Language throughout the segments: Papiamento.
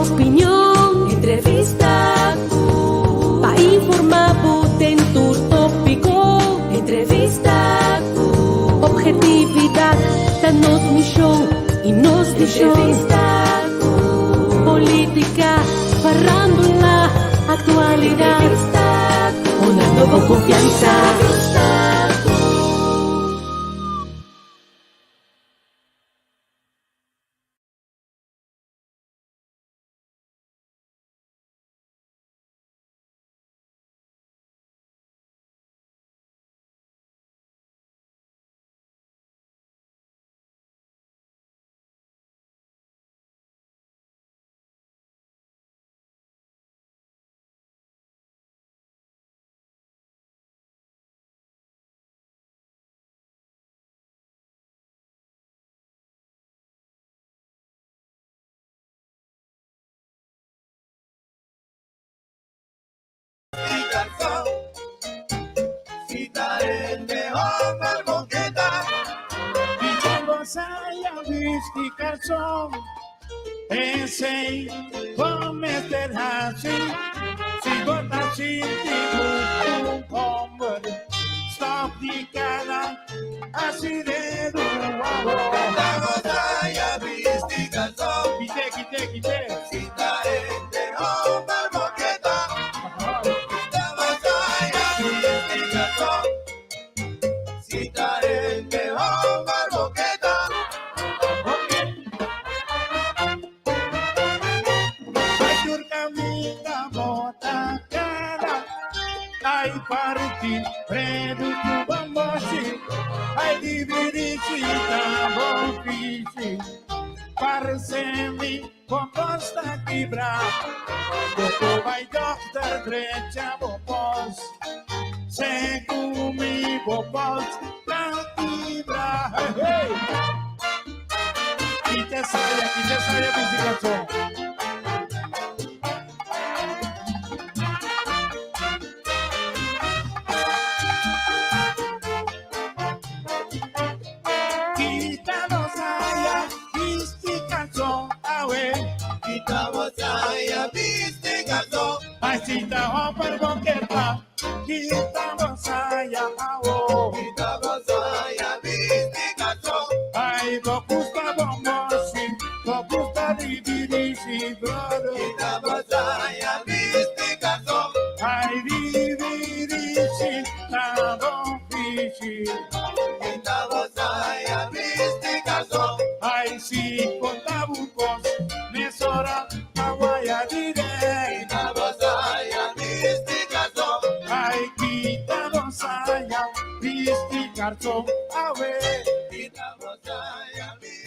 Opinion, entrevista ku pa informá bo den tur tópiko. Entrevista ku objetividat ta nos mishon i nos vishon. Entrevista ku polítika, farándula, aktualidat. Entrevista ku honrando bo konfiansa. Entrevista ku.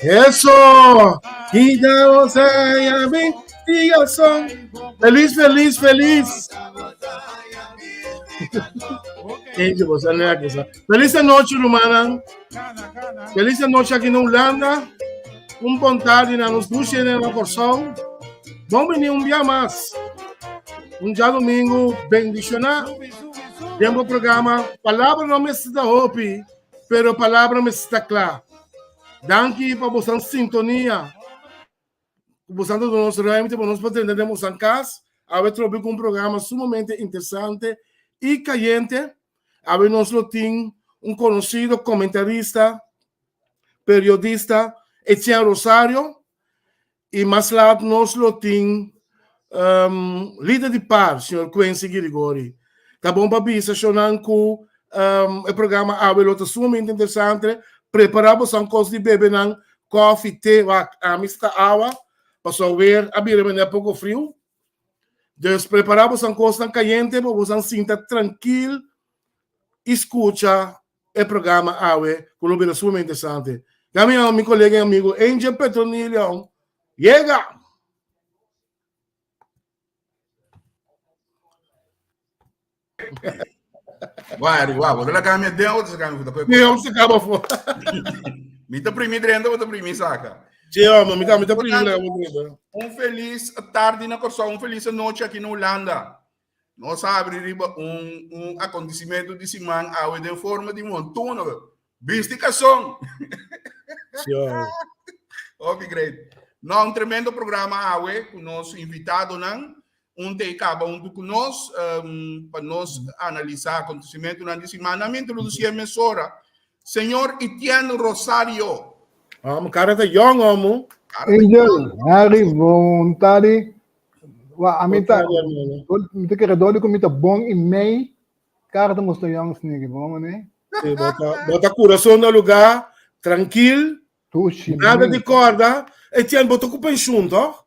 Eso! Feliz, feliz, feliz. Feliz noche, rumana. Feliz noche aqui na Holanda. Um bom tarde na nos duche na Corsão. Bom venir um dia mais. Um dia domingo bendicionado. Tempo programa. Palavra não me está hopi, pero palavra me está clara. Danki pa boso sintonia. Boso do nos ruimte pa nos por tende den boso cas. Awe trobe cu un programa sumamente interesante y cayente. Awe nos lo tin un conocido comentarista, periodista, Etienne Rosario. Y mas laat nos lo tin um, lider di par, señor Quincy Girigori. Ta bon pa bisa shonan ku um, e programa awe lo ta sumamente interesante. Prepara bo san kos di bebe nan, koffie, te, wak, ami sta awa, paso weer a bira meneer poko friu. Dus prepara bo san kos nan caliente, pa bo san sinta tranquil y escucha e programa awe ku lo bira sumamente interesante. Ya mi mi colega y amigo Angel Petronilio llega. Wari, wau, bo la cambia den otro cambia futa koe. Mi se acaba fo. Mi ta primi drenta, bo ta primi saca. Sí, hombre, mi ta mi ta primi la Un feliz tarde na Kòrsou, un feliz noche aki na Hulanda. Nos a abri riba un un acontecimiento di siman awe den forma di montuno. Bisti kason. Sí, hombre. Hopi great. No, un tremendo programa awe ku nos invitadonan. Un te kaba huntu ku nos pa nos analisá akontesimentunan di siman. Mi introdusí e mesora. Señor Etienne Rosario. Amo, kara ta yong, amo. Angel, Harry, voluntari. Wa, a mi ta, mi ta kere doli ku mi ta bon i mei, kara ta mustra yong snigi, bon mane? Sí, bota, bota kurason na lugá, trankil, Tushi, nada di korda. Etienne, bo ta ku penshun, toch?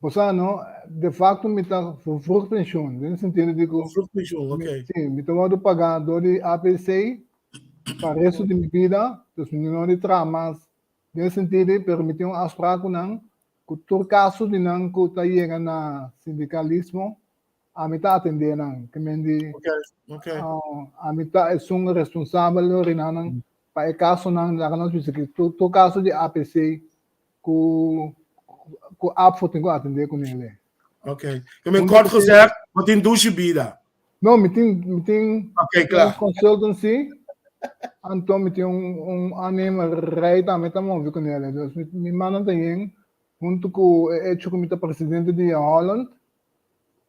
Bo sa no, de facto mi ta voor vroeg pensioen, den sentido di ku Vroeg pensioen, oké. Sí, mi ta wòrdu pagá dor di APC pa resto di mi bida, dus mi no di traha mas den sentido, pero mi tin un afspraak ku nan ku tur kaso di nan ku ta yega na sindikalismo, ami ta atendé nan, ke men di ami ta esun responsabel oriná nan pa e kasonan, laga nos bisa ki tur kaso di APC ku ku APFO tin ku atendé ku nele. Ok. Ke men kort gezegd, bo tin dushi bida. No, mi tin mi tin Ok, kla. un consultancy, anto mi tin un un aannemerij tambe ta move ku nele. Dus mi mi mannan ta yen huntu ku e hecho ku mi ta presidente di Holland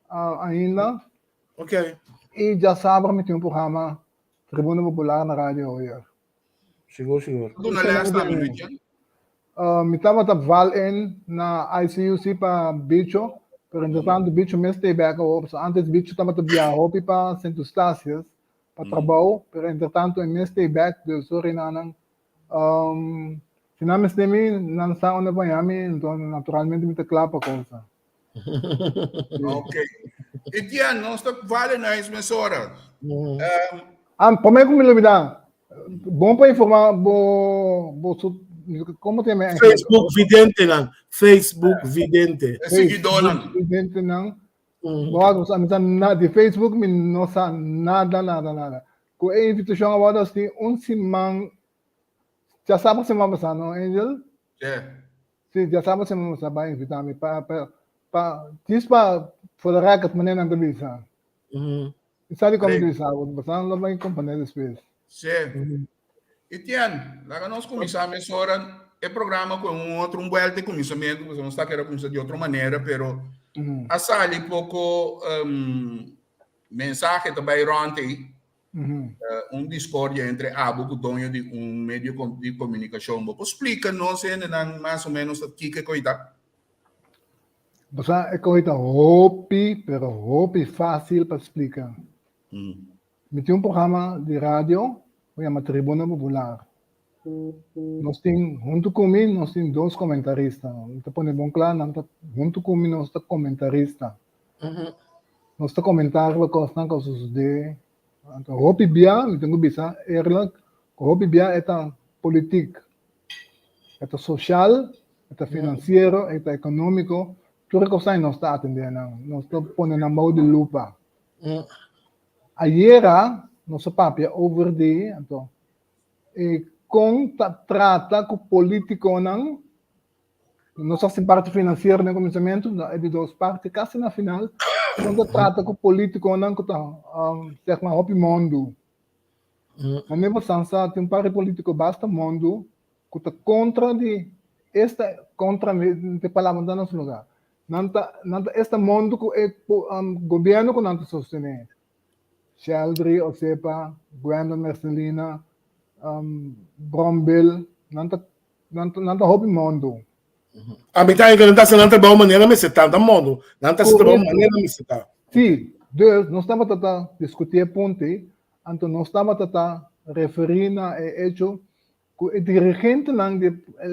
ainda. Ok. I djasabra mi tin un programa Tribuna Popular na Radio Hoyer. Sigur, sigur. Duna les tambe, Luigi. Mi tabata val in na ICUC pa Bicho, pero entretanto Bicho mes stay back awor, pasobra antes Bicho tabata biaha hopi pa Sint Eustatius pa trabou, pero entretanto e mes stay back, dus sorry nanan. Si nan mester mi, nan sa unda pa haña mi, enton naturalmente mi ta kla pa kosa. Ok. Etienne, nos ta vale na es mesora. Ah, promé ku mi lubidá, bon pa informá bo, bo su, komo te yama? Facebook videntenan, Facebook vidente. E siguidónan. Videntenan. Bo a mi sa na, di Facebook mi no sa nada, nada, nada. Ku e invitashon a wòrdu hasi un siman, djasabra siman pasá, no Angel? Yeah. Sí, djasabra siman pasá bai invitá mi pa, pa, pa, djis pa for the record manera nan ta bisa. Mi sa di kon mi ta bisa bo, pasobra nan lo bai komprendé despues. Sí. Etienne, laga nos kuminsá mesora e programa ku un otro un buelta e kuminsamentu, pasobra nos ta kere kuminsá di otro manera, pero a sali poko mensahe ta bai rònt ei, un discordia entre abo ku doño di un medio di komunikashon. Bo por splika nos hendenan mas o ménos ta kiko e koi ta? Bo sa e koi ta hopi, pero hopi fásil pa splika. Mi tin un programa di radio ku yama Tribuna Popular. Nos tin, huntu ku mi, nos tin dos komentarista. Mi ta pone bon kla, nan ta huntu ku mi nos ta komentarista. Nos ta komentá riba kosnan ku a sosodé. Anto hopi bia, mi tin ku bisa eerlijk, ku hopi bia e ta politik. E ta sosial, e ta finansiero, e ta ekonómiko. Tur e kosnan nos ta atendé nan. Nos ta pone nan bou di lupa. Ayera nos a papia over di anto e kon ta trata ku politikonan. Nos a hasi parti finansiero den kuminsamentu, na e di dos parti kasi na final, kon ta trata ku politikonan ku ta seg maar hopi mundu. Na mi basansa tin un par di politiko basta mundu ku ta kontra di esta kontra mi te palabra no ta na su lugar. Nan ta nan ta esta mundu ku e gobierno ku nan ta sostené. Sheldry Osepa, Gwendon Mercelina, Brombil, nan ta Nan ta, nan ta hopi mondo. A mi ta nan ta haci nan trabao manera mester ta, nan ta mondo. Nan ta haci trabao manera mester ta. Sí, dus nos tabata ta discutí e punto ei, anto nos tabata ta referí na e hecho cu e dirigentenan di e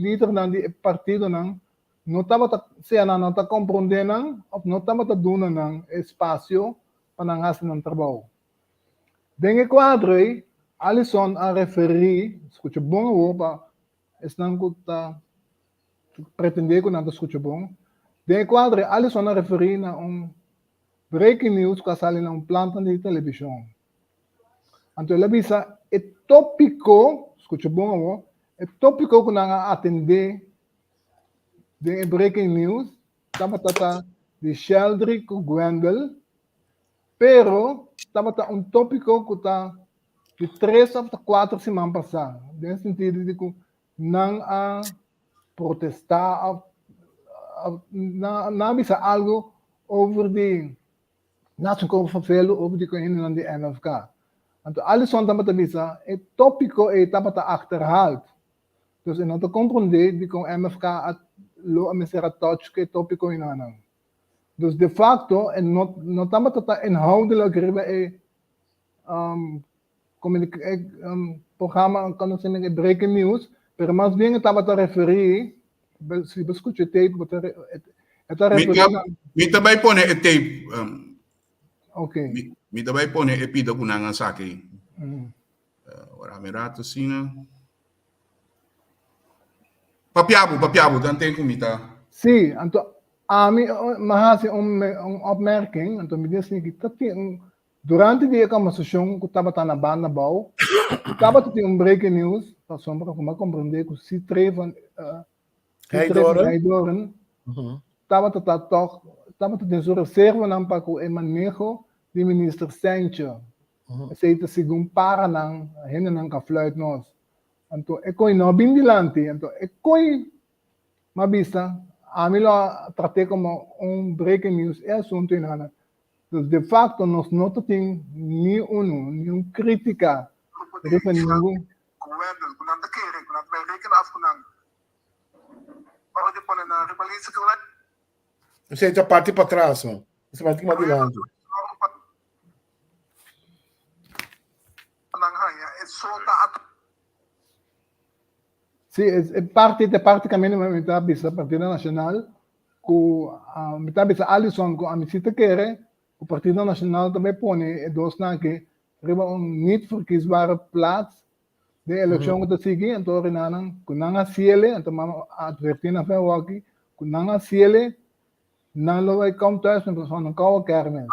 lidernan di e partidonan no tabata, sea nan no ta comprende nan of no tabata duna nan e espacio pa nan haci nan trabao. Den e kuadro ei, Alison a referí, skucha bon awor pa esnan ku ta pretendé ku nan ta skucha bon, den e kuadro ei Alison a referí na un breaking news ku a sali na un planta di televishon. Anto el a bisa e tópiko, skucha bon awor, e tópiko ku nan a atendé den e breaking news tabata ta di Sheldry ku Gwendel. Pero tabata un tópiko ku ta di tres òf ta kuater siman pasá, den sentido di ku nan a. protestá òf nan a bisa algu over di Nationkoop van Velo over di ku hendenan di MFK. Anto Alison tabata bisa e tópiko ei tabata achterhaald. Dus e no ta komprondé dikon MFK a lo a mester a touch ku e tópiko einanan. Dus de facto e no no tabata ta inhoudelijk riba e um, e um, programa conocimiento e breaking news, pero mas bien e tabata referí, si bo escucha e tape, bo ta e ta referí na Mi ta bai pone e tape. Um, Ok. Mi ta bai pone e pida ku nan a saka ei. Ora mi rato asina. Papiabu, papiabu, dan ten ku mi ta. Sí, anto ami mi hasi un un opmerking, anto mi di asina ki ta tin un durante di e kombersashon ku tabata na banda abou, tabata tin un breaking news, pasobra ku mi a komprendé ku si Trevan si Trevan Heidoorn tabata ta tòg tabata den su reservanan pa ku e maneho di minister Cijntje. Esei ta segun paranan, hendenan ka fluit nos. Anto e koi no a bin dilanti, anto e koi m'a bisa, ami lo a trat'é komo un breaking news e asuntu einana. Dus de facto nos no ta tin ni unu, ni un kritika riba ningun. Ku Wendel, ku nan ta kere, ku nan ta bai reken af ku nan ora di pone nan riba lista ku nan. Esei ta parti patras, no. Esei parti mas dilanti. Sí, e parti ta parti kaminda mi ta bisa Partido Nacional ku mi ta bisa Alison ku ami si ta kere ku Partido Nacional ta bai pone e dosnan aki riba un niet verkiesbare plaats den elekshon ku ta sigui, anto ora nan ku nan a siele, anto mi a adverti nan fen awor ku nan a siele Nan lo bai kom thuis mi pasobra nan kowa kermis.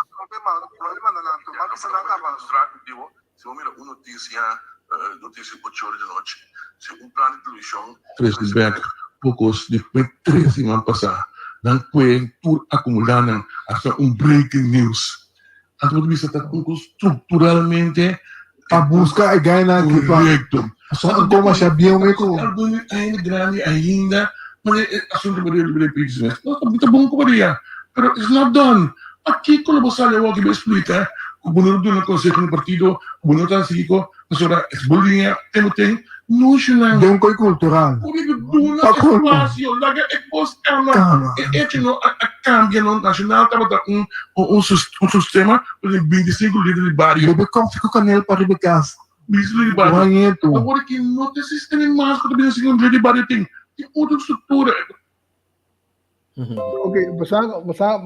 Trese bek pocos di tres siman pasa nan kue tur acumula nan hasta un breaking news anto bo ta bisa ta un cos structuralmente Pa busca e gainan aki pa Correcto. Pasobra un coma sha bieu me cu. Algun ainda grandi ainda mane e asunto bo debe libre business no ta ta bon cu bo dia pero it's not done pakico lo bo sali awor ki bo explica cu bo no ta duna conseho na partido cu bo no ta haci kico pasobra es bo liña ten bo ten nocionan Den un coy cultural. Correcto duna Pa colmo. espacio laga e cos cana Cana. e hecho no a a cambia no nacional tabata un un un sistema cu tin 25 lider di bario. Bebe koffie cu kaneel pa riba cas. Ministro di Barrio. Juanito. Awor ki no ta existi mas ku ta bisa si un di barrio tin. Tin otro struktura. Ok, bosa, bosa,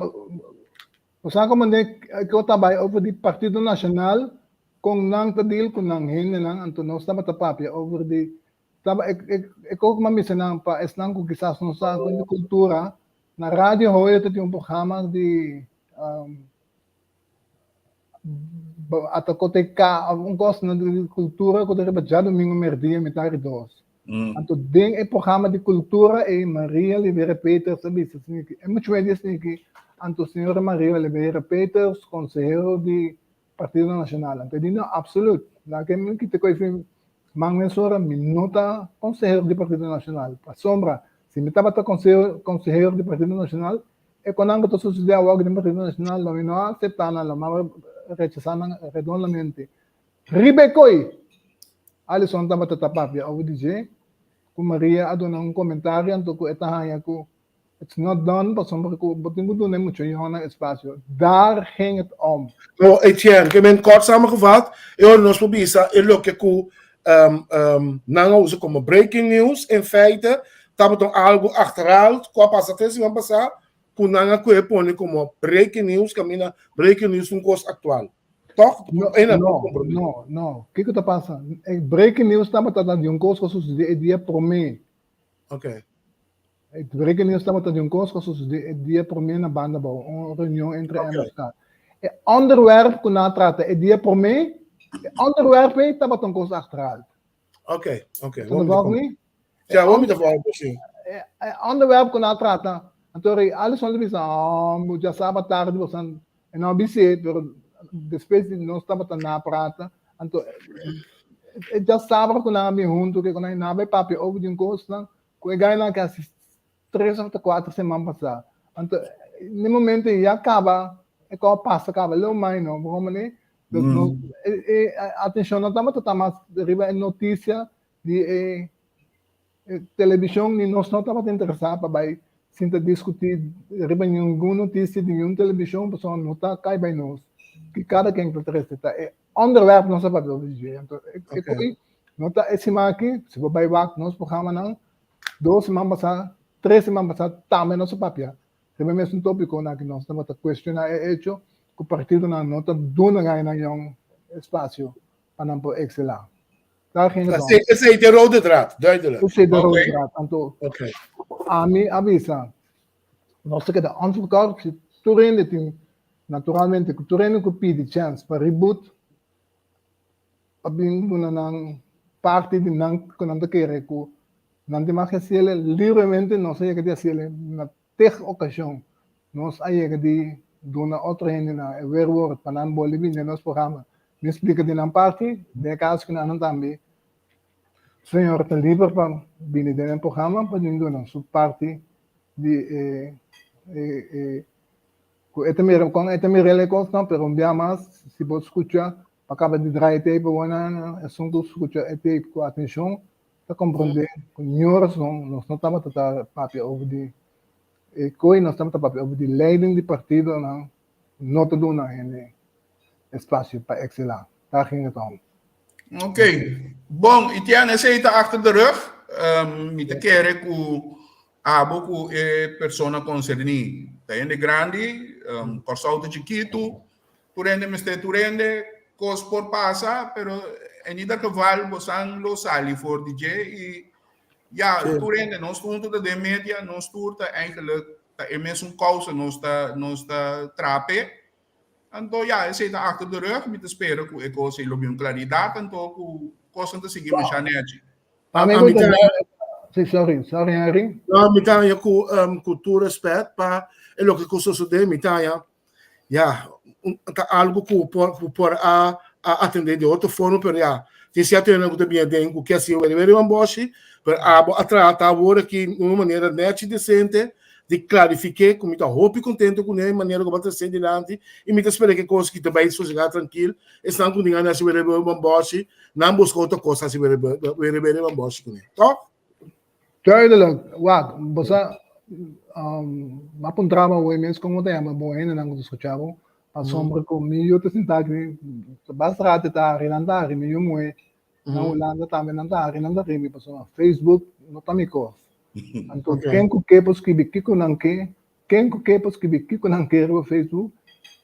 bosa como ne ku ta bai over di Partido Nacional kon nan ta deal ku nan hendenan, anto nos tabata papia over di taba e e e kos ku mi a bisa nan pa esnan ku kisas no sa kon di kultura, na Radio Hoyo ta tin un programa di Ata kote ka un kos na di kultura ku ta riba djadumingu merdia mitar di dos. Anto den e programa di kultura ei Maria Olivera Peters a bisa esaki. E muchu di esaki anto señora Maria Olivera Peters konsehero di Partido Nashonal. Anto e di no absolut laga mi kita ku e man mesora mi no ta konsehero di Partido Nashonal pasobra si mi tabata konsehero di Partido Nashonal E konan ku ta susedé awor den Partido Nacional lo mi no a aseptá nan, lo mi a rechasá nan redondamente. Riba e koi! Alison tabata ta papia over di dje ku Maria a duna un komentario anto ku e ta haña ku it's not done pasobra ku bo tin ku duna e mucha yònnan espasio. Daar ging het om. No, Etienne, ke men kort samengevat, e ora nos por bisa e loke ku nan a usa komo breaking news, in feite tabata un algu achterhaald ku a pasa tres siman pasá ku nan a kohe pone komo breaking news kaminda breaking news ta un kos aktual. Tòg? No, no, no, no. Kiko ta pasa? E breaking news tabata ta di un kos ku a susedé e dia promé. Ok. E breaking news tabata di un kos ku a susedé e dia promé na Banda Bou, un reunion entre MFK. E onderwerp ku nan a trata e dia promé, e onderwerp ei tabata un kos achterhaald. Ok, ok. Bo ta volg mi? Ja, bo mi ta volg bo, si. E onderwerp ku nan a trata, anto rei Alison ta bisa, oh, bo djasaba tardi bo san, e no a bis'é, pero despues di nos tabata na prata, anto e djasabra ku nan a bin huntu, ke ku nan a bai papia over di un kosnan. ku e gainan aki hasi tres òf ta kuater siman pasá. Anto na e momento ei ya kaba e kos a pasa kaba leu mai no bo komprendé? Dus nos e e atenshon no tabata ta mas riba e notisia di e e televishon ni nos no tabata interesá pa bai sinta diskutí riba ningun notisia di ningun televishon pasobra no ta kai bai nos ki kada ken ta trese ta e onderwerp nos a papia over dje. Anto e e koi no ta e siman aki si bo bai wak nos programanan Dos siman pasá, tres siman pasá tambe nos a papia riba e mesun tópikonan aki. Nos tabata kuestioná e echo ku partidonan no ta duna gainan yòn espasio pa nan por ekselá. Daar ging het om. Esei ta e rode draad, duidelijk. Esei ta e rode draad. Anto ami a bisa, nos ta keda onverkort si tur hende tin, naturalmente ku tur hende ku pidi chèns pa reboot, a bin duna nan parti di nan ku nan ta kere ku nan tin mas ke hasiel libremente. Nos a yega di hasiel na teg okashon, nos a yega di duna otro hende na e weerwoord pa nan bolbe bini den nos programa bin splika di nan parti. Den e kaso ku nan tambe señor ta liber pa bini den e programa pa bin duna su parti di e e ku e ta mira kon e ta mira e kosnan. Pero un bia mas, si bo skucha Pa kaba di draai e tape awor esun ku skucha e tape ku atenshon ta komprondé ku niun rason nos no tabata ta papia over di e koi, nos tabata papia over di leiding di partidonan no ta duna hende espasio pa ekselá. Daar ging het om. Ok. Bon, Etienne, esei ta achter de rug. Mi ta kere ku abo ku e persona konserní ta hende grandi, Kòrsou ta chikitu, Tur hende mester tur hende, kos por pasa, pero en ieder geval bosan lo sali for di dje i ya, tur hende, nos huntu ta den media, nos tur ta eigenlijk ta e mesun kousa nos ta nos ta traha p'e. Anto ya, esei ta achter de rug, mi ta spera ku e kos ei lo bin un klaridat anto ku kosnan ta sigui masha nèchi. Ami ta Sí, sorry, sorry Henry. No, mi ta haña ku ku tur respet pa e loke ku sosodé, mi ta haña Ya, ta algo ku por ku por a a atendé di otro forma, pero ya, tin sierto hende ku ta bini aden ku ke hasi weri weri wan bòshi, pero abo a trata awor aki na un manera nèchi desente di klarifiké ku mi ta hopi kontento kuné e manera ku bo a tresé dilanti i mi ta spera ku e kos aki ta bai sosegá trankil. Esnan ku tin gana di hasi weri weri wan bòshi, nan buska otro kos hasi weri weri weri wan bòshi kuné. Tòg? Duidelijk. Wak, bo sa, um, m'a puntra bo awor mes kon bo ta yama bo hendenan ku ta skucha bo, pasobra ku mi yu ta sinta aki, basta rato e ta hari, nan ta hari, mi yu muhé na Hulanda tambe nan ta hari, nan ta ribi, pasobra Facebook no ta mi kos. Anto ken ku ke por skibi kiko nan ke, Ken ku ke por skibi kiko nan ke riba Facebook,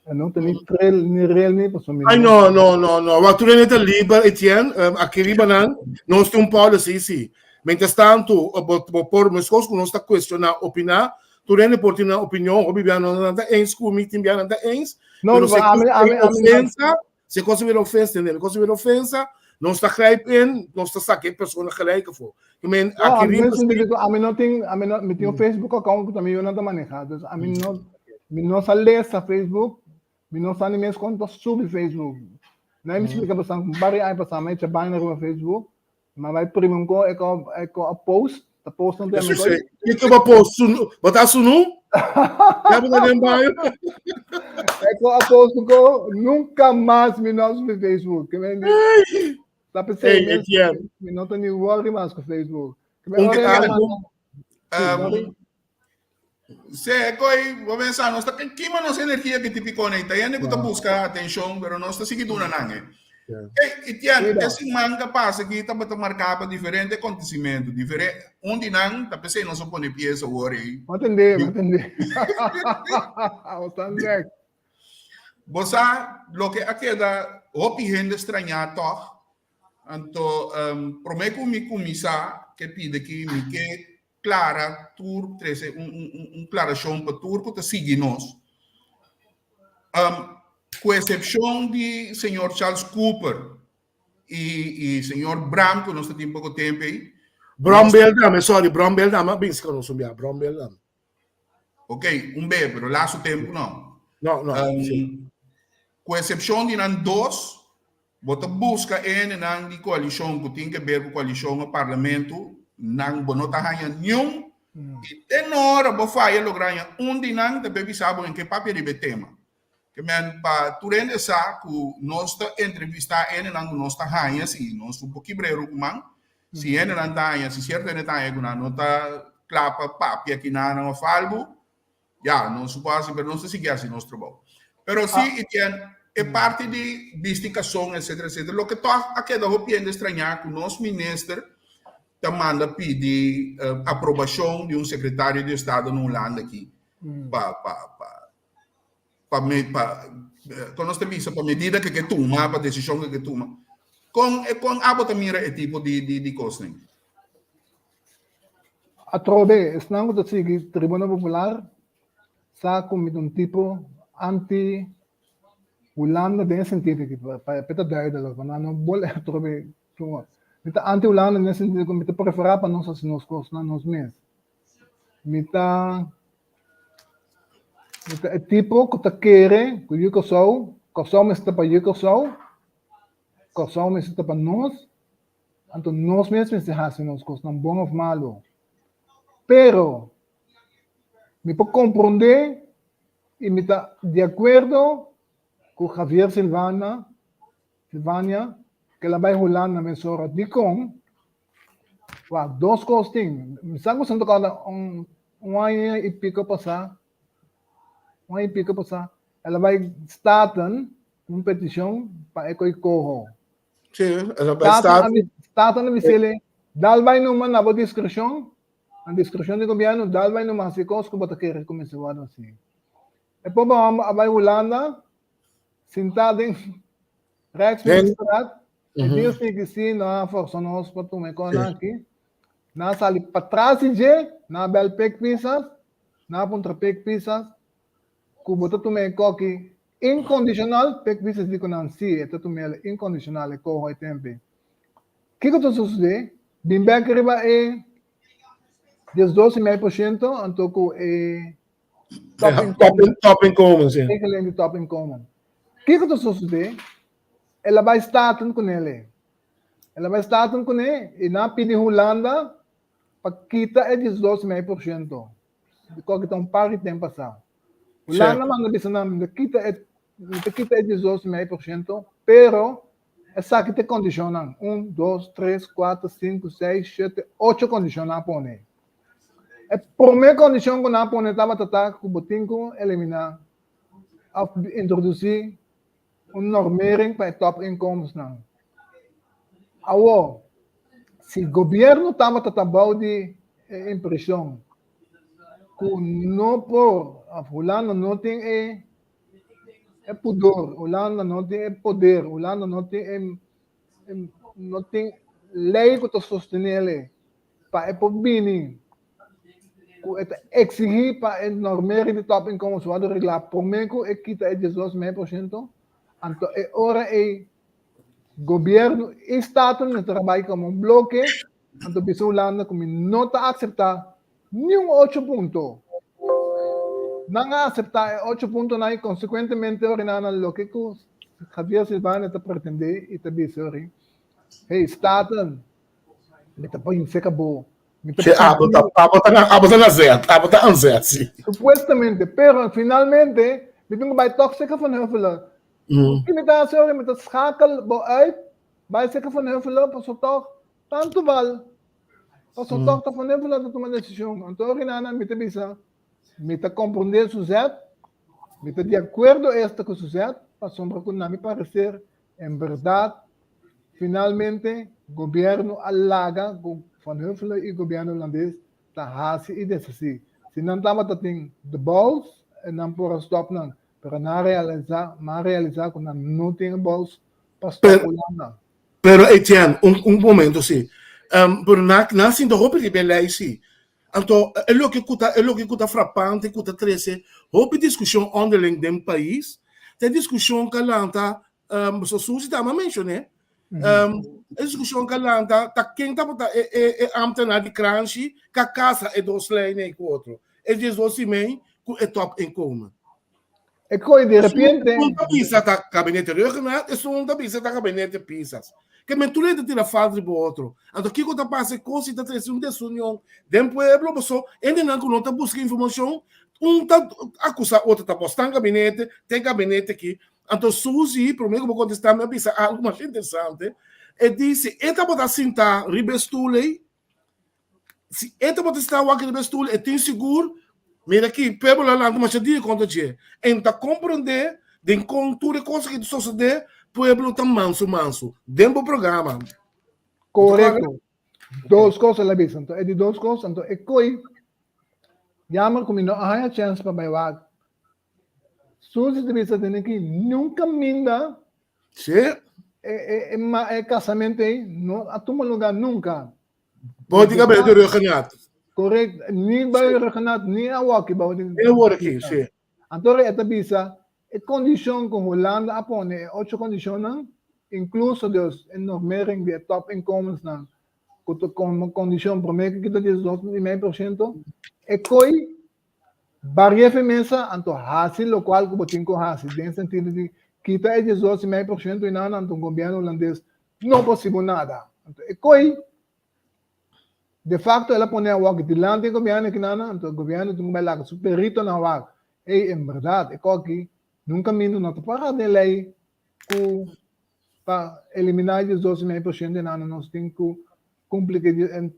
e no ta ni trel ni rel ni pasobra mi Ay, no, no, no, no. Wak, tur hende ta liber, Etienne. Um, aki riba nan, nos tin un policy, sí. Mientras tanto, eh, bo, bo por, meskos ku nos ta cuestioná, opiná, tur hende por tin nan opinion, hopi bia no nan ta eens ku mi, tin bia nan ta eens. No, Pero se ami, kos ami, bira ami, ofensa, se kos bira ofensa, tende, kos bira ofensa, nos ta grijp in, nos ta saka e persona gelijk afó. Ik meen, No, aki ami riba no sí. ami no tin, ami no, mi tin un Facebook account ku ta mi yunan ta maneha, dus ami no, mi no sa lesa Facebook, mi no sa ni mes kon ta subi Facebook. Nai mi splika pasan, un par di aña pasa mi a echa baina riba Facebook, mi a bai primi un ko, e ko, e ko a post, ta post nan te Eso ami sí. Kiko ba post sunu? Ba ta sunu? Ya bo ta den baño. E ko a post un ko, nunca mas mi no a subi Facebook. Ke men di, Ta pensei Hey, mes, Etienne. mi no ta ni worry mas ku Facebook. Ke Un ora algo. manda- Sí, sorry. Se, koi, bo pensa, nos ta kima nos energia que típico nei. Ta hende ku ta busca atención, pero nos ta sigui duna nan, eh. Yeah. Hey, Etienne, Cuidado. e siman que pasa aquí tabata marcá pa diferente acontecimento, diferente, un di nan, ta pensei nos a pone pieza awor ei. Bo atendé, bo atendé. Bo sta nek. Bo sa loke a keda hopi hende strañá tòg? Anto, promé ku mi kuminsá ke pidi aki, mi ke klara tur, trese un un un klarashon pa tur ku ta sigui nos. Ku esepshon di señor Charles Cooper i i señor Bram ku nos ta tin poko tempu ei. Bram Beldam, sorry, Bram Beldam a binsi ku nos un bia, Bram Beldam. Ok, un be, pero laatste tempo no. No, no. Um, sí. Ku excepcion di nan dos, bo ta busca e hendenan di coalicion ku tin ke ber ku coalicion o parlamento. Nan bo no ta haña niun i te no ora bo faya logra haña un di nan ta be bisa bo en ke papia riba e tema. Ke men pa tur hende sa ku nos ta entrevistá hendenan ku nos ta haña si nos un por kibra e rukuman si hendenan ta haña si sierto hende ta haña ku nan no ta kla pa papia kinanan òf algu Ya, nos por hasi, pero nos ta sigui hasi nos trabou. Pero sí, Etienne, e parti di bisti kason, etcétera, etcétera, loke tòg a keda hopi hende strañá ku nos minister ta manda pidi aprobashon di un sekretario di estado na Hulanda aki pa, pa, pa, pa, me, pa, kon nos ta bisa, pa medida ke ke tuma, pa desishon ke ke tuma. Kon, kon abo ta mira e tipo di, di, di kosnan? Atrobe, esnan ku ta sigui Tribuna Popular sa ku mi ta un tipo anti Hulanda den e sentido aki, pa e ta duidelijk, pa nan no bole atrobe tur. Mi ta anti Hulanda den e sentido ku mi ta preferá pa nos hasi nos kosnan nos mes. Mi ta mi ta e tipo ku ta kere ku yu Kòrsou, Kòrsou mester ta pa yu Kòrsou, Kòrsou mester ta pa nos. Anto nos mes mester hasi nos kosnan bon òf malu. Pero mi por komprondé i mi ta di akuerdo ku Javier Silvana, Silvania, ku el a bai Hulanda mesora. Dikon? Wak, dos kos tin. Mi sa ku Santa Kòrda un un aña i piko pasá, un aña i piko pasá, el a bai Staten ku un petishon pa e koi koho. Sí, el a bai Staten. Staten a bisele, dal bai numa na bo diskreshon, na diskreshon di gobièrnu, dal bai numa hasi kos ku bo ta kere ku mester wòrdu hasi. E pober hòmber a bai Hulanda, sintá den Rijksministerraad, e dia sigui si nan a forsa nos pa tuma e kònan aki, nan a sali patras di dje, nan a bèl Pik Pisas, nan a puntra Pik Pisas ku bo ta tuma e kòki Incondicional, pek bisa di cu nan si, e ta tum'el incondicional e coho e tempe. Kico ta sucede? Bin bek riba e 12 y mei por ciento anto cu e top inkomen. Top inkomen, si. Regeling di top inkomen. Kico ta sucede? El a bay Staten cunele. El a bay Staten cune y nan a pidi Hulanda pa kita e 12 y mei por ciento. Di koke ta un par di tempo pasá. Hulanda manda bisa nan, mi ta kita e, mi ta kita e 12,5%, pero esaki ta e kondishonnan. Un, dos, tres, kuater, sinku, seis, shete, ocho kondishon nan a pone. E promé kondishon ku nan a pone tabata ta ku bo tin ku eliminá òf introdusí un normering pa e topinkomensnan. Awor, si gobièrnu tabata ta bou di e impreshon ku no por, òf Hulanda no tin e e pudor, Hulanda no tin e poder, Hulanda no tin e no tin lei ku ta sostené pa e por bini ku e ta eksigí pa e normering di topinkomens wòrdu reglá promé ku e kita e 12,5%, anto e ora ei gobièrnu i Staten mester a bai komo un bloke, anto bisa Hulanda ku mi no ta akseptá niun ocho punto. Nan a aseptá e ocho puntonan i konsekuentemente ora nan loke ku Javier Silvania ta pretendé i ta bisa ori, hey Staten, Mi ta pon seca bo. Mi ta Che, abo ta, abo ta, abo ta na zet, abo ta aan zet, si. Supuestamente, pero finalmente, mi tengo bij toch seca van Huffelen. Mm. Mi ta sorry, mi ta schakel bo uit, bij seca van Huffelen, paso toch, tanto bal. Paso mm. toch ta van Huffelen ta toma decisión. Anto Rinana, mi ta bisa, mi ta comprender su zet, mi ta di acuerdo esta cu su zet, pasobra cu na mi parecer, En berdad, finalmente gobierno a laga cu Van Huffelen y gobierno Holandes ta haci y deshaci. Si nan tabata tin de balls, nan por a stop nan, pero nan a realisa, nan a realisa cu nan no tin e balls pa stop Hulanda. Pero Etienne, un, un momento si. Um, pero na, na sinta hopi riba e ley si. Anto, e loke ku ta, e loke ku ta frapante, ku ta trese hopi diskushon onderling den pais, ta e diskushon ku a lanta, um, so Suzy tambe a menshoné, um, e diskushon ku a lanta ta ken tabata e, e, e ambtenaar di Kranshi ku a kasa e dos lijnen ei ku otro, e 12 i mei ku e topinkomen. E koi di repente. Un ta bisa ta gabinete Rhuggenaath, esun ta bisa ta gabinete Pisas. Ke men tur hende tira falta riba otro. Anto kiko ta pasa e kos i ta trese un desunion den pueblo paso hendenan ku no ta buska informashon un ta akusa otro ta bosnan gabinete te gabinete aki. Anto Suzy prome ku bo kontesta mi a bisa algu masha interesante e di si e tabata sinta riba e stul ei Si e tabata sta wak riba e stoel, e tin sigur, mira aki, pueblo a lanta masha dia kontra dje. En ta komprendé den kon tur e kos aki ta sosodé, pueblo ta mansu mansu. Den bo programa. Korekto. Dos kos el a bisa. Anto e di dos kos, anto e koi, jammer ku mi no a haña chèns pa bai wak. Suzy ta bisa den aki, niun kaminda Sí. E, e, e, ma, e casamento ei no a tuma lugar nunca. Bo diga bij de Ruggenat. Correct. Ni bij de Ruggenat, ni a waki bou di. Ni a waki, sí. Anto e ta bisa e condicion cu Hulanda a pone, e ocho condicionnan, incluso dus e normering di e top inkomensnan, cu ta como condicion prome cu kita 12,5%, e coi Barié fe mesa, anto hasi lokual ku bo tin ku hasi, den sentido di kita e 18,5% einan, anto gobièrnu hulandes no por hasi bo nada. Anto e koi, de fakto el a pone awor dilanti e gobièrnu ekinan, anto e gobièrnu tin ku bai laga su peritonan wak, ey, en bèrdat e kos aki nunka minda no ta para den lei ku pa eliminá e 18,5% einan nos tin ku kumpli ku e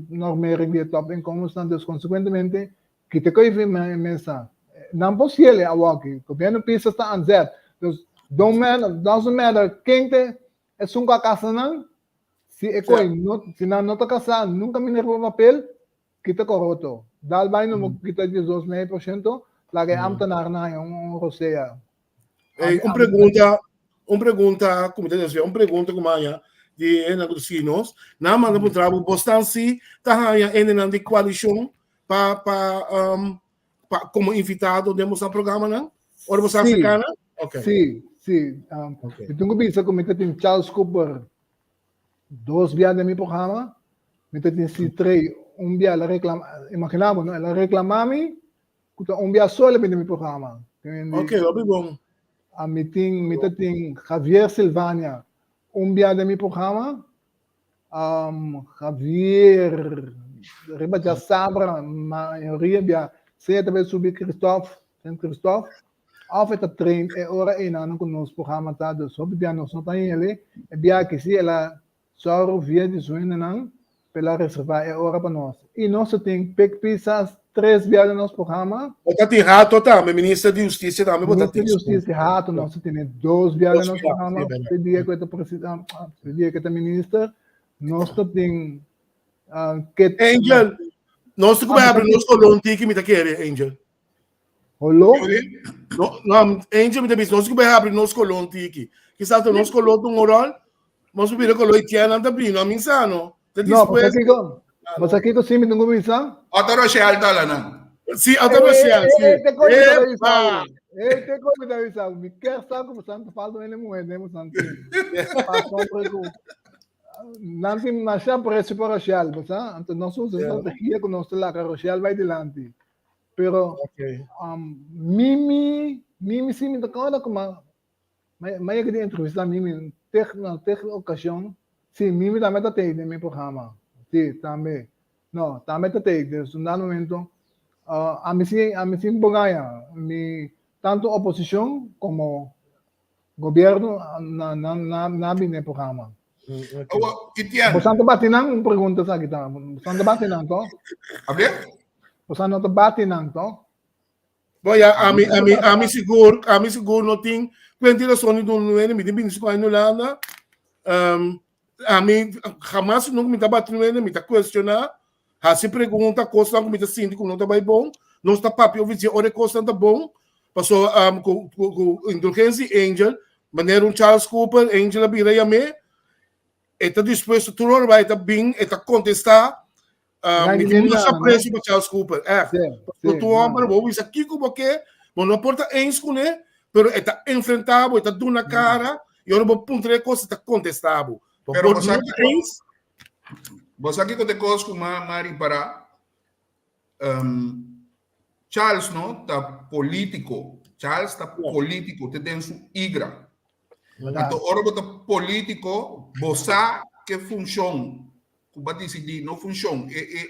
normering di e topinkomensnan, dus konsekuentemente kita ku e mesa. Nan por siel e awoki, gobièrnu Pisas ta aan zet, dus don't matter, doesn't matter ken ta esun ku a kasa nan, si e koi no, si nan no ta kasá nunka miner por papel, kita koroto. Dal bai no kita 12,5%, laga e ambtenarnan haña un rosea. Hey, un pregunta, un pregunta, como te decía, un pregunta como haya di en si nos, na manda puntra bo bostan si ta haya en nan di coalition pa pa um, pa como invitado den bosan programa nan? Ora bosan Sí. africana? Okay. Sí, sí. Um, Okay. Mi tengo bisa ku mi ta tin Charles Cooper dos bia den mi programa. Mi ta tin C3 un bia el a reclama, imaginabo, no? El a reclama mi Ku ta un bia so el a bini mi programa. Ok, hopi bon. A mi tin, mi ta tin Javier Silvania un bia den mi programa. Um, Javier riba djasabra mayoria bia sea ta bai subi Christoph, Sint Christoph, of e ta train e ora einan ku nos programa ta. Dus hopi bia nos no ta hele. E bia aki si el a Sòru via di su hendenan pa el a reservá e ora pa nos. I nos ta tin Pik Pisas tres bia den nos programa. Bo ta tin Hato tambe, Minister di Hustisia tambe bo ta Minister tin. di Hustisia Hato nos ta tene dos bia den Dos nos bia, programa, sí, bèrdat. te dia ku e ta president, te dia ku e ta minister. Nos ta tin Kit. Angel, nos ta ku bai Ah, abri nos kolon tiki mi ta kere, Angel. Holó? No, no, Angel mi ta bisa, nos ku bai abri nos kolon tiki. Kisas ta nos kolon ta un ròl, nos bira kolon itianan ta bini, no a mi sa no. Ta No, dispuesto. basta kiko, basta kiko si mi tengo bisa. Ota Rochelle ta la nan. Si, ota Rochelle, si. Eh, te komi ta bisa. Epa! Eh, te komi ta bisa. Mi ker sa ku santo falta ene mujer, ne santo. Pa compre ku. Nan tin masha aprecio pa Rochelle, basta. Anto nos usa strategia ku nos ta laka Rochelle bai dilanti. Pero okay. um, Mimi, Mimi sí, mi ta acorda como ma yega di entrevista Mimi teg na teg ocasión. Sí, Mimi tambe ta tei den mi programa. Sí, tambe. No, tambe ta tei. Dus un dado momento, uh, a mi sí, a mi sí bogaña. Mi, tanto oposición como gobierno na na na na bini programa. Awa, Etienne. Bosan ta bati nan? Un pregunta sa kita. Bosan ta bati nan, to? Abre? Bosan no ta bati nan, to? Bo ya, ami, ami, ami sigur, ami sigur no tin kuenti rason ni dun nuene, mi tin bini siko aña Hulanda. Um, ami jamás nunca mi ta bati nuene, mi ta cuestiona, hasi pregunta, kosnan ku mi ta sinti ku no ta bai bon, nos ta papia over dje ora e kosnan ta bon, paso um, ku, ku, ku indulgensia di Angel, manera un Charles Cooper, Angel a bira yam'é, e ta dispuesto tur ora bai, e ta bin, e ta kontestá, um, mi tin mucho aprecio pa Charles Cooper, echt. Pasobra tur homber, bo bisa kiko bo ke, bo no por ta eens kuné, pero e ta enfrentá bo, e ta duna kara, i ora bo puntra e kos, e ta kontestá bo. Bo Pero por bo sa no ta eens, Bo sa kiko ta e kos ku m'a m'a ripará? Um, Charles no ta polítiko. Charles ta polítiko te den su igra. Anto ora bo ta polítiko, bo sa ke funshon ku bo a disidí, no funshon, e e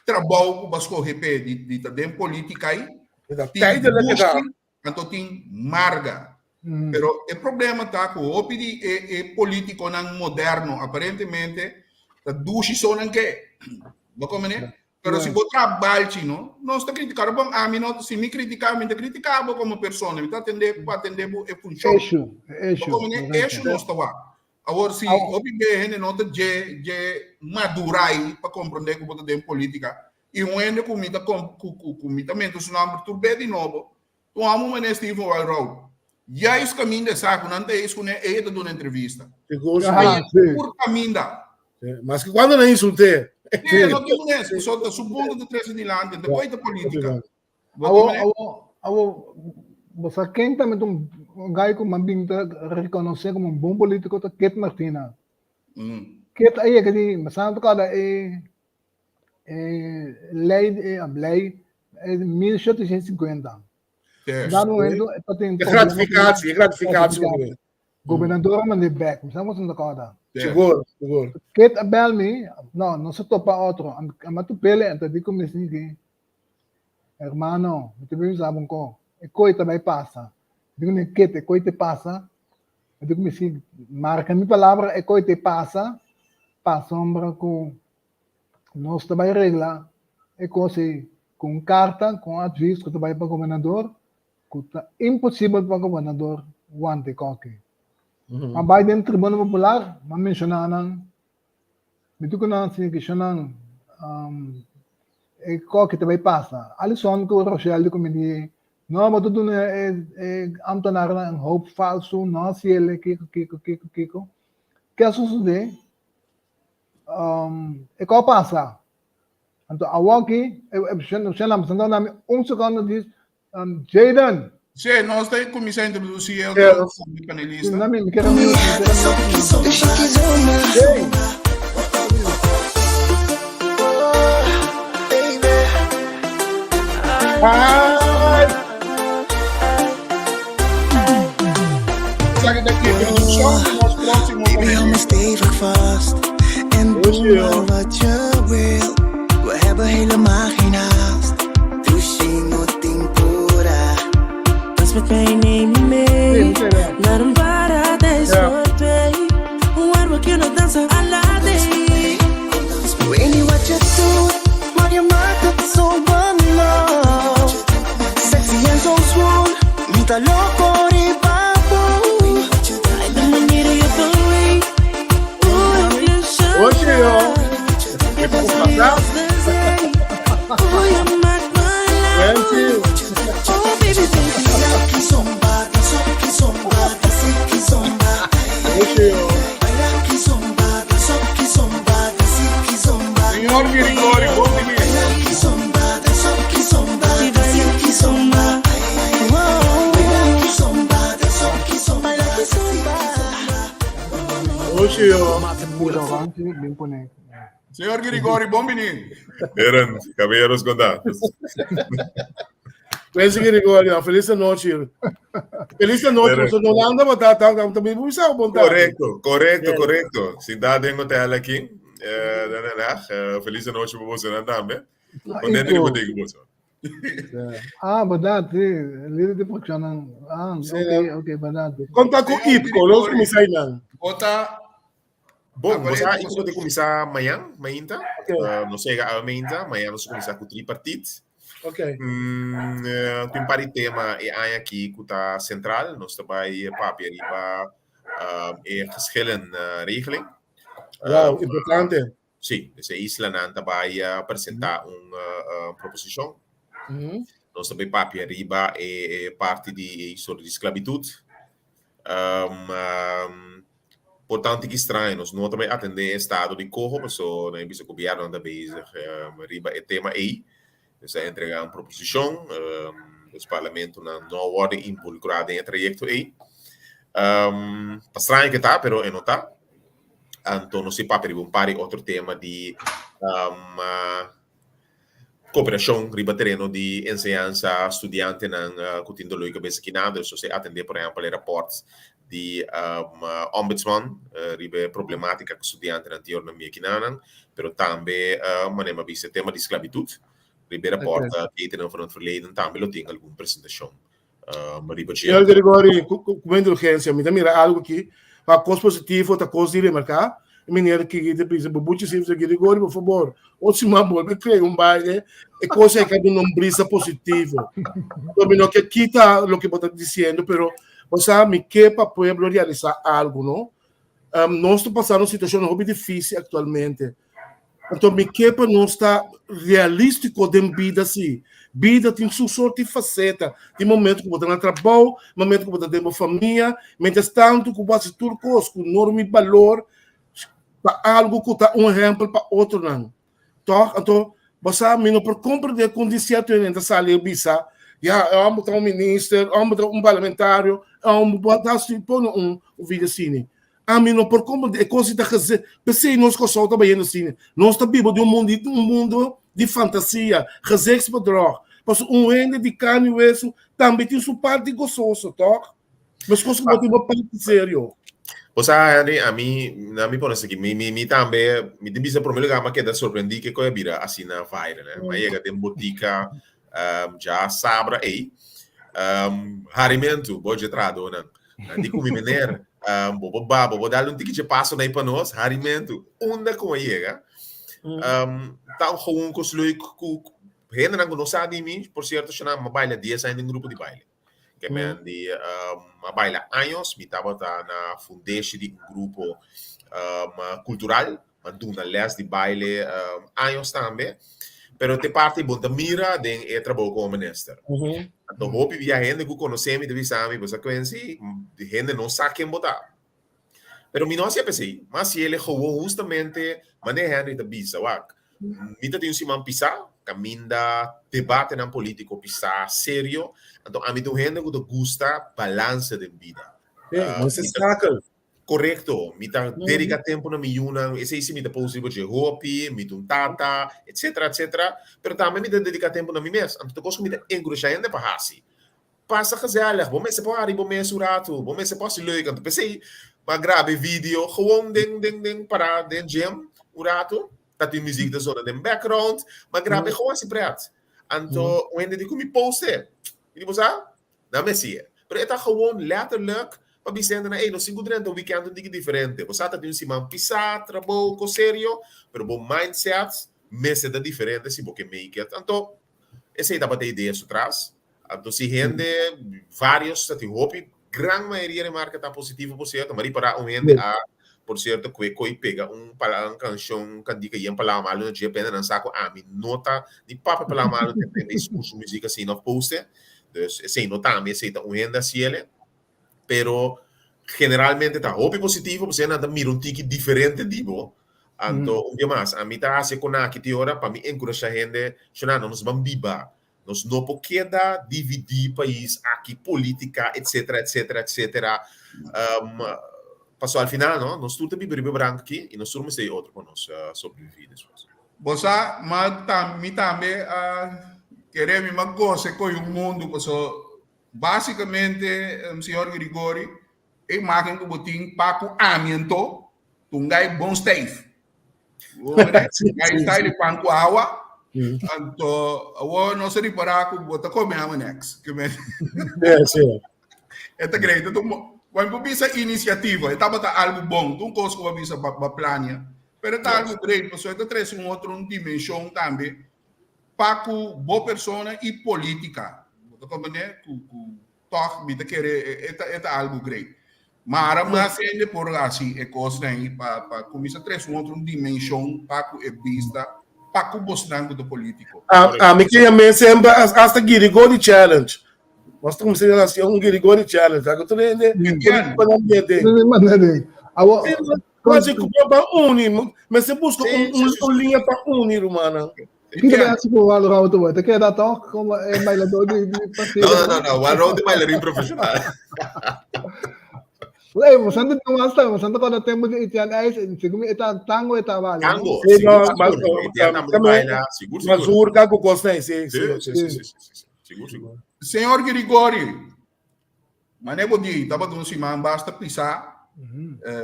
trabou ku bo a skohe p'e di di ta den polítika ei, tin gushi anto tin marga. Pero e problema ta ku hopi di e e polítikonan moderno aparentemente ta dushi so nan ke. Bo komprendé? Pero si bo traha balchi, no, nos ta critica. Bon, ami no, si mi critica, mi ta critica bo como persona. Mi ta atende, pa atende bo e funcion. Issue, issue. Bo como ne issue nos ta wak. Awor, si hopi be hende no ta dje, dje madurai pa comprende cu bo ta den politica, y un hende cu mi ta com, cu, cu, cu mi ta menta su nomber tur be di nobo, un homo mane Steven Walroud. Juist caminda e sa cu nan ta eis cune, ey ta duna entrevista. Sigur, Ah, sigur. sí. Tur caminda. Maske cuando nan insulté. Sí, no tin mes. So, ta su punto ta trece dilanti. Ta coy ta politica. Bo Awo, tin mane? awo, awo, bo sa ken tambe ta un un guy cu man bin ta reconoce como un bon politico ta Kit Martina. Kit a yega di, mi sa no ta corda e e ley, e ley, e 1750. Yes. Da momento e ta tin E problema cu gratificatie, e gratificatie. gratificatie. Gobernador a mand'é bek, mi sa bo ta corda. Yes. Sigur, sigur. Kit a bel mi, no, nos a topa otro. A m'a tupele, a ta di ku mi sinti, Hermano, mi ta bin bisa bo un ko, e koi ta bai pasa. Mi di ku mi, Kit, e koi te pasa? A di ku mi, si, marka mi palabra, e koi te pasa, pasobra ku nos ta bai regla e kos ei ku un karta, ku un advis ku ta bai pa gobernador, ku ta imposibel pa gobernador wanta e koki. Ma bai den Tribuna Popular, m'a menshoná nan, mi tur ku nan siña kishonnan e koki ta bai pasa. Alison ku Rochelle di ku mi di, no, bo ta duna e e ambtenarnan un hoop falsu, no hasi el, kiko, kiko, kiko, kiko. Ke a sosodé? E kò pasa. Anto awoki, e e na mi un sekondo dis, Jaden. Sí, nos ta kuminsá introdusí e otro panelista. Na mi, mi kere mute, mi kere mute. Hey. Hi. Esaki ta introdukshon di nos próksimo Baby, hou me panelista. stevig vast En doe maar wat je wil We hebben helemaal geen haast Douche no tin pura Dans met mij, neem je mee Naar een paradijs voor twee Waar we kunnen dansen à la day Weet niet wat je doet, maar je maakt het zo banal Sexy en zo zwoel, mi ta loco riba bo Ay, de manier je beweegt Hoe ik je Oye, yo. Je Como bent zo pasar? als de zee Hoe je maakt me Wendy. lachen Oh baby, baby Kizomba, danso kizomba, dansi kizomba Oye, yo. Baila kizomba, danso kizomba, dansi kizomba Señor Girigori, bon bini. Baila kizomba, danso kizomba, dansi kizomba Baila kizomba, danso kizomba, dansi kizomba Oye, yo. Mira, bin pone. Señor Girigori, bon bini. Eren, caballeros, conta. Wendy Girigori, felis nochi. Felis nochi, Eren. profesor Holanda, maar ta ta ta mi bisa bon tardi. Correcto, correcto, Yeah. correcto. Sintá den hotel aki, eh, den Den Haag. Eh, felis nochi pa boso tambe. Contento di Iko. por ku boso. Ah, berdat, si. Lider di frakshon. Ah, Si, ok, ok, berdat. Konta ku Ipko, nos kuminsá einan. Bo ta Bom, Agora você eu Ipko ta kuminsá mañan, mainta. Ok. Nos yega awe mainta, mañan nos kuminsá ku tripartiet. Ok. Tin par di tema e aña aki ku ta sentral. Nos ta bai papia riba e geschillenregeling. Wow, importante. Sí, dus e islanan ta bai presentá un proposishon. Nos ta bai papia riba e parti di historia di sklabitut. Por tantu ki straño, nos no ta bai atendé e estado di koho, paso nan a bisa gobièrnu ta bezig riba e tema ei. Nos a entregá un proposishon, dus parlamentonan no a wòrdu involukrá den e trayekto ei. Ta straño ke ta, pero e no ta. Anto nos tin papia riba un par di otro tema di. Koperashon riba tereno di enseñansa, studiantenan ku tin doló di kabes aki nan, dus nos e atendé por ehèmpel e rapòrt di Ombudsman riba e problematika ku studiantenan tin ora nan bini aki nan, pero tambe manera mi a bisa e tema di sklabitut riba e rapòrt Ketenen van het Verleden tambe lo tin algun presentashon riba dje. Señor Gregory, ku ku indulgensia, mi ta mira algu aki, pa kos positivo ta kos di remarká. E meneer ki ta bisa, Bubuchi Simpson, Gregory, por fabor, otro siman bolbe krea un baile, e kos ei ka duna un brisa positivo. So mi no ke kita loke bo ta disiendo, pero bo sa mi ke pa pueblo realisá algu, no? Nos ta pasando un situashon hopi difísil aktualmente. Anto mi ke pa nos ta realístiko den bida sí. Bida tin su sorti faseta. Tin momento ku bo ta na trabou, momento ku bo ta den bo famia. Mientras tantu ku bo hasi tur kos ku norma i balor ta algu ku ta un ehèmpel pa otronan. Tòg? Anto bo sa mi no por komprendé kon di sierto hende ta sali i bisa, ya e hòmber ta un minister, e hòmber ta un parlamentario, e hòmber bo ta hasi pone un video asina. Ami no por comprende e cos ta geze. P'esei nos Kòrsou ta bayendo asina. Nos ta biba den un mundo un mundo di fantasia, gezichtsbedrog. Pasobra un hende di carne y hueso tambe tin su parti gozoso, tòg? Meskos ku bo tin bo parti serio. Bo sa, Henry, ami, na mi pone esaki, mi, mi, mi tambe, mi tin bisa prome lugar m'a keda sorprendí ke koe a bira asina viral, eh. M'a yega den botika, dja sabra ei, harimentu, bo dje trahadónan. Nan di ku mi, Meneer, bo por ba, bo por dal un tiki dje paso na ei pa nos, harimentu. Unda ku a yega, ta un gewoon kos leuk ku hendenan ku no sa di mi, por sierto, shana, m'a baila dies aña den grupo di baile. Ke men di, m'a baila años, mi tabata na fundeshi di un grupo kultural, m'a duna les di baile años tambe. Pero te parti bon ta mira den e trabou komo minister. Anto hopi bia hende ku konosé mi ta bisa mi, bo sa Quincy, hende no sa ken bo ta. Pero mi no hasié p'esei. Mi hasié gewoon hustamente manera Henry ta bisa, wak, mi ta tin un siman pisá, kaminda debatenan polítiko pisá serio, anto ami ta un hende ku ta gusta balanse den bida. Sí, no se skakel. Korekto, mi ta dediká tempu na mi yunan, esei si mi ta post riba dje hopi, mi ta un tata, etcetera, etcetera, pero tambe mi ta dediká tempu na mi mes, anto ta kos ku mi ta enkurashá hende pa hasi. Pasa gezellig, bo mester por hari bo mes un ratu, bo mester por hasi leuk, anto p'esei mi a graba e video gewoon den den den pará den gym un ratu, ta tin muzik ta zona den background, mi a graba e gewoon hasi pret. Anto un hende di ku mi post e, mi di bo sa? Nan mester. Pero e ta gewoon letterlijk pa bisa hendenan, ey, nos tin cu drenta un weekend un tiki diferente. Bo sa ta tin un siman pisa, trabou, cos serio, pero bo mindset mester ta diferente si bo ke make it. Anto, esey tabata e idea su tras. Anto si hende, varios ta tin hopi, gran mayoria remarca ta positivo, por cierto. Ma ripara un hende a, por cierto, cue coy pega un pala, un cancion, cantica yen palabra malo na dje, pende nan sa cu ami no ta ni papia palabra malo, te prende y scucha musica asina of poste. Dus esei no ta ami, esei ta un hende hasiele. Pero generalmente ta hopi positivo, pasobra nan ta mira un tiki diferente di bo. Anto, un dia mas, ami ta hasi e konaki te ora pa mi enkurashá hende, shona, no nos ban biba. Nos no por keda dividí pais aki, polítika, etcetera, etcetera, etcetera. Pasobra al final, no, nos tur ta biba riba e branka aki i nos tur mester di otro pa nos sobreviví despues. Bo sa, ma tam, mi tambe a kere mi ma gosa e koe un mundu, paso basikamente, señor Grigori, e imagen ku bo tin pa ku ami anto, ta un gai bon stijf. Bo mira, gai stijf di pan ku awa, anto awor nos a ripara ku bo ta kome awa next. Ke men. E ta great, e ta un bon, wan bo bisa inisiativa, e tabata algu bon, tur kos ku bo a bisa bo a plania. Pero ta algo great, pasobra e ta trese un otro un dimension tambe pa cu bo persona y politica. Bo ta comprende? Cu, cu toch mi ta kere e ta, e ta algo great. Mara mas hende por haci e cosnan ey pa, pa cuminsa trese un otro un dimension pa cu e bista, pa cu bosnan cu ta politico. A, ami ke yam'é semper hasta Girigori Challenge. Nos ta cuminsa haci un Girigori Challenge. Ta cu tur hende Entiendo. pa nan bia den. Awo, Mas ku pa uni, mester buska un, un, un linea pa uni, rumannan. Kiko ta hasi ku Waldo Raúl te keda toch como e bailador di, di partido? No, no, no, no. Waldo de bailarín profesional. Ei, mo santo não basta, mo santo quando tempo de Etienne Eis, segundo eta tango eta vale. Tango, Sí, sigur, no, sigur. mas, Etienne tambe tambe- baila, sigur, sigur. Mazurka ku kos nee, sí, Sí, sí. sí, sí, sí, sí, sí. Sigur, sigur. Señor Grigori, mane bo di, tabata un siman basta pisá,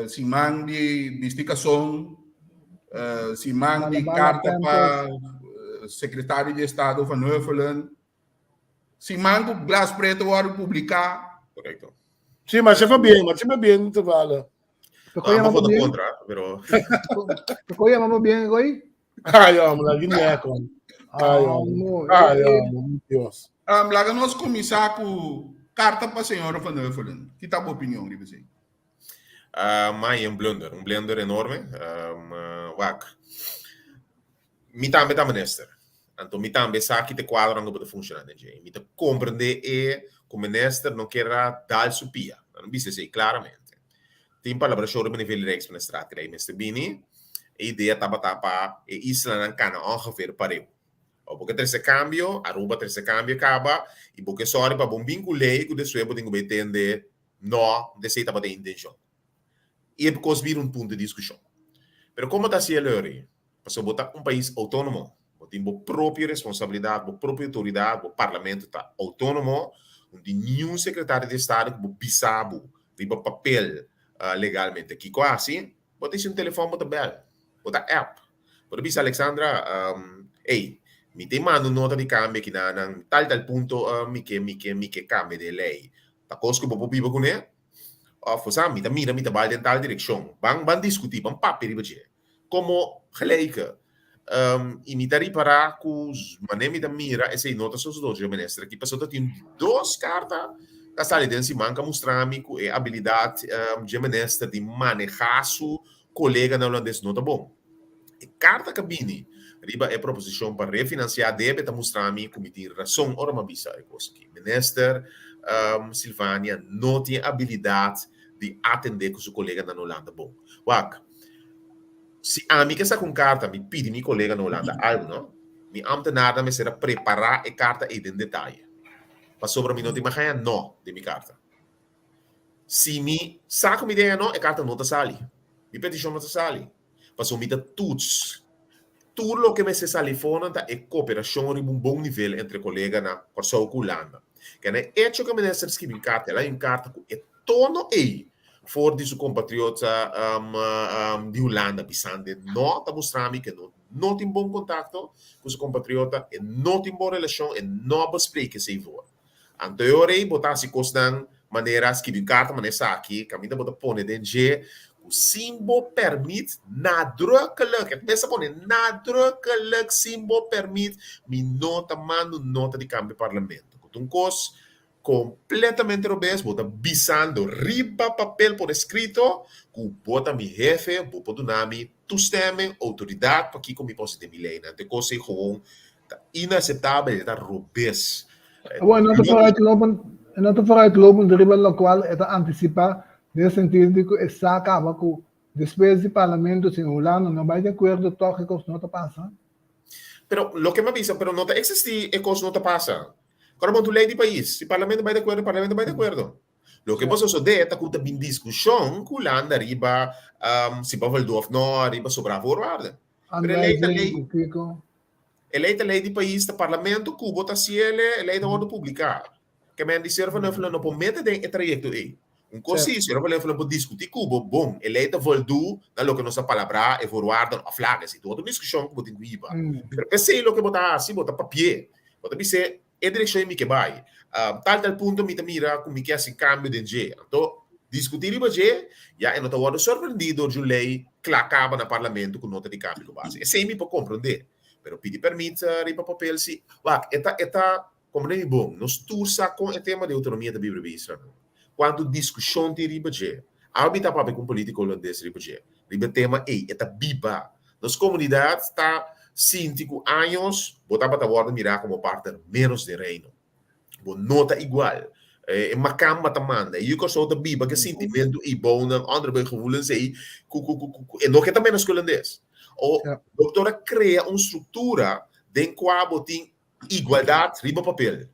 siman di bisti kason, siman di Bala, bala, karta tempo. Pa sekretario di Estado Van Huffelen, siman ku Glas Preto wòrdu publiká. Korekto. Sí, maar ze bien, maar ze bien te vale. No, Tocó amo llamamos voto bien. kontra, pero Tocó llamamos bien, güey. Ay, hombre, la guinea con. Ay, hombre. no. Ay, hombre, Dios. Laga nos kuminsá ku karta pa señora Van Huffelen. Ki ta bo opinion riba esei? Ah, un blunder enorme. Wak. Mi tambe ta minister. Anto mi tambe sa ki te kuadronan ku bo ta funshoná den dje. Mi ta komprendé e ku minister no kier a dal su pia. Nan a bisa esei klaramente. Tin palabrashon riba nivel di Rijksministraat ku mester bini. E idea tabata pa e islanan kana ongeveer pareu. O bo ke trese kambio, Aruba trese kambio kaba i bo ke sòri pa bo bin ku lei ku despues bo tin ku bai tende no, esei tabata e intenshon. I e kos bira un punto di diskushon. Pero komo ta hasi e lori? Pasobra bo ta un pais outónomo, bo tin bo propio responsabilidat, bo propio outoridat, bo parlamento ta outónomo, no tin niun sekretario di estado ku bo bisa bo riba papel legalmente kiko hasi, bo ta hasi un telefòn bo ta bèl, bo ta app, bo ta bisa Alexandra, ey, mi ta manda un nota di kambio akinanan, tal tal punto mi ke mi ke mi ke kambia di e lei, ta kos ku bo por biba kuné? Òf, bo sa, mi ta mira mi ta bai den tal direkshon, ban ban diskutí, ban papia riba dje. Komo gelijke. I mi ta ripará ku manera mi ta mira esei no ta sosodó dje minister aki, pasobra ta tin dos karta ta sali den siman ka mustra mi ku e abilidat dje minister di manehá su koleganan hulandes no ta bon. E karta ka bini riba e proposishon pa refinansiá debe ta mustra mi ku mi tin rason ora mi a bisa e kos aki. Minister Silvania no tin e abilidat di atendé ku su koleganan Hulanda bon. Wak, si ami ke saka un karta mi pidi mi kolega na Hulanda algu no, mi ambtenarnan mester a prepará e karta ei den detaye. Pasobra mi no tin mas haña no den mi karta. Si mi sa ku mi den no, e karta no ta sali. Mi petishon no ta sali. Pasobra mi ta tuts. Tur loke mester sali fonan ta e koperashon riba un bon nivel entre kolega na Kòrsou ku Hulanda. Kende e echo ku e minister skibi un karta, el a un karta ku e tono ei for di su kompatriota di Hulanda bisando no ta mustra mi ku e no no tin bon kontakto ku su kompatriota, e no tin bon relashon, e no a besprek esei for. Anto e ora ei bo ta hasi kosnan manera skibi un karta manera esaki, kaminda bo ta pone den dje ku sin bo pèrmit nadrukkelijk, e mester pone nadrukkelijk sin bo pèrmit mi no ta manda un nota di kambio parlamento. Ku ta un kos kompletamente robes, bo ta bisando riba papel por eskrito ku bo ta mi hefe, bo por duna mi toestemming, outoridat pa kiko mi por hasi den mi leinan. Anto e kos ei gewoon Ta inaseptabel, e ta robes. Awor, e no ta vooruitlopend, e no ta vooruitlopend riba locual e ta anticipa den sentido di cu e sa caba cu despues di parlamento si Hulanda no bay di acuerdo toch e cos no ta pasa. Pero loke mi a bisa, pero no ta existi e cos no ta pasa. Ora bo tu ley di pais, si parlamento bay di acuerdo, parlamento bay di acuerdo. Loke por sosode ta cu ta bin discusion cu Hulanda riba si pa voldoe of no, riba sobra voorwaarden. Pero e ley ta ley. E ley ta ley di pais, ta parlamento cu bo ta haciele, e ley ta wordo publica. Ke men di Señor Van Huffelen no por mete den e trayecto ey. Un cos si, Señor Van Huffelen por discuti cu bo, bon, e ley ta voldu na loke nos a palabra, e voorwaarden of laga. Esey ta otro discusion cu bo tin cu hiba. Pero pesey loke bo ta haci, bo ta papie. Bo ta bis'e, E direkshon ei mi ke bai. Tal tal punto mi ta mira ku mi ke hasi kambio den dje. Anto, diskutí riba dje, ya e no ta wòrdu sorprendí dor di un lei kla kaba na parlamento ku no ta di kambio ku base. Esei mi por komprondé. Pero pidi pèrmit riba papel si. Wak, e ta e ta komprendé mi bon. Nos tur sa kon e tema di outonomia ta biba riba isla no. Kuantu diskushon tin riba dje. Awe mi ta papia ku un polítiko hulandes riba dje. Riba e tema ei. E ta biba. Nos komunidat ta sinti ku años bo tabata wòrdu mirá komo partner ménos den Reino. Bo no ta igual. E makamba ta manda. E yu Kòrsou ta biba ku e sintimentu ei bou nan onderbuikgevoelens ei ku ku ku ku e no ke ta ménos ku hulandes. O doktor a krea un struktura den kua bo tin igualdat riba papel.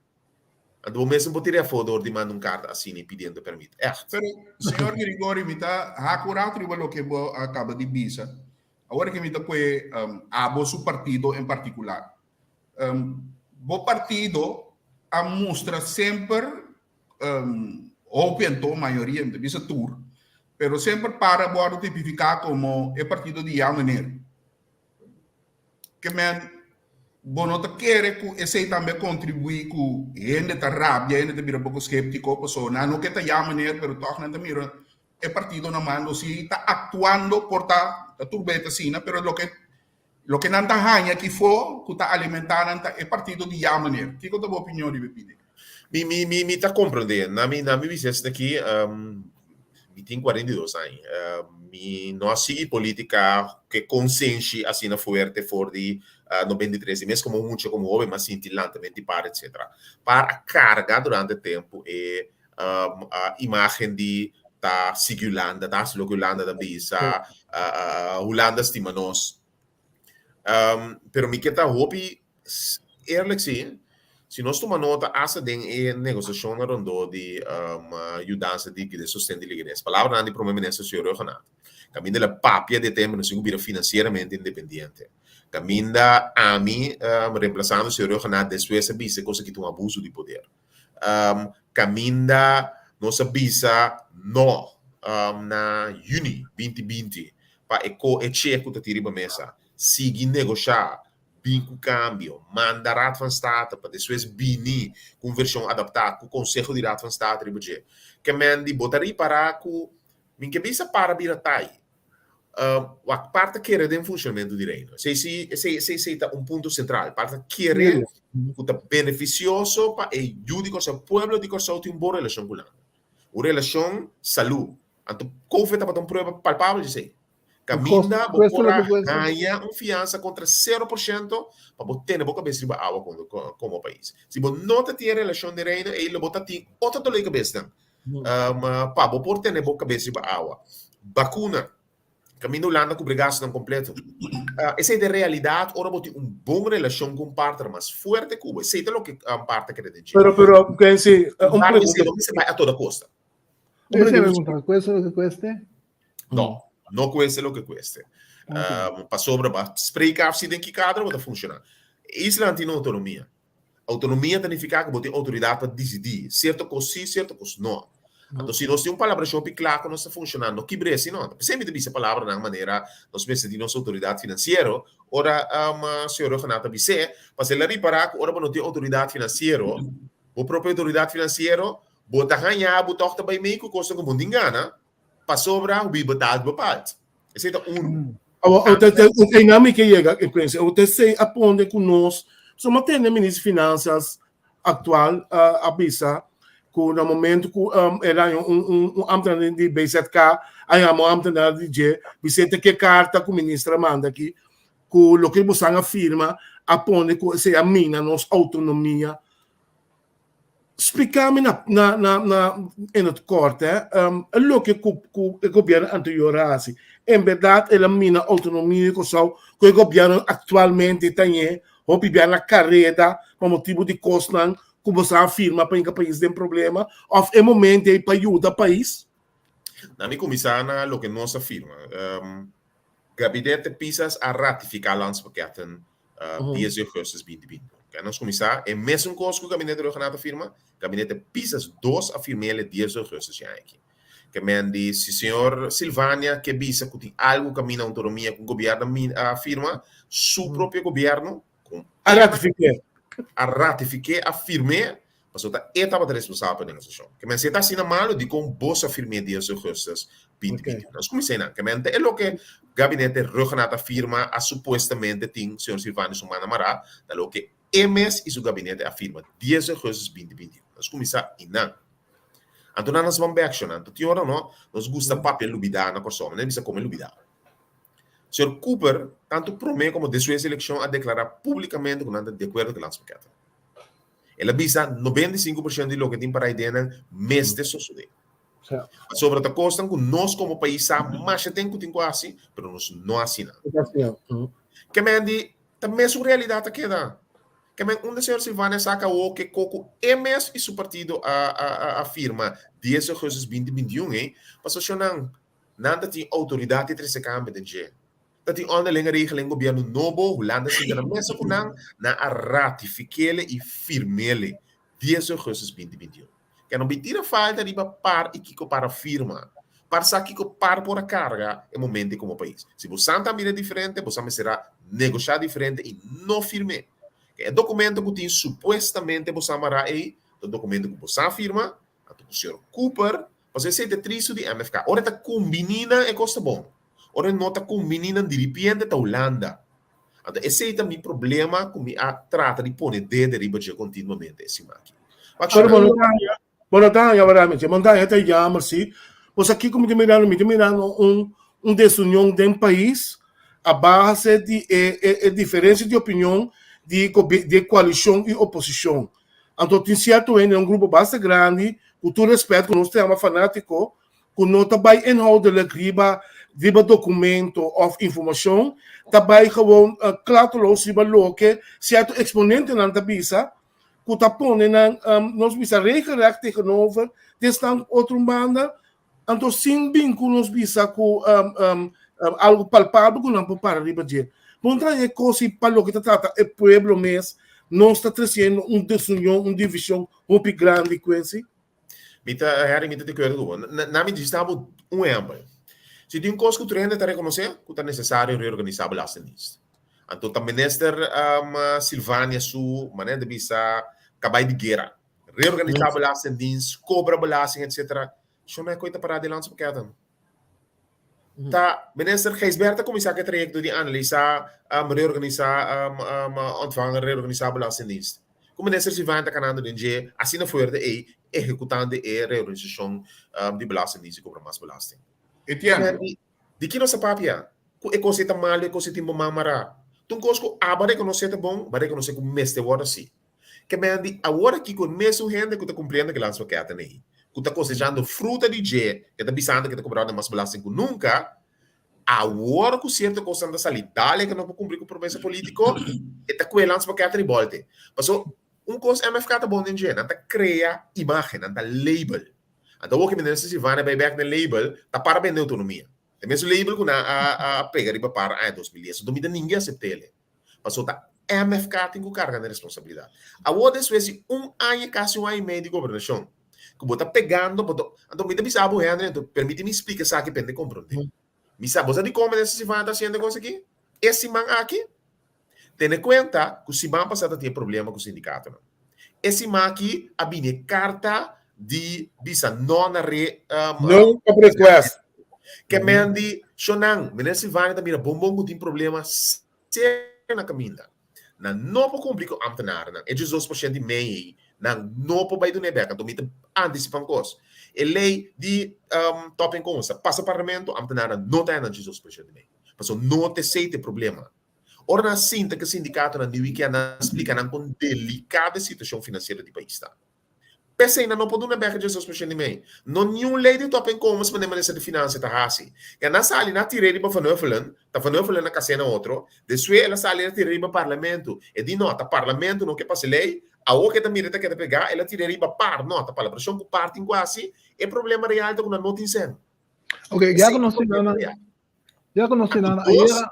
Anto bo mes no por tira afó dor di manda un karta asina pidiendo pèrmit. Ègt. Pero, señor Grigori, mi ta hak un rato riba loke bo a kaba di bisa. Awor ke mi ta kue abo su partido en partikular. Bo partido a mustra semper, hopi anto, mayoria, mi ta bisa tur, pero semper para wòrdu tipifiká komo e partido di ya meneer. Ke men, bo no ta kere ku esei tambe a kontribuí ku hende ta rabia, hende ta bira poko sképtiko, pasobra nan no ke ta ya meneer, pero tòg nan ta mira e partido na mando si ta aktuando, por ta ta tur beta asina, pero loke loke nan ta haña kifó ku ta alimentá nan ta e partido di ya meneer. Kiko ta bo opinion riba e pide? Mi mi mi mi ta komprendé. Na mi na mi bisa esaki, mi tin 42 aña. Mi no a sigui polítika ke konsenshi asina fuerte for di 93. I mes komo mucha, komo hoben, mi a sinti lantamento di par etsetera. Par a karga durante tempu e imágen di ta sigui Hulanda, ta hasi loke Hulanda ta bisa, Hulanda stima nos. Pero mi ke ta hopi eerlijk si, si nos tuma nota hasta den e negosiashonnan rondó di yudansa di likides, sosten di likides, palabranan di Prome Minister señor Rhuggenaath, kaminda el a papia di e tema nos tin ku bira finansieramente independiente. Kaminda ami, remplasando señor Rhuggenaath despues a bisa e kos aki ta un abuso di poder. Kaminda nos a bisa no na yüni 2020 pa e ko e chek ku ta tin riba mesa, sigui negoshá, bin ku kambio, manda Raad van State pa despues bini ku un vershon adaptá ku konseho di Raad van State riba dje. Ke men di bo ta ripará ku mi ke bisa para bira tai. Wak par ta kere den funshonamentu di Reino. Esei si, esei, esei, esei ta un punto sentral. Par ta kere ku ta benefisioso pa e yu di Kòrsou, pueblo di Kòrsou tin un bon relashon ku landa. Un relashon salú. Anto Covid tabata un prueba palpabel di esei. Kaminda bo por a haña un fiansa kontra 0% pa bo tene bo kabes riba awa komo pais. Si bo no ta tin e relashon den Reino ei lo bo ta tin otro doló di kabesnan. Pa bo por tene bo kabes riba awa. Bakuna. Kaminda Hulanda kubri gastunan kompleto. Esei ta e realidat ora bo tin un bon relashon ku un partner mas fuerte ku bo. Esei ta loke un partner kere den dje. Pero, pero, Quincy, un pregunta. No mester bai a toda kosta. Un pregunta. Cueste lo que cueste? No, no cueste lo que cueste. Pasobra ba spreek af si den ki kadro bo ta funshoná. Islanan tin autonomia. Autonomia ta nifiká ku bo tin outoridat pa disidí sierto kos sí, sierto kos no. Anto si nos tin un palabrashon hopi kla ku nos ta funshoná, no kibr'é si no. P'esei mi ta bisa palabranan manera nos mester di nos outoridat finansiero, ora señor Rhuggenaath ta bis'é, pasobra el a ripará ku ora bo no tin outoridat finansiero, bo propio outoridat finansiero, bo ta haña bo tòg ta bai mei ku kosnan ku bo no tin gana, pasobra bo betaal bepaald. Esei ta un. Awor, einan mi ke yega, Quincy. Awor, esei a pone ku nos, so mi a tende Minister di Finansas aktual a bisa ku na momento ku el a haña un ambtenaar di BZK a yama un ambtenaar di dje, bis'é ta ke karta ku minister a manda aki, ku loke bosan a firma a pone ku esei a mina nos outonomia. Spliká mi na na na na in het kort hè, e loke ku ku e gobièrnu anterior a hasi. En bèrdat el a mina outonomia di Kòrsou ku e gobièrnu aktualmente ta ñe hopi bia na kareda pa motibu di kosnan ku boso a firma pa hinka pais den problema òf e momento ei pa yuda pais? Na mi kuminsá na loke nos a firma. Gabinete Pisas a ratifiká Landspakketten 10 di augustus 2020. Oké, nos kuminsá e mesun kos ku Gabinete Rhuggenaath a firma, Gabinete Pisas dos a firm'é el 10 di augustus e aña aki. Ke men di si señor Silvania ke bisa ku tin algu kaminda outonomia ku gobièrnu a firma, su propio gobièrnu ku A ratifik'é. A ratifik'é, a firm'é, pasobra ta e tabata responsabel pa e negosiashon. Ke men si e ta asina malu, dikon boso a firm'é 10 di augustus 2021? Nos kuminsá einan. Ke men ta e loke Gabinete Rhuggenaath a firma a supuestamente tin señor Silvania su man amará, ta loke e mes i su gabinete a firma 10 di augustus 2021. Nos kuminsá einan. Anto nan nos ban bèk shon. Anto tin ora no, nos gusta papia lubidá na Kòrsou. Mi no bisa kome lubidá. Señor Cooper, tantu promé komo despues di elekshon a deklará públikamente ku nan ta di akuerdo ku e landspakket. El a bisa 95% di loke tin pará ideanan mester sosodé. Pasobra ta kosnan ku nos komo pais sa masha ten ku tin ku hasi, pero nos no hasi nan. Ke men di ta mesun realidat ta keda. Ke men unda señor Silvania saka awor ke ko ku e mes i su partido a a a firma dies augustus binti bintiun ei, pasobra shonnan nan ta tin outoridat di trese kambio den dje. Ta tin onderlinge regeling gobierno nobo, Hulanda sinta na mesa ku nan, nan a ratifikele i firmele dies augustus binti bintiun. Ke no bin tira falta riba par i kiko par a firma. Par sa kiko par por a karga e momento ei komo pais. Si bo san ta mira diferente, bo sa mester a negoshá diferente i no firm'é. Ke e dokumento ku tin supuestamente bo sa mará ei, ta un dokumento ku bo sa firma, anto ku señor Cooper, pasobra esei ta e tristu di MFK. Ora e ta kumbiní nan e kos ta bon. Ora e no ta kumbiní nan diripiente ta Hulanda. Anto esei ta mi problema ku mi a trata di pone dede riba dje kontinuamente e siman aki. Wak Pero bo shona. no ta haña, bo no ta haña verdaderamente. Bo no ta haña ta jammer si. Pues aki ku mi ta mirando, mi ta mirando un un desunion den pais a base di e e e diferensia di opinion di gobi di e koalishon i oposishon. Anto tin sierto hende, un grupo basta grandi, ku tur respet ku nos ta yama fanatiko, ku no ta bai inhoudelijk riba riba dokumento òf informashon, ta bai gewoon klateloos riba loke sierto eksponentenan ta bisa, ku ta pone nan nos bisa regelrecht tegenover desnan otro banda, anto sin bin ku nos bisa ku algu palpabel ku nan por para riba dje. Bo no traha e kos i pa loke ta trata e pueblo mes, nos ta tresiendo un desunion, un divishon hopi grandi, Quincy. Mi ta, Harry, mi ta di akuerdo ku bo. Na mi djis dabo un ehèmpel. Si tin un kos ku tur hende ta rekonosé ku ta nesesario reorganisá Belastingdienst. Anto ta Minister Silvania su manera di bisa kabai di guera. Reorganisá Belastingdienst, kobra belasting etsetera. Shon e koe ta pará dilanti su pakèt. Ta Minister Gijsbert a kuminsá ku e trayekto di analisá, reorganisá ontvanger, reorganisá Belastingdienst. Ku Minister Silvania ta kanando den dje asina fuerte ei ehekutando e reorganisashon di Belastingdienst i kobra mas belasting. Etienne. Di ki nos a papia? Ku e kos ei ta malu, e kos ei tin bo man mará. Ta un kos ku abo a rekonosé ta bon, bo a rekonosé ku mester wòrdu así. Ke men di awor aki ku e mesun hende ku ta kumpliendo ke landspaketten ei, ku ta kosechando fruta di dje, ke ta bisando ke ta kobrando mas belasting ku nunka, awor ku sierto kosnan ta sali dale ke no por kumpli ku promesa politiko, e ta kue landspaketten i bolte. Paso, un kos MFK ta bon den dje, nan ta krea imagen, nan ta label. Anto awor ke Minister Silvania bai bek den label, ta para bende outonomia. E mesun label ku nan a pega riba par aña 2010, anto mi ta ninge asept'el. Paso ta MFK tin ku karga na responsabilidat. Awor despues di un aña, kasi un aña i mei di gobernashon, ku bo ta pegando, bo ta, anto mi ta bisa bo Henry, anto permiti mi splika esaki pa hende komprondé. Mi sa, bo sa dikon Minister Silvania ta hasiendo e kos aki? E siman aki, tene kuenta ku siman pasá ta tin e problema ku sindikatonan. E siman aki a bini e karta di bisa no na re, No op request. Ke men di, Shonnan, Minister Silvania ta mira bon bon ku tin problema serio na kaminda. Nan no por kumpli ku ambtenarnan. E 12% di mei ei, nan no por bai dun'é bèk. Anto mi ta antisipá un kos. E lei di topinkomens ta pasa parlamento, ambtenarnan no ta haya nan 12% di mei. Pasobra no ta esei ta e problema. Ora nan a sinta ku e sindikatonan di wikènt, nan a splika nan kon delikado e situashon finansiero di pais ta. P'esei nan no por duna bek e 12% di mei. No niun lei di topinkomens manera Minister di Finansia ta hasi. Ya nan sali nan a tir'é riba Van Huffelen, ta Van Huffelen a kas'é na otro, despues el a sali el a tir'é riba Parlamento. E di no, ta Parlamento no ke pasa e lei, awor ke ta mira ta keda pegá, el a tir'é riba par, no, ta palabrashon ku par tin ku hasi, e problema real ta ku nan no tin sèn. Ok, ya ku nos tin nan, ya ku nos tin nan ayera.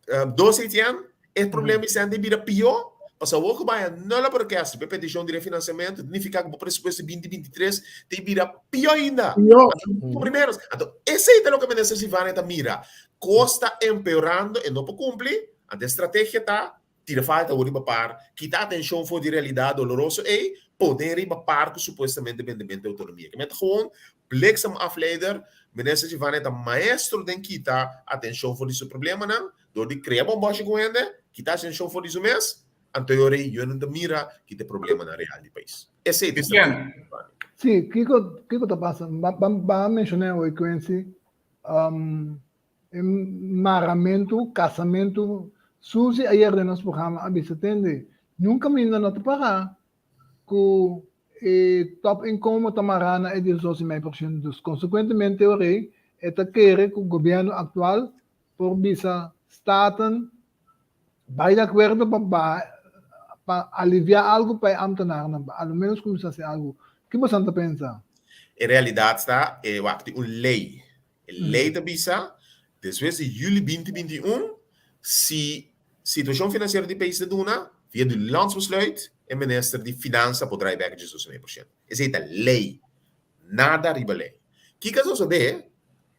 2 ATM, e problema di sende bira pió. Pasobra awor ku bai a nula por orkesta pa e petishon di refinanciamento, significa ku bo presupuesto di 2023 ta bira pió ainda. Pió. Kumpri menos. Anto, esei ta loke Minister Silvania ta mira. Kos ta empeorando, e no por kumpli. Anto e strategia ta tira falta awor riba par, kita atenshon for di realidat doloroso ei, pone riba par ku supuestamente bendemento di outonomia. Ke mester gewoon bliksem afleider, Minister Silvania ta maestro den kita atenshon for di su problemanan, dor di krea bomboshi ku hende, kita atenshon for di su mes, anto e ora ei yo no ta mira kita e problemanan real di pais. Esei ta e strategia di Silvania. Sí, kiko kiko ta pasa? Ban ban menshoná hoy Quincy, E maramentu, kasamentu, Suzy ayer den nos programa a bisa tende, niun kaminda no ta pará ku e top inkomo ta mará na e 12,5%. Dus konsekuentemente ora ei e ta kere ku gobièrnu aktual por bisa Staten bai di akuerdo pa baha. pa aliviá algu pa e ámtenarnan, pa alo ménos kuminsá hasi algu. Ki boso ta pensa? E realidat ta, e wak tin un lei. E lei ta bisa, despues di juli 2021, si situashon finansiero di pais ta duna, via di landsbesluit, e minister di Finansa por draai bek 12,5%. Esei ta lei. Nada riba lei. Kiko a sosodé?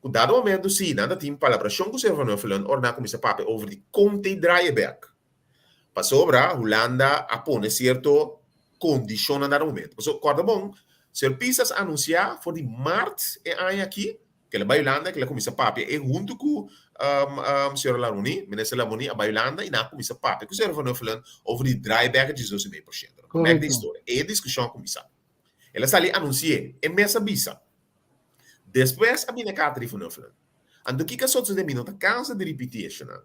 Ku dado momento si nan ta tin palabrashon ku señor Van Huffelen ora nan a kuminsá papia over di kon ta e draai bek. Pasobra Hulanda a pone sierto kondishonnan dado momento. Pasobra kòrda bon, señor Pisas a anunsiá for di mart e aña aki ku el a bai Hulanda, ku el a kuminsá papia e huntu ku señor Larmonie, minister Larmonie a bai Hulanda i nan a kuminsá papia ku señor Van Huffelen over di draai bek e 12,5%. Bek di historia. E diskushon a kuminsá. El a sali anunsi'é, e mes a bisa. Despues a bini e karta di Van Huffelen. Anto kiko a sosodé mi no ta kansa di ripití eshonan.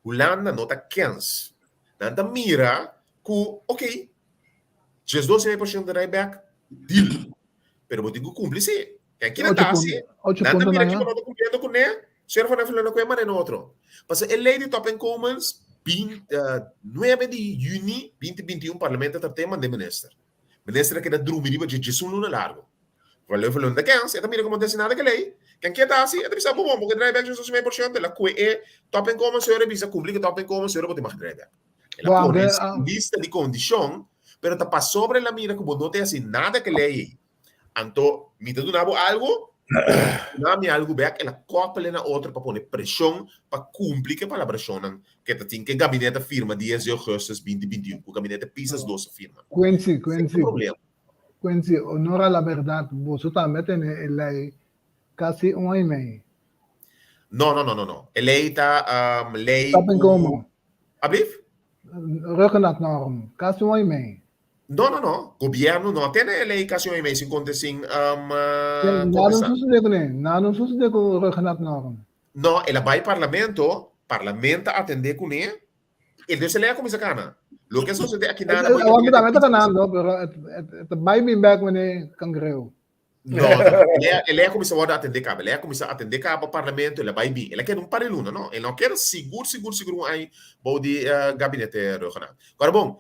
Hulanda no ta kens. Nan ta mira ku, ok, 12,5% ta rai bek, deal. Pero bo tin ku kumpli sí. Ken kina ta hasi? Nan ta mira kiko no ta kumpliendo kuné, señor Van Huffelen a kue manda e otro. Pasobra e lei di topinkomens, 9 di yüni 2021 parlamento a trat'é manda e minister. Minister a keda drumi riba dje djesun luna largo. Valeu Valeu ta kens, e ta mira komo ta hasi nada ke lei. Ken ke ta hasi? E ta bisa, Bo bon, bo ke draai bek 12,5%. El a kue e topinkomen, señor e bisa, kumpli ku e topinkomen, señor bo tin mag draai bek. El a pone su lista di kondishon, pero ta pasobra el a mira ku bo no ta hasi nada ke lei ei. Anto, mi ta duna bo algu, duna mi algu bek, el a koppel na otro pa pone preshon pa kumpli ku e palabrashonnan ke ta tin ku e gabinete a firma dies di ougùstùs 2021, ku gabinete Pisas dos a firma. Quincy, Quincy, Quincy, honor a la bèrdat, boso tambe a tene e lei kasi un aña i mei. No, no, no, no, no. E lei ta lei ku. Topinkomen. Ablief? Ruggenatnorm, kasi un aña i mei. No, no, no. Gobierno no a tene e ley casi un mes sin conte sin um, Nada no sucede con él. Nada no sucede con Ruggenatnorm. No, el a bai parlamento, parlamento a atende con él, entonces el ley a comienza cana. Lo que sucede aquí nada. Awor también está ganando, pero het bai bin back meneer Cangreu. No, el a kuminsá wòrdu atendé kaba. El a kuminsá atendé kaba parlamento, el a bai bin. El a keda un par di luna, no. El no keda sigur, sigur, sigur un aña bou di gabinete Rhuggenaath. Kòrda bon,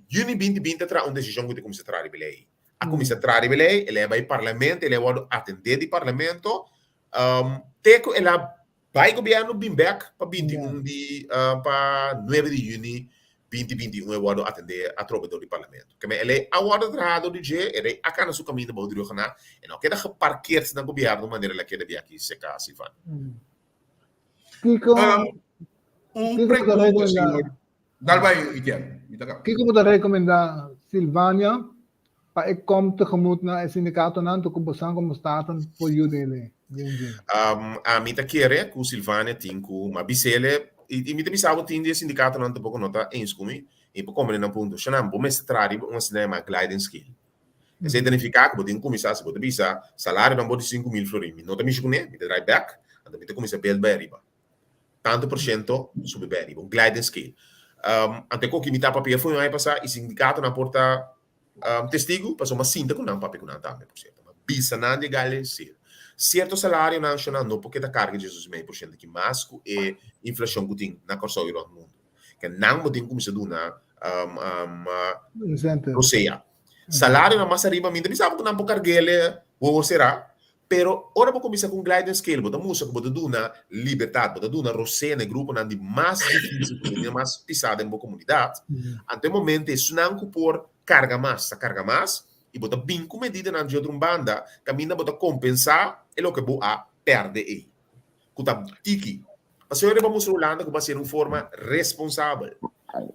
yüni 2020 a traha un desishon ku ta kuminsá traha riba e lei. A kuminsá traha riba e lei, el a bai parlamento, el a wòrdu atendé di parlamento, te ku el a Bai gobièrnu bin bèk pa 21 di pa 9 di yüni 2021 e wòrdu atendé atrobe dor di parlamento. Keme e lei a wòrdu traha dor di dje, e rei a kana su kaminda bou di Riojaná, e no keda geparkeerd na gobièrnu manera el a keda bia aki seka Silvania. Kiko Un Kiko bo ta pregunta, rekomendá? señor. Dal bai, Etienne. Mi ta kaba. Kiko bo ta rekomendá Silvania pa e kom tegemoet na e sindikatonan to ku bosan komo Staten por yuda ele den dje? Ami ta kere ku Silvania tin ku ma bis'ele i mi ta bisa bo tin di e sindikatonan tampoko no ta eens ku mi i por komprende nan punto. Shannan, bo mester traha riba un asina yamá gliding scale. Esei ta nifiká ku bo tin ku kuminsá, si bo ta bisa salarionan bo di 5000 florin, mi no ta mishi kuné, mi ta drai bèk, anto mi ta kuminsá build bai ariba. Tantu por shento subi bai ariba, un gliding scale. Anto e koki mi ta papia for un aña pasá i sindikatonan por ta testigu pasobra mi a sinta ku nan papia ku nan tambe por sierto. Mi a bisa nan di e gliding scale. Sierto salarionan shonal no por keda karga 12,5% aki mas ku e inflashon ku tin na Kòrsou i rònt mundu. Ke nan bo tin ku kuminsá duna rosea. Salarionan mas ariba mi ta bisa bo ku nan por karg'el wowo será Pero ora bo kuminsá ku un gliding scale, bo ta mustra ku bo ta duna libertat, bo ta duna rosé na e gruponan di mas difísil, ku ta mas pisá den bo komunidat. Anto e momento esunnan ku por karga mas ta karga mas i bo ta bin ku medidanan di otro un banda kaminda bo ta kompensá e loke bo a pèrdè ei, ku ta tiki. Pasobra riba mustra Hulanda ku bo a hasié den un forma responsabel.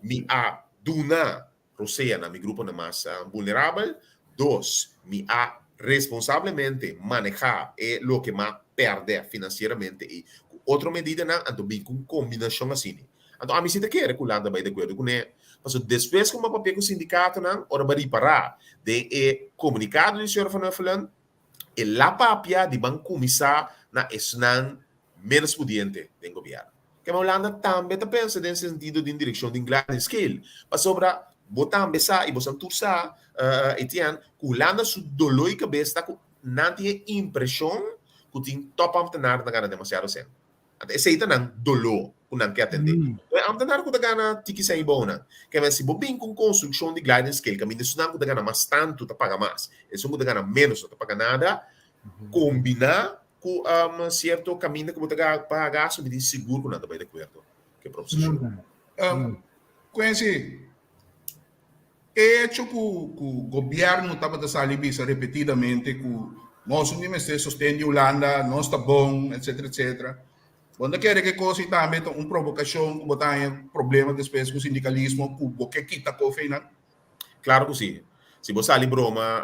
Mi a duna Rosea na mi gruponan mas vulnerabel. Dos, mi a responsablemente manehá e loke m'a pèrdè finansieramente i ku otro medidanan, anto bin ku un kombinashon asina. Anto ami si ta kere ku Hulanda bai di akuerdo kuné, pasobra despues ku m'a papia ku sindikatonan, ora b'a ripará den e komunikado di señor Van Huffelen, e la papia di ban kuminsá na esnan ménos pudiente den gobièrnu. Kema Hulanda tambe ta pensa den sentido di un direkshon di un gliding scale, pasobra bo tambe sa i bosan tur sa, Etienne, ku Hulanda su doló i kabes ta ku nan tin e impreshon ku tin tòpambtenaar ta gana demasiado sèn. Anto esei ta nan doló. ku nan ke atendé. E ámtenar ku ta gana tiki sèn i bounan. Ke men si bo bin ku un konstrukshon di gliding scale kaminda esunnan ku ta gana mas tantu ta paga mas, esun ku ta gana ménos no ta paga nada, kombiná ku sierto kaminda ku bo ta paga gastu, mi tin sigur ku nan ta bai di akuerdo ku e proposishon. Quincy, E echo ku ku gobièrnu tabata sali bisa repetidamente ku nos no tin mester sosten di Hulanda, nos ta bon, etcetera, etcetera. Bo no ta kere ku e kos ei tambe ta un provokashon ku bo ta haña problema despues ku sindikalismo ku bo ke kita kof einan? Klaro ku si. Si bo sali broma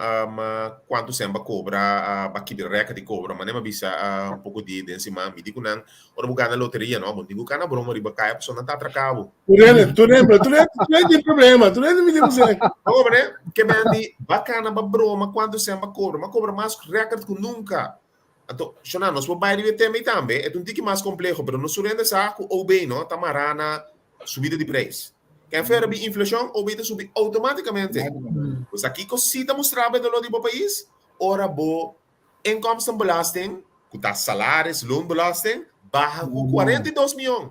kuantu sèn bo a kobra, bo a kibra rèkòrt di kobra, manera mi a bisa un poko di den siman, mi di ku nan ora bo gana loteria no, bo no tin ku kana broma riba kaya pasobra nan ta atraká bo. Turene, turene, turene, turene tin problema, turene mi tin kusé. Pobre, ke men di, ba kana ba broma kuantu sèn ba kobra, m'a kobra mas rèkòrt ku nunka. Anto, shona, nos por bai riba e tema ei tambe, e ta un tiki mas kompleho, pero nos tur hende sa ku OB no ta mará na subida di preis. Ken fera bin inflashon, OB ta subi outomátikamente. Pues a kiko sí ta mustra bo e doló di bo pais? Ora bo inkomstenbelasting, ku ta salaris, loonbelasting, baha ku 42 mion.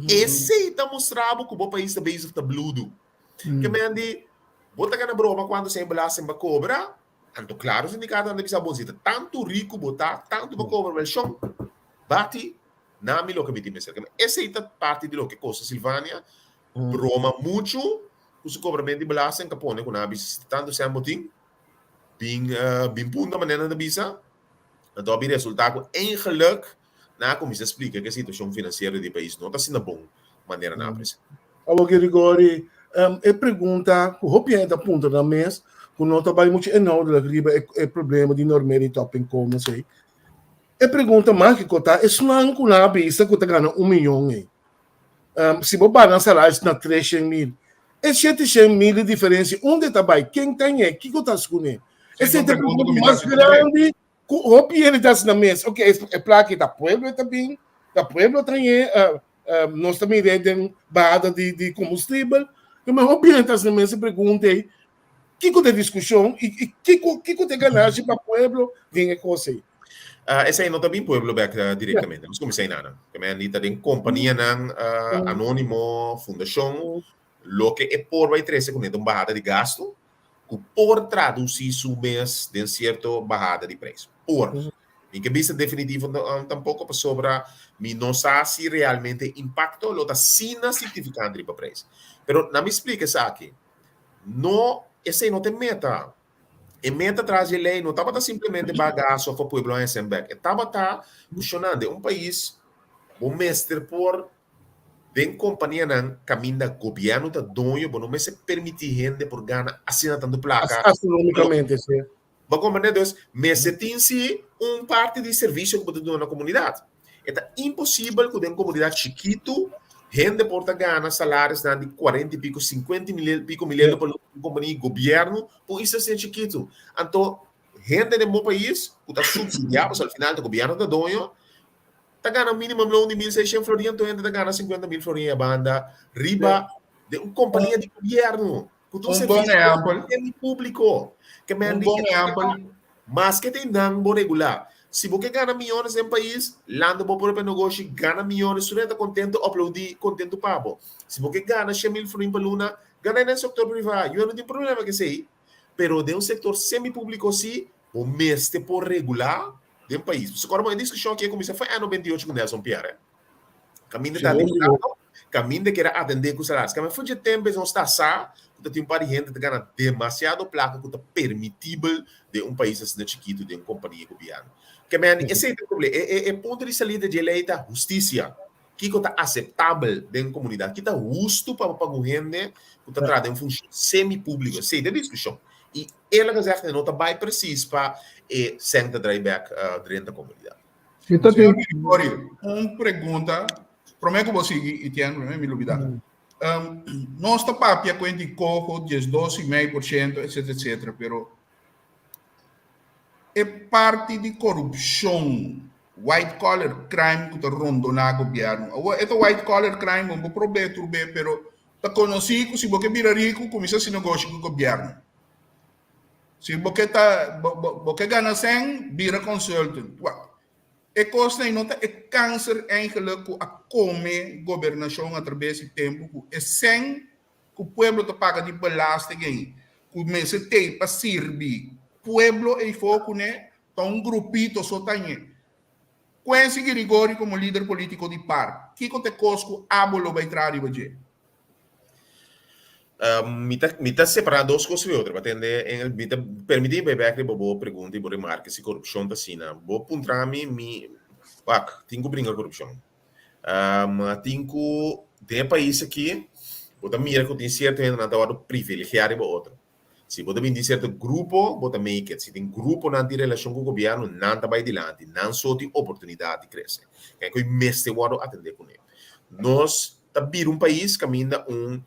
Esei ta mustra bo ku bo pais ta bezig ta bludu. Ke men di, bo ta gana broma kuantu sèn belasting bo a kobra, anto klaro sindikatonan ta bisa bo, si ta tantu riku bo ta, tantu bo kobra, wel shon, bati na mi loke mi tin mester. Ke men esei ta parti di loke kosta Silvania broma muchu ku su kobramentu di belasting ka pone ku nan a bisa si ta tantu sèn bo tin, Bin bin punta manera nan ta bisa, anto a bin resulta ku eigenlijk nan a kuminsá splika ku e situashon finansiero di e pais no ta asina bon manera nan a presentá. Awor Grigori, e pregunta ku hopi hende ta puntra nan mes, ku no ta bai muchu inhoudelijk riba e problema di normering topinkomens ei. E pregunta mágiko ta, esnan ku nan a bisa ku ta gana un miyon ei, si bo baha nan salaris na treshen mil, e sheteshen mil di diferensia unda e ta bai? Ken ta ñe? Kiko ta hasi kuné? Esei ta e pregunta mas grandi ku hopi hende ta hasi nan mes. Oke, e plaka ei ta pueblo e ta bin, ta pueblo ta ñe, nos ta mira den bahada di kombustibel. Pero hopi hende ta hasi nan mes e pregunta ei, Kiko ta e diskushon i kiko kiko ta e ganashi pa pueblo den e kos ei? Esei no ta bin pueblo bek direktamente. Nos kuminsá einan. Te men di ta den kompanianan anónimo, fundashon, loke e por bai trese kuné ta un bahada di gastu ku por tradusí su mes den sierto bahada di preis. Por. Mi ke bisa definitivo tampoko pasobra mi no sa si realmente e impakto lo ta asina signifikante riba preis. Pero na mi splika esaki. No, esei no ta e meta. E meta tras di e lei no tabata simplemente baha gasto of pa pueblo haña sèn bèk. E tabata funshoná den un pais bo mester por den kompanianan kaminda gobièrnu ta doño, bo no mester permití hende por gana asina tantu plaka. Astronómikamente, sí. Bo a komprendé? Dus mester tin sí un parti di servisio ku bo ta duna na komunidat. E ta imposibel ku den komunidat chikitu hende por ta gana salarisnan di kuarenta i piko, sinkuenta i piko mil euro pa luna ku kompania di gobièrnu pa un isla asina chikitu. Anto hende den bo pais ku ta supsidiá, pasobra al final ta gobièrnu ta doño, ta gana minimum loon di 1600 florin, anto hende ta gana 50.000 florin e banda riba den un kompania di gobièrnu. Ku ta un Un bon servisio ehèmpel. semi-públiko. Ke men Un di bon ehèmpel. Maske ta einan bo regulá. Si bo ke gana miyones den pais, lanta bo propio negoshi, gana miyones, tur hende ta kontentu, aplaudí, kontentu pa bo. Si bo ke gana 100.000 florin pa luna, gana den sektor privá. Yo no tin problema ku esei. Pero den un sektor semi-públiko sí, bo mester por regulá den pais. Pasobra kòrda bo e diskushon aki a kuminsá for aña 98 ku Nelson Pierre. Kaminda ta diputado, kaminda kere atendé ku salaris. Kaminda for dje tempu es nos ta sa ku ta tin un par di hende ta gana demasiado plaka ku ta permitibel den un pais asina chikitu den un kompania gobièrnu. Ke men esei ta e problema. E e punto di salida dje lei ta hustisia. Kiko ta aseptabel den komunidat? Ki ta hustu pa paga un hende ku ta traha den un funshon semi-públiko? Esei ta e diskushon. I eerlijk gezegd e no ta bai presis pa e sèn ta drai bèk drenta komunidat. Mi ta Señor Gregorio, un pregunta, promé ku bo sigui, Etienne, promé mi lubidá. Um, nos ta papia ku di coho, 12,5%, etcétera, etcétera, pero e parti di korupshon, white collar crime ku ta rondoná gobièrnu. Awor, e ta white collar crime, bo por prob'é tur be, pero ta konosí ku si bo ke bira riku, kuminsá hasi negoshi ku gobièrnu. Si bo ke ta, bo, bo, bo ke gana sèn, bira consultant. Wak. E kosnan ei no ta e kanser eigenlijk ku a kome gobernashon atrabes di tempu ku e sèn ku pueblo ta paga di belasting ei ku mester tei pa sirbi pueblo eifó kuné ta un grupito so ta ñe. Quincy Girigorie komo lider polítiko di par, kiko ta e kos ku abo lo bai traha riba dje? Mi ta mi ta separá dos kos di otro. Pa tende en el mi ta permití bai bèk riba bo pregunta i bo remarke si korupshon ta asina. Bo puntra mi mi wak tin ku bringa korupshon. Tin ku den e pais aki bo ta mira ku tin sierto hendenan ta wòrdu privilegiá riba otro. Si bo ta bin di sierto grupo, bo ta make it. Si tin gruponan tin relashon ku gobièrnu, nan ta bai dilanti. Nan so tin oportunidat di krese. Kende ku mester wòrdu atendé kuné. Nos ta bira un pais kaminda un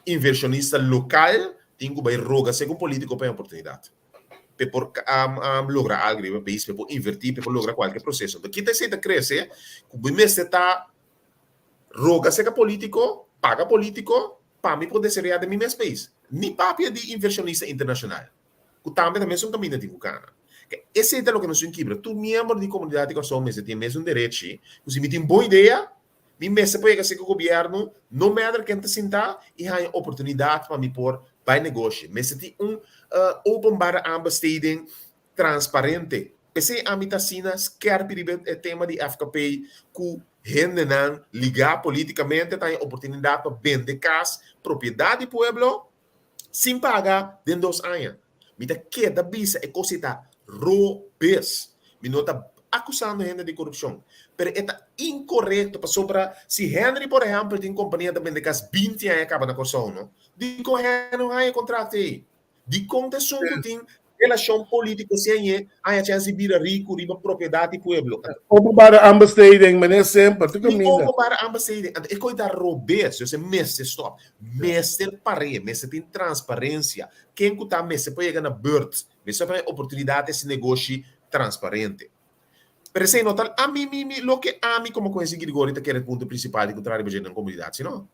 invershonista lokal tin ku bai roga segun polítiko pa e oportunidat. P'e por logra algu riba e pais, p'e por invertí, p'e por logra kualke proseso. Anto kita esei ta krese ku bo mester ta roga serka polítiko, paga polítiko pa mi por desaroyá den mi mes pais. Ni papia di invershonista internashonal, ku tambe ta mesun kaminda tin ku kana. Ke esei ta loke nos tin kibra. Tur miembro di komunidat di Kòrsou mester tin e mesun derechi ku si mi tin bon idea, mi mester por yega serka gobièrnu, no matter ken ta sintá, i haña oportunidat pa mi por bai negoshi. Mester tin un openbare aanbesteding transparente. P'esei ami ta asina skerpi riba e tema di FKP ku hendenan ligá polítikamente ta haña oportunidat pa bende kas, propiedat di pueblo, sin paga den dos aña. Mi ta keda bisa e kos ei ta robes. Mi no ta akusando hende di korupshon, pero e ta inkorekto pasobra si Henry por ehèmpel tin kompania ta bende kas binti aña kaba na Kòrsou no, dikon Henry no haña e kontrakt ei? Dikon ta esun ku tin relashon polítiko si añe haña chèns di bira riku riba propiedat di pueblo? Openbare aanbesteding, meneer Semper, tur Di kaminda. openbare aanbesteding. Anto e koi ta robes, dus e mester stòp. Mester par'é, mester tin transparensia. Ken ku ta mester por yega na bùrt, mester por haña oportunidat di hasi negoshi transparente. Pero esei no ta ami mi mi loke ami komo Quincy Girigorie ta kere e punto prinsipal di ku traha riba dje den komunidat, sino.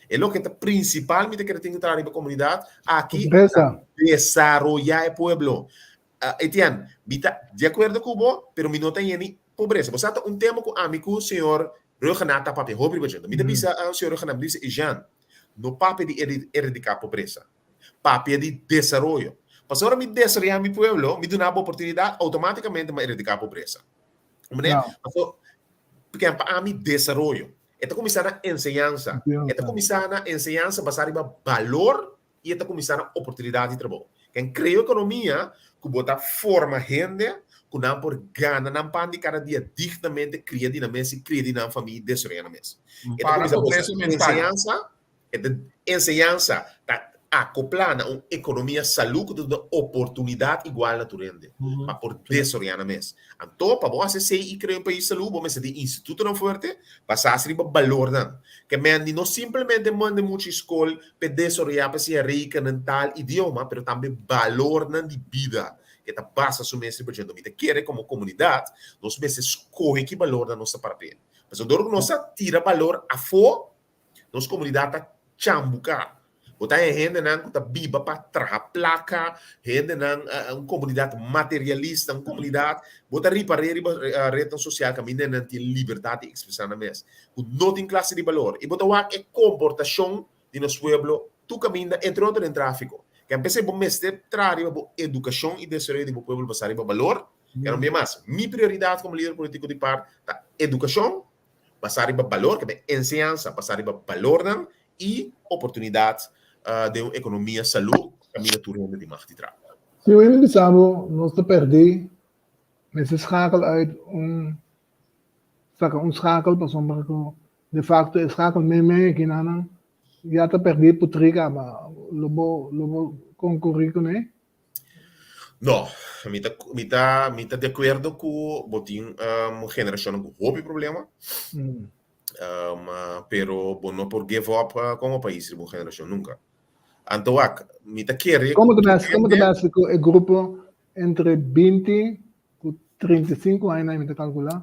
E loke ta prinsipal mi ta kere tin ku traha riba komunidat aki ta desaroyá e pueblo. Etienne, mi ta di akuerdo ku bo, pero mi no ta yeni pobresa. Bo sa ta un tema ku ami ku señor Rhuggenaath ta papia hopi riba dje. Mi ta bisa señor Rhuggenaath, mi ta bisa Eugène, no papia di eradiká pobresa, papia di desaroyo. Pasobra ora mi desaroyá mi pueblo, mi duna bo oportunidat, outomátikamente mi a eradiká pobresa. Pasobra, pa ami desaroyo. E ta kuminsá na enseñansa. E ta kuminsá na enseñansa basá riba balor i e ta kuminsá na oportunidat di trabou. Ken krea ekonomia ku bo ta forma hende ku nan por gana nan pan di kada dia dignamente, kria di nan mes i kria di nan famia i desaroyá nan mes. E ta kuminsá bosa enseñansa. E ta enseñansa ta akoplá na un ekonomia salú ku ta duna oportunidat igual na tur hende pa por desaroyá nan mes. Anto, pa bo hasi esei i krea un pais salú, bo mester tin institutonan fuerte basá riba balornan. Ke men di no simplemente manda mucha skol p'e desaroyá pa siña rekenen tal idioma, pero tambe balornan di bida ke ta basa su mes riba dje. Anto mi ta kere komo komunidat nos mester skohe ki balornan nos ta para p'e. Pasobra dor ku nos a tira balor afó, Nos komunidat ta chambuká. Bo ta haña hendenan ku ta biba pa traha plaka, hendenan, un komunidat materialista, un komunidat, bo ta ripar'é riba retnan sosial kaminda nan tin libertat di ekspresá nan mes, ku no tin klase di balor. I bo ta wak e komportashon di nos pueblo tur kaminda, entre otro den tráfiko. Ke p'esei bo mester traha riba bo edukashon i desaroyo di bo pueblo basá riba balor. Kero bia mas, mi prioridat komo lider polítiko di par ta edukashon, basá riba balor, ke men enseñansa basá riba balornan i oportunidat den un ekonomia salú kaminda tur hende tin mag di traha. Si un hende bisa bo nos ta pèrdí, mester schakel uit un saka un schakel pasobra ku de facto e schakel meimei akinanan ya ta pèrdí putrí kaba lo bo lo bo konkurí kuné? No, mi ta mi ta mi ta di akuerdo ku bo tin um generashonnan ku hopi problema, um pero bo no por give up komo pais riba un generashon nunka. Anto wak, mi ta kere Komo ku ta tur bes komo ta hende bes ku e grupo entre binti ku 35 aña mi ta kalkulá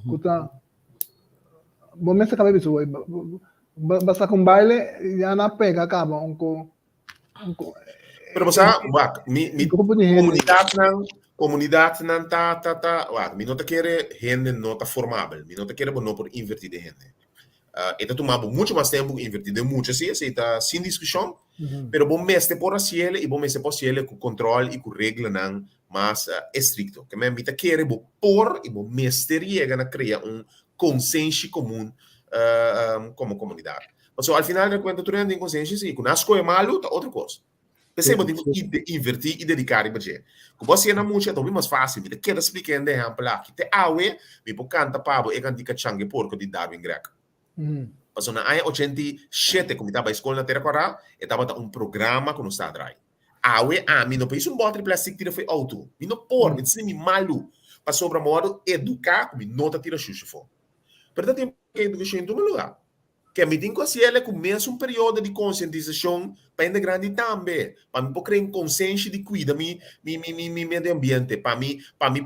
ku ta bo mester kaba bisa bo bo saka un baile ya nan a pega kaba un ku Pero bo sa, wak, mi, mi grupo di hende. komunidatnan, Komunidatnan ta ta ta wak, mi no ta kere hende no ta formabel, mi no ta kere bo no por invertí den hende. E ta tuma bo mucho mas tempu ku invertí den mucha, sí, esei ta sin diskushon, pero bo mester por hasiel i bo mester por hasiel ku kòntròl i ku reglanan mas estrikto. Ke men mi ta kere bo por i bo mester yega na krea un konsenshi komun komo komunidat. Pasobra al final di kuenta tur hende tin konsenshi, sí, ku nan skohe malu ta otro kos. P'esei bo tin ku invertí i dediká riba dje. Ku bo hasié na mucha e ta hopi mas fásil. Mi ta keda splika hende ehèmpel aki. Te awe mi por kanta pa bo e kantika Change Porko di Darwin Greg. Pasobra na aña 87 ku mi tabata bai skol na Tera Kòrá, e tabata un programa ku nos ta drai. Awe ami no por hisa un bòter di plèstik tira for e outo. Mi no por, mi ta sinti mi malu. Pasobra mi a wòrdu eduká ku mi no ta tira shushi afó. Pero ta tin ku edukashon en tuma lugá. Ke mi tin ku hasi el e ku mesun periodo di konsientisashon pa hende grandi tambe, pa mi por krea un konsenshi di kuida mi mi mi mi mi medio ambiente, pa mi pa mi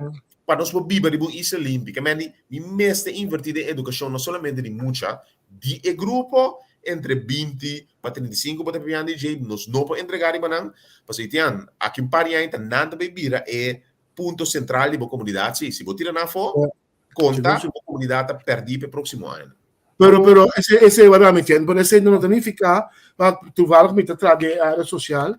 pa nos por biba riba un isla limpi. Ke men di mi mester invertí den edukashon no solamente di mucha di e grupo entre 20 pa 35 bo ta papiando di dje, nos no por entregá riba nan, pasobra itian aki un par di aña ta nan ta bai bira e punto sentral di bo komunidat, si si bo tira nan afó Konta ku bo komunidat ta pèrdí pa e próksimo aña. Pero, pero, ese, ese wak mi tien, pero ese no ta nifiká pa toevallig mi ta traha den e área sosial,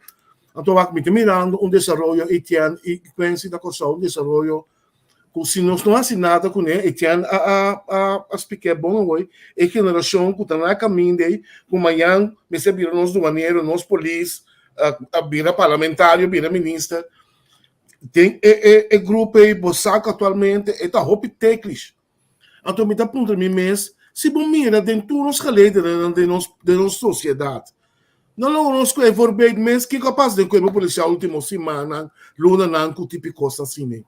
anto wak mi ta mirando un desaroyo Etienne i Quincy na Kòrsou, un desaroyo ku si nos no hasi nada kuné, Etienne a a a a splik'é bon awor, e generashon ku ta na kaminda ei, ku mañan mester bira nos duanero, nos polis, a bira parlamentario, bira minister, Den e e e grupo ei bo sa ku aktualmente e ta hopi teklish. Anto mi ta puntra mi mes, si bo mira den tur nos gelegenheden den nos den nos sosiedat, no logra nos ku e voorbeeld mes kiko a pasa den kuerpo polisial ultimo simannan, lunanan ku tipo kos asina.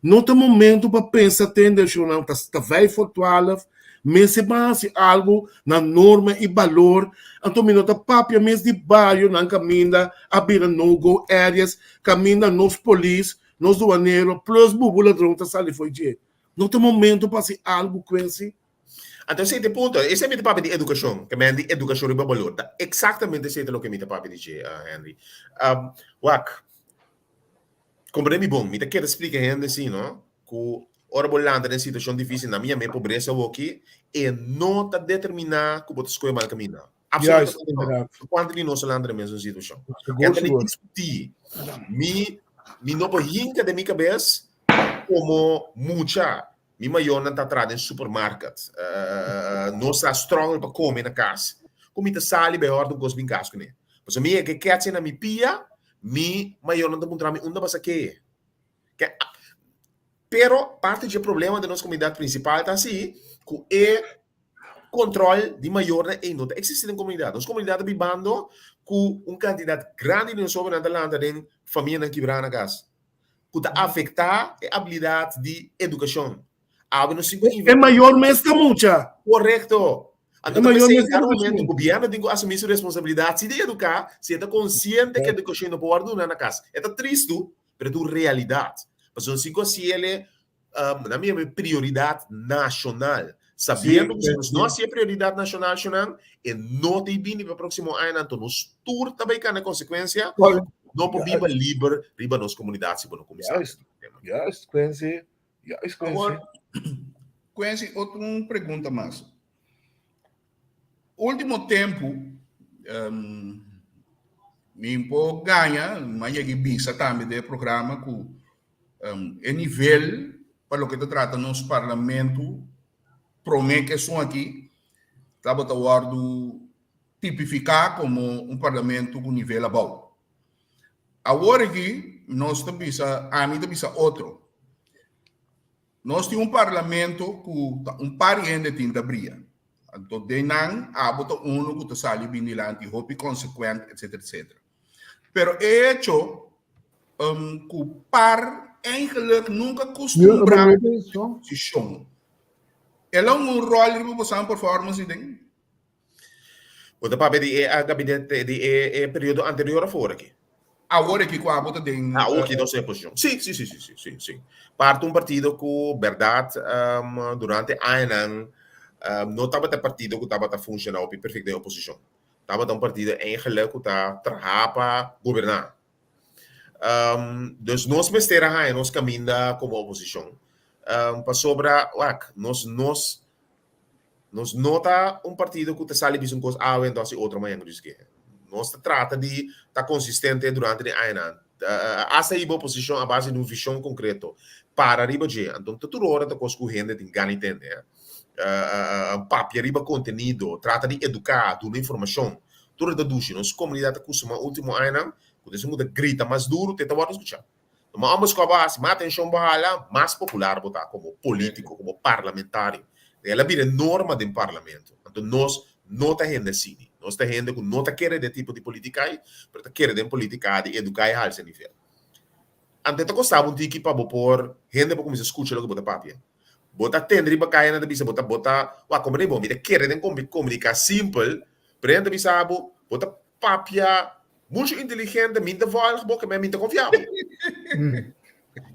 No ta momento pa pensa tende shownan ta ta vijf voor twaalf, mester ban hasi algu na norma i balor, anto mi no ta papia mes di barionan kaminda a bira no go areas, kaminda nos polis, nos duanero plus bubu ladron ta sali fo'i dje. No ta momento pa hasi algu Quincy? Anto esei ta e punto. Esei mi ta papia di edukashon, ke men di edukashon riba balor. Ta eksaktamente esei ta loke mi ta papia di dje, Henry. Wak, Comprende mi bon, mi ta kere splica hende si, no? Cu ora bo lanta den situacion dificil, na mi yama e pobresa awoki, e no ta determina cu bo ta scoge mal caminda. Absolutamente no. Cuanto di nos a lanta den mesun situacion? Sigur, Enta ni discuti. Mi, mi no por hinca den mi cabes como mucha. Mi mayornan ta traha den supermarket. Uh, nos ta struggle pa come na cas. Cu mi ta sali bay horta un cos bin cas cune. Pasobra mi e ke ketsen na mi pia, Mi mayornan ta puntra mi unda bo sa ke. Ke pero parti dje problema den nos komunidat prinsipal ta si ku e kontrol di mayornan ei no ta eksistí den komunidat. Nos komunidat ta bibando ku un kantidat grandi di nos hóbennan ta lanta den famianan kibrá na kas, ku ta afektá e abilidat di edukashon. Awe nos tin ku E mayor mes ta mucha. Korekto. Anto ta p'esei en cada momento gobierno tin ku asumí su responsabilidat si di eduká, si e ta konsiente ku edukashon no por wòrdu duna na kas. E ta tristu, pero e ta un realidat. Pasobra nos tin ku hasi el e, nan mi yama e prioridat nashonal. Sabiendo ku si nos no hasi e prioridat nashonal shonnan, e no ta bini pa e próksimo añanan, anto nos tur ta bai kana e konsekuensia. No por biba liber riba nos komunidat si bo no kuminsá. Juist, juist, Quincy. Juist, Quincy. Awor, Quincy, otro un pregunta mas. Último tempu, um, mi por gaña, ma yega bisa tambe den e programa ku um, e nivel pa loke ta trata nos parlamento promé ku esun aki tabata wòrdu tipifiká komo un parlamento ku nivel abou. Awor aki nos ta bisa, ami ta bisa otro. Nos tin un parlamento ku ta un par di hende tin ta bria. Anto den nan abo ta uno ku ta sali bin dilanti hopi konsekuent etcetera etcetera. Pero e hecho um, ku par eigenlijk nunka kustumbrá posishon. El a un ròl riba bosan performance den? Bo ta papia di e gabinete di e e periodo anterior of awor aki? Awor aki ku abo ta den. Awor aki nos den posishon. Sí, sí, sí, sí, sí, sí, sí. Parti un partido ku bèrdat durante añanan no tabata e partido ku tabata funshoná hopi perfekto den oposishon. Tabata un partido eigenlijk ku ta traha pa goberná. Um, dus nos mester a haña nos kaminda komo oposishon. Um, pasobra, wak, nos, nos, nos no ta un partido ku ta sali bisa un kos awe entonces otro mañana dus ke. Nos ta trata di ta konsistente durante di añanan. Uh, hasta hiba oposishon a base di un vishon konkreto. Para riba dje. Anto ta tur ora ta kos ku hende tin gana di tende. Eh? Uh, uh, papia riba kontenido, trata di eduká, duna informashon. Tur ta dushi. Nos komunidat ta kustumá último añanan Ku esun ku ta grita mas duru te ta wòrdu skuchá. Ma ambos ku a bo hasi, mas atenshon bo hala, mas popular bo ta komo polítiko, komo parlamentario. El a bira e norma den parlamento. Anto nos no ta hende asini. Nos ta hende ku no ta kere den tipo di polítika ei, pero ta kere den polítika di eduká i halsa e nivel. Anto e ta kosta bo un tiki pa bo por hende por kuminsá skucha loke bo ta papia. Bo ta tende riba kaya nan ta bisa bo ta bo ta wak komprende bo mi ta kere den komuniká simpel, pero hende ta bisa bo bo ta papia Mucho inteligente, min ta volg bo, ke men min ta konfia bo.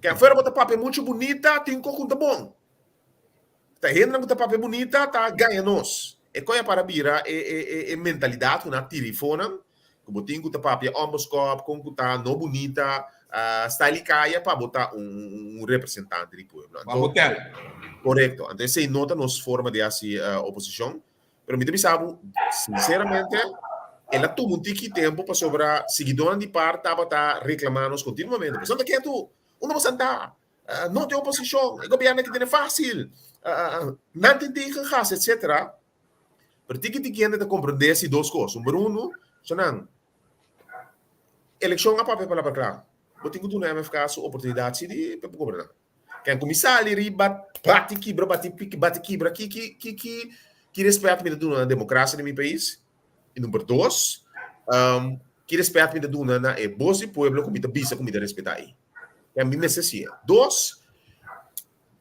Ke afuera bo ta papia mucho bunita, tin ko ku ta bon. Ta hendenan ku ta papia bunita ta gaña nos. E koe a para bira e e e e mentalidat ku nan a tira ifonan, ku bo tin ku ta papia onbeskop, kon ku ta no bunita, style i kaya pa bo ta un un representante di pueblo. Pa bo tel. Korekto. Anto esei no ta nos forma di hasi oposishon. Pero mi ta bisa bo, sinceramente, el a tuma un tiki tempo pasobra siguidónan di par tabata reklamá nos kontinuamente. Boso ta ketu! Unda boso ta? No tin oposishon, e gobièrnu aki tene fásil, nan tin tegengas, etcétera. Pero tiki tiki hende ta komprendé si dos kos. Number uno, nan, elekshon a papia palabra kla. Bo tin ku duna MFK su oportunidat si di pa goberná. Ken ku mi sali riba bati kibra bati piki bati kibra ki ki ki ki ki respet mi ta duna na demokrasia di mi pais? I number dos, um, ki respet mi ta duna na e bos di pueblo ku mi ta bisa ku mi ta respetá ei? Ken mi mester siña. Dos,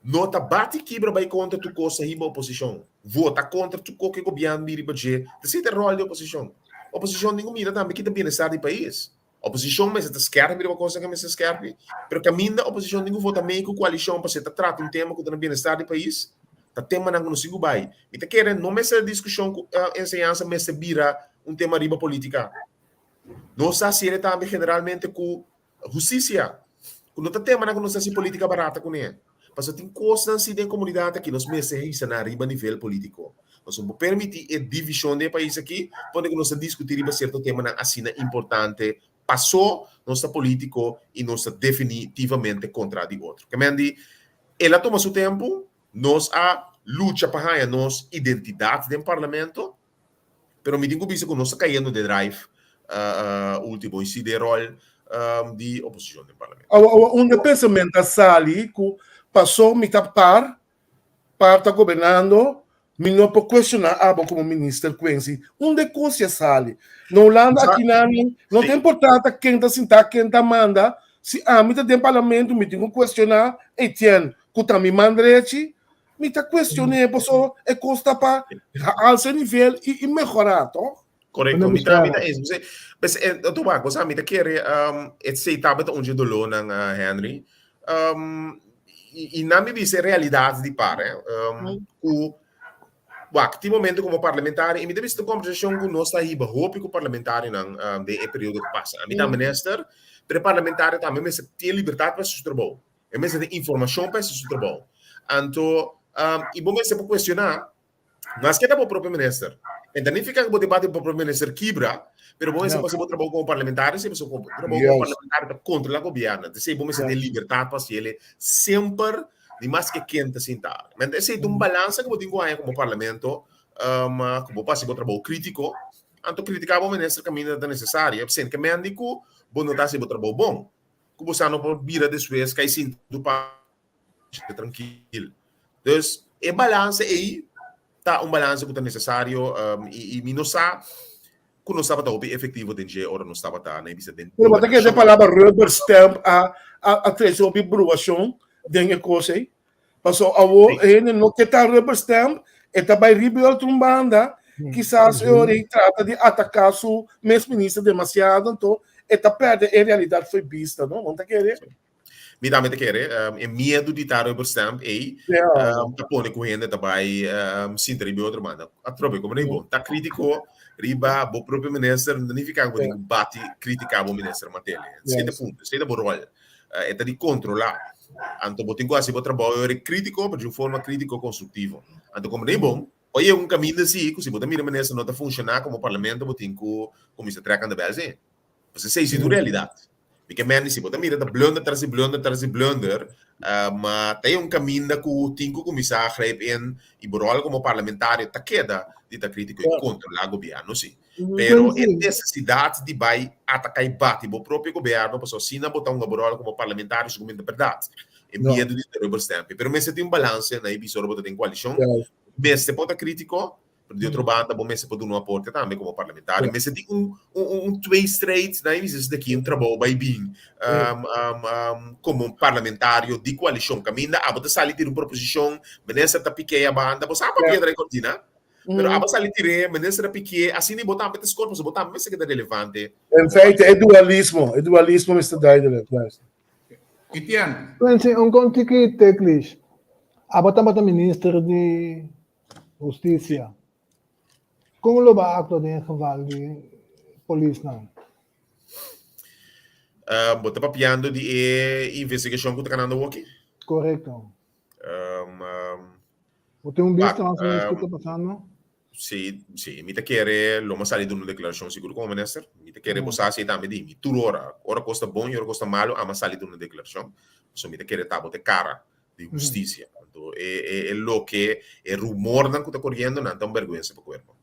no ta bati kibra bai kontra tur kos ta hiba oposishon. Vota kontra tur kos ku e gobièrnu bira riba dje. Ta esei ta e ròl di oposishon. Oposishon tin ku mira tambe ki ta bienestar di pais. Oposishon mester ta skerpi riba kosnan ke mester skerpi, pero kaminda oposishon tin ku vota mei ku koalishon pasobra ta trata un tema ku ta na bienestar di pais, ta temanan ku no sigu bai. Mi ta kere no mester diskushon ku enseñansa mester bira un tema riba politika. Nos ta hasiel tambe generalmente ku hustisia, ku no ta temanan ku nos ta hasi politika barata kuné. Pasobra tin kosnan si den komunidat aki nos mester hisa nan riba nivel politiko. Nos no por permití e divishon den e pais aki pone ku nos ta diskutí riba sierto temanan asina importante pasó nos ta politiko i nos ta definitivamente kontra di otro. Ke men di el a tuma su tempu, nos a lucha pa haña nos identidat den parlamento, Pero mi tin ku bisa ku nos ta kayendo den drive ultimo i si den ròl di oposishon den parlamento. Awa awa unda e pensamentu a sali ku paso mi ta par, par ta gobernando, mi no por kuestioná abo komo minister Quincy. Unda e kos ya sali? Na Hulanda aki nan no ta importá ta ken ta sintá, ken ta manda, si ami ta den parlamento mi tin ku kuestioná Etienne ku ta mi man drechi, Mi ta cuestion'é paso e cos ta pa alsa e nivel y, y mehora, toch? Correcto, mi ta, mi ta eens. Bes, eh, to ba, cosa mi ta kere, um, et sei tabata un dolor nan, Henry. Um, y, y na mi bisa realidad di par, eh, um, ku, wak, tin momento como parlamentario, y mi ta bisa conversación ku nos ta hiba hopi ku parlamentario nan, um, den e periodo ku pasa. A mi ta minister, pero parlamentario tambe mester tin libertad pa su trabou. E mester tin informashon pa hasi su trabou. Anto, um, i bo mester por kuestioná, maske ta bo propio minister. En ta nifiká ku bo debate bo propio minister kibra, pero bo mester por hasi bo trabou komo parlamentario, si bo trabou komo parlamentario ta kontrolá gobièrnu. Entonces, bo mester tin libertat pa hasi el semper, ni maske ken ta sinta. Men esei ta un balansa ku bo tin ku haña komo parlamento, um, ku bo por hasi bo trabou krítiko, anto kritiká bo minister kaminda ta nesesario. Esei ke men di ku bo no ta hasi bo trabou bon. Ku bo sa no por bira despues kai sinti pa trankil. Dus e balanse ei ta un balanse ku ta nesesario um, i, i mi no sa ku nos tabata hopi efektivo den dje ora nos tabata na bisa den Pero bata ke e palabra rubber stamp a a, a trese hopi bruashon den e kos ei. Paso awo hende no ke ta rubber stamp, e ta bai riba e otro un banda, kisas e ora ei trata di ataká su mes minister demasiado, anto e ta perde e realidat fo'i bista, no? Bo no ta kere? Mi tambe ta kere, e miedu di ta rubber stamp ei ta pone ku hende ta bai sinta riba e otro banda. Atrobe, komo nan bon, ta kritiko riba bo propio minister no ta nifiká ku bo tin ku bati kritiká bo minister Matele. Esei ta punto, esei ta bo ròl. E ta di kontrolá. Anto bo tin ku hasi bo trabou e ora kritiko, pero di un forma kritiko konstruktivo. Anto komo nan bon, oye un kaminda si ku si bo ta mira minister no ta funshoná komo parlamento bo tin ku kuminsá trèk aan de bel si. Pasobra esei si ta un realidat. Mi ke mende si bo ta mira ta blunder tras di blunder tras di blunder, ma ta e un kaminda ku tin ku kuminsá grijp in i bo ròl komo parlamentario ta keda di ta kritiko i kontrolá gobièrnu si. Pero e nesesidat di bai ataká i bati bo propio gobièrnu pasobra asina bo ta hunga bo ròl komo parlamentario sigur ta bèrdat. E miedu di ta rubber stamping. Pero mester tin un balanse na e bisa ora bo ta den koalishon. Mester por ta kritiko, Pero di otro banda bo mester por duna un aporte tambe como parlamentario. Mester tin un, un, un tweestrijd, na bisa de ki un trabou bai bin um, um, um, como un parlamentario di coalición. Caminda abo ta sali tira un proposición, minister ta piqué a banda, bo sa papia drai cortina. Pero abo sali tire, minister ta piqué, asina bo tambe ta score, bo tambe mester keda relevante. In feite, e dualismo, e dualismo mester duidelijk, juist. Etienne. Quincy, un kontiki teklish. Abo tabata minister di Hustisia. Kon lo bo a aktua den e geval di polisnan? Bo ta papiando di e investigashon ku ta kanando awoki? Korekto. Bo tin un bista mas o menos kiko ta pasando? Si, si. Mi ta kere lo mi a sali duna un deklarashon sigur komo minister. Mi ta kere bo sa esei tambe di mi. Tur ora, ora kos ta bon i ora kos ta malu, ami a sali duna un deklarashon. Pasobra mi ta kere ta bo ta e kara di hustisia. Anto e e e loke e rumornan ku ta koriendo nan ta un bèrgwensa pa kuerpo.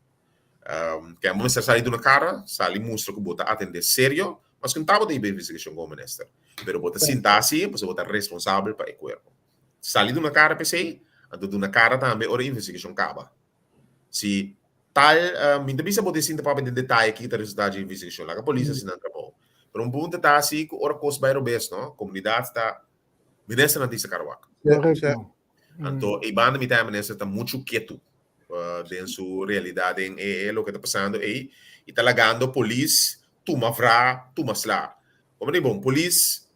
Ke amo mester sali duna kara, sali mustra ku bo ta atendé serio, maske no tabata hiba investigashon komo minister, pero bo ta sinta asi pasobra bo ta responsabel pa e kuerpo. Sali duna kara p'esei, anto duna kara tambe ora e investigashon kaba. Si tal, mi ta bisa bo tin sinta papia den detaye kiko ta resultado dje investigashon, laga polis hasi nan trabou. Pero un punto ta asi ku ora kos bai robes no, komunidat ta Ministernan tin sacar wak. Correcto. Anto e banda mitad e minister ta mucho ketu den su realidad den e e loke ta pasando ei y ta lagando polis tuma vra, tuma sla. Como di bon, polis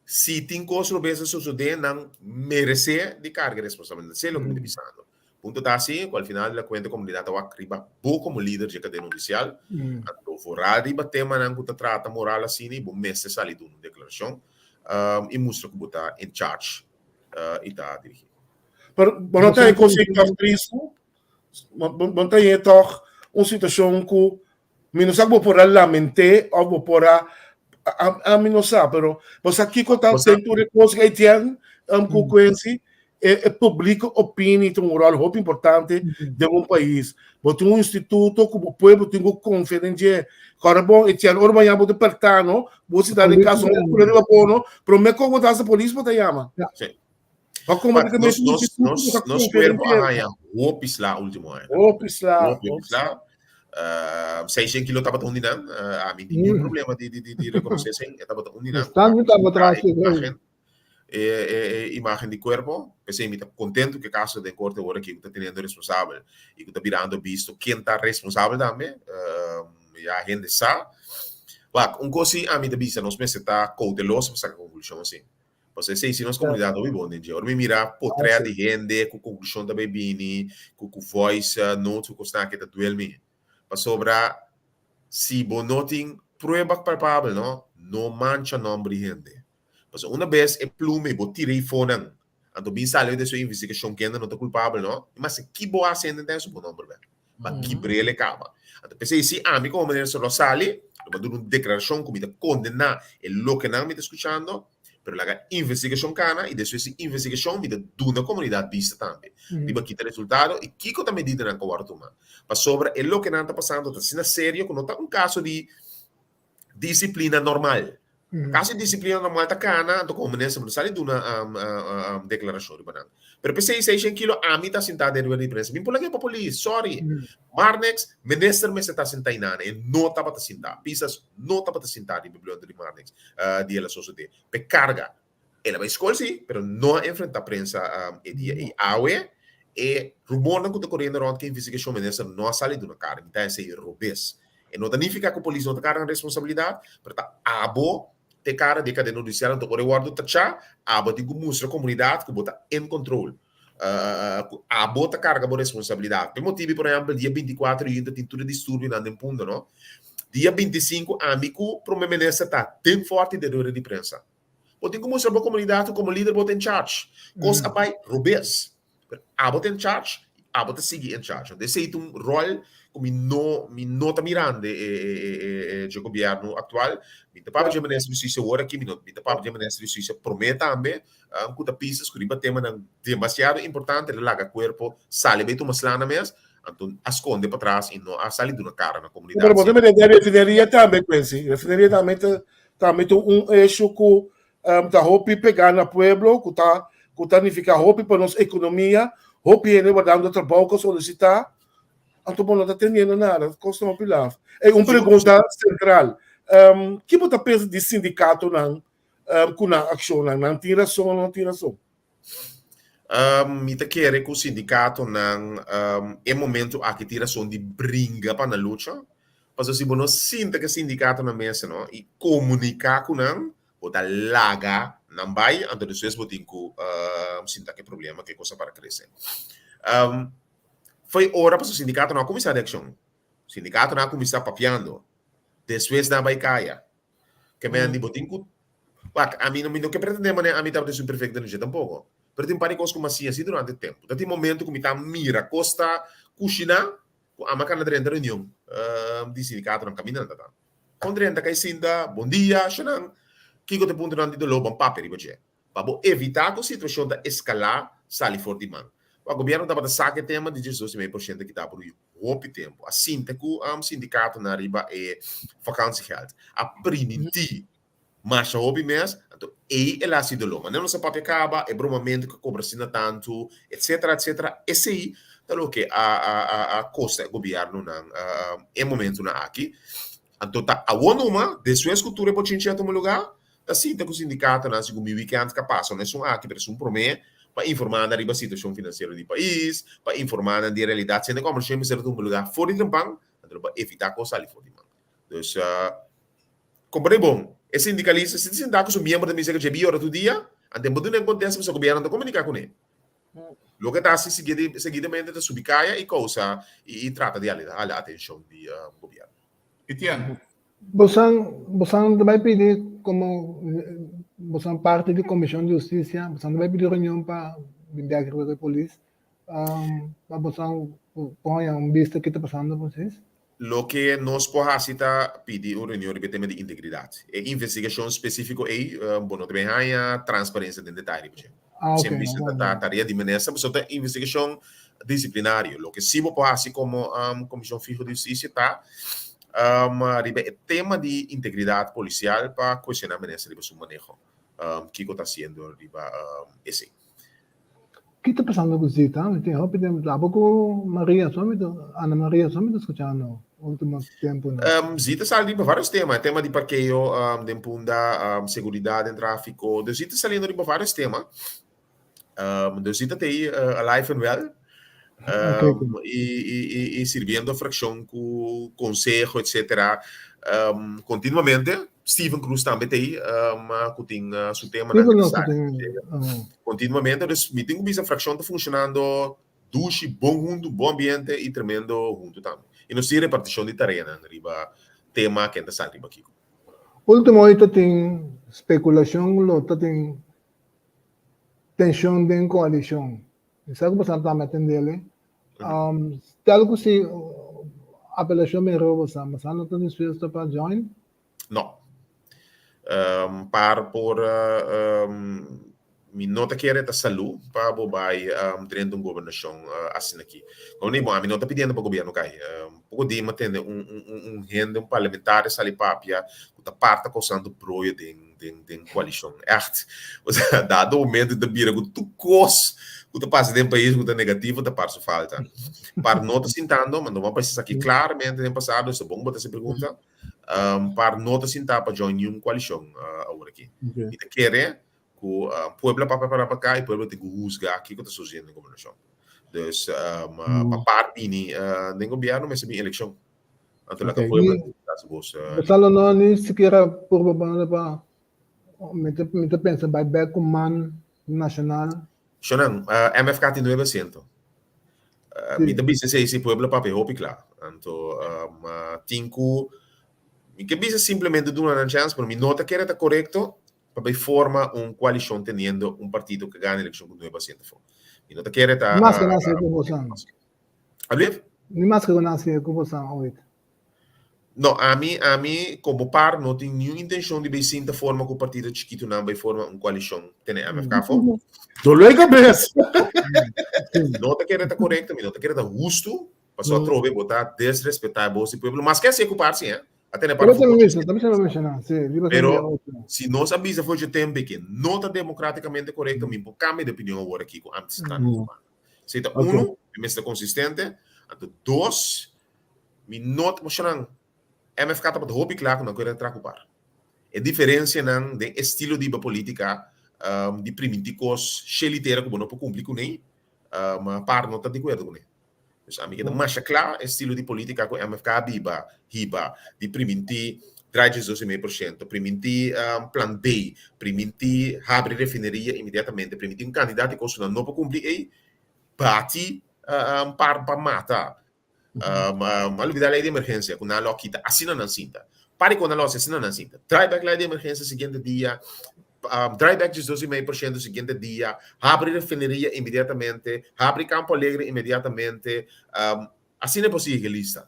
si tin cos robes a sosode nan merece di carga responsabilidad. Esey loke mi ta bisando. Punto ta asi cu al final di la cuenta comunidad ta wak riba bo como lider dje cadena hudicial. Anto vooral riba temanan cu ta trata moral asina y bo mester sali duna un declaracion y mustra cu bo ta in charge y ta dirigi. Pero bo no ta e cos ei toch tristu? Bo no ta e toch un situacion cu mi no sa cu bo por a lamente of bo por a ami no sa pero bo sa kico ta den tur e cos cu Etienne cu Quincy e publico opinie ta un rol hopi importante den un pais. Bo tin un instituto cu bo pueblo tin cu confia den dje. Ora bon Etienne ora mañana bo ta perta no bo si ta den cas no bo riba bo no prome con bo ta hasta polis bo ta yama. Sí. Pa como But nos, nos, nos, nos cuerpo a haña hopi sla último aña. Hopi sla. Hopi sla. 600 kilo tabata un di nan. Ami tin ningún problema di, di, di, di reconocer esei. E tabata un di nan. Stan mi tabata atrás. Imagen, e, e, e imagen di cuerpo. P'esei mi ta contento cu e caso den corte awor aki cu ta teniendo responsabel y cu ta birando bisto ken ta responsabel tambe. Ya hende sa. Wak, un cos si ami ta bisa nos mester ta cauteloso pa saca conclusion así. Pasobra esei si nos komunidat hopi bon den dje. Ora mi mira potret di hende ku konklushon ta bai bini, ku ku voice notes ku kosnan aki ta duel mi. Pasobra si bo no tin prueba palpabel no, no mancha nomber di hende. Pasobra una bes e plume bo tira ei fonan, anto bin sali den su investigashon kende no ta kulpabel no, i mas ki bo hasi hende ten su bo nomber bek. Pa kibr'el e kaba. Anto p'esei si ami komo minister lo sali, lo bo duna un deklarashon ku mi ta kondená e lokenan mi ta skuchando, pero laga investigashon kana i despues di investigashon mi ta duna komunidat bista tambe riba ki ta resultado i kiko ta medidanan ku a wòrdu tuma. Pasobra e lokenan ta pasando ta asina serio ku no ta un kaso di disiplina normal. Kaso di disiplina normal ta kana, anto komo minister bo no sali duna deklarashon riba nan. Pero p'esei seishen kilo ami ta sintá den rueda di prensa. Mi por laga pa polis, sorry. Marnix, minister mester ta sintá einan. E no tabata sintá. Pisas no tabata sintá riba e blunter di Marnix di el a sosodé. P'e karga. El a bai skol sí, pero no a enfrentá prensa e dia ei. Awe, e rumornan ku ta koriendo rònt ku e investigashon minister no a sali duna kara. Mi ta esei robes. E no ta nifiká ku polis no ta karga nan responsabilidat, pero ta abo. te kara di e kadena hudisial, anto ora e wòrdu tachá, abo tin ku mustra komunidat ku bo ta en kontrol, ku abo ta karga bo responsabilidat. P'e motibu, por ehèmpel, dia 24 yüni ta tin tur e disturbionan den Punda, no? Dia 25 ami ku prome minister ta den fòrti den rueda di prensa. Bo tin ku mustra bo komunidat ku komo lider bo ta in charge. Kos a bai robes. Pero abo ta in charge i abo ta sigui in charge. Anto esei ta un ròl ku mi no mi no ta mirando e e dje gobièrnu aktual. Mi ta papia dje minister di hustisia awor aki, mi no mi ta papia dje minister di hustisia promé tambe ku ta pisas ku riba temanan demasiado importante lo laga kuerpo sali bai tuma sla nan mes. Anto a skonde patras i no a sali duna kara na komunidat. Pero bo ta mira den refineria tambe, Quincy. Refineria tambe ta tambe ta un issue ku ta hopi pegá na pueblo, ku ta ku ta nifiká hopi pa nos ekonomia, hopi hende wardando trabou ku a solisitá, anto bo no ta teniendo nada, kos ta hopi laf. Ey, un pregunta sentral, ki bo ta pensa di sindikatonan ku nan akshonnan? Nan tin rason o no tin rason? Mi ta kere ku sindikatonan e momento aki tin rason di bringa pa nan lucha. Pasobra si bo no sinta ku e sindikatonan mester no i komuniká ku nan, bo ta laga nan bai, anto despues bo tin ku sinta ku e problema ku e kos a para krese. Fo'i ora pasobra sindikatonan a kuminsá di akshon. Sindikatonan a kuminsá papiando, despues nan a bai kaya. Ke men di bo tin ku Wak, ami no mi no ke pretendé manera ami tabata esun perfecto den dje tampoco. Pero tin un par di kos ku mi a siña si durante tempu. Ta tin momento ku mi ta mira kos ta kushiná ku ami a kana drenta reunion di sindikatonan kaminda nan ta ta. Kon drenta kai sinta, bon dia, shonnan, kiko ta e puntonan di doló, ban papia riba dje. Pa bo evitá ku situashon ta eskalá sali for di man. Wak, gobièrnu tabata sa ku e tema di 12,5% a kita por hopi tempu. A sinta ku sindikatonan riba e vakantiegeld. A primintí masha hopi mes, anto ei el a hasi doló. Manera nos a papia kaba, e bromamentu ku a kobra asina tantu, etsetera, etsetera, esei ta loke a a a kosta e gobièrnunan e momentunan aki. Anto ta awor numa, despues ku tur e bochinchi a tuma lugá, Ta sinta ku sindikatonan segun mi wikènt ka pasa no esun aki pero esun promé pa informá nan riba situashon finansiero di pais, pa informá nan di e realidat siendo kòmbersashon mester ta tuma lugá for di trempan, anto lo pa evitá kos sali for di man. Dus komprendé bon, e sindikalista si ta sinta ku su miembro ta bisa ku dje bi ora tur dia, anto e bo duna e kontesta pasobra gobièrnu ta komuniká kuné. Loke ta hasi seguidamente ta subi kaya i kousa i trata di hala atenshon di gobièrnu. Etienne. Bosan bosan ta bai pidi komo bosan parti di komishon di hustisia, bosan ta bai pidi reunion pa bin bek riba ku e polis pa bosan por haña un bista ke ta pasando presis? Loke nos por hasi ta pidi un reunion riba e tema di integridat. E investigashon spesífiko ei bo no ta bin haña transparensia den detaye riba dje. Ah, Sin ok. bisa ta tarea di minister, pasobra ta investigashon disiplinario. Loke si bo por hasi komo Komishon Fiho di Hustisia ta riba e tema di integridat polisial pa kuestioná minister riba su maneho, kiko ta hasiendo riba esei. Ki ta pasando ku Zita? Mi tin hopi tempu abo ku Maria so mi ta, Ana Maria so mi ta skuchando ultimo tempunan. Zita sali riba varios tema, e tema di parkeo den Punda, seguridat den trafiko, dus Zita saliendo riba varios tema. Dus Zita ta ei alive and well i sirbiendo frakshon ku konseho etcetera kontinuamente. Steven Cruz tambe ta ei ku tin su temanan Steven nos tin kontinuamente. Dus mi tin ku bisa frakshon ta funshonando dushi, bon huntu, bon ambiente i tremendo huntu tambe. I nos tin repartishon di tareanan riba tema ken ta sali riba kiko. Ultimo hoy ta tin spekulashon lo ta tin tenshon den koalishon. Mi sa ku boso tambe a tendele. Stel ku si apelashon bin riba boso, boso no ta dispuesto pa join? No. Par por mi no ta kere ta salú pa bo bai drenta un gobernashon asina aki. Como di bo, ami no ta pidiendo pa gobierno kai. Poko di mi a tende un un hende, un parlamentario sali papia ku ta parta kousando broyo den den den koalishon. Ègt. Osea, dado momento ta bira ku tur kos ku ta pasa den pais ku ta negativo ta par su falta. Par no ta sintando, ma no a pasa esaki klaramente den pasado, esta bon ku bo ta hasi pregunta. Par no ta sintá pa join niun koalishon awor aki. Mi ta kere ku pueblo a papia para pa ka i pueblo tin ku husga kiko ta sucediendo den gobernashon. Dus pa par bini den gobierno mester bin elekshon. Anto laga pueblo ta su bos. Bo sa lo no ni sikiera purba banda pa. Mi ta mi ta pensa bai bek ku man nashonal. Shonan, MFK tin nuebe asiento. Mi ta bisa esei si pueblo papia hopi kla. Anto tin ku mi ke bisa simplemente duna nan chèns, pero mi no ta kere ta korekto pa bai forma un koalishon teniendo un partido ku gana elekshon ku nuebe asiento afó. Mi no ta kere ta. Ni maske nan hasi ku bosan. Alblief? Ni maske ku nan hasi ku bosan oit. No, ami, ami komo par no tin niun intencion di bay sinta forma ku partido chikitonan bay forma un koalishon tene MFK afó. Doló e kabes. No ta kere ta korekto, mi no ta kere ta hustu, pasobra atrobe bo ta desrespetá e bos di pueblo, maske a si'e ku par si, eh, a tene par Pero tambe bisa, tambe se menshoná, si, riba Pero si nos a bisa for dje tempu ke no ta demokratikamente korekto, mi por kambia di opinion awor aki ku antes ta. Si ta unu, mi mester konsistente, anto dos, Mi no ta mostra MFK tabata hopi kla ku nan kere tra ku par. E diferensianan den estilo di hiba politika, di priminti kos shel i tera ku bo no por kumpli kuné, par no ta di akuerdo kuné. Dus ami keda masha kla e estilo di politika ku MFK a biba, hiba, di priminti draai diesdos i mei por shento, priminti plan B, priminti habri refineria inmediatamente, priminti un kantidat di kos ku nan no por kumpli ei, bati par pa mata. A lubida ley di emergencia cu nan lo a kita asina nan sinta. Pari cu nan lo haci asina nan sinta. Draai back ley di emergencia siguiente dia, draai back 12,5% siguiente dia, habri refineria inmediatamente, habri Campo Alegre inmediatamente. Asina e por sigui lista.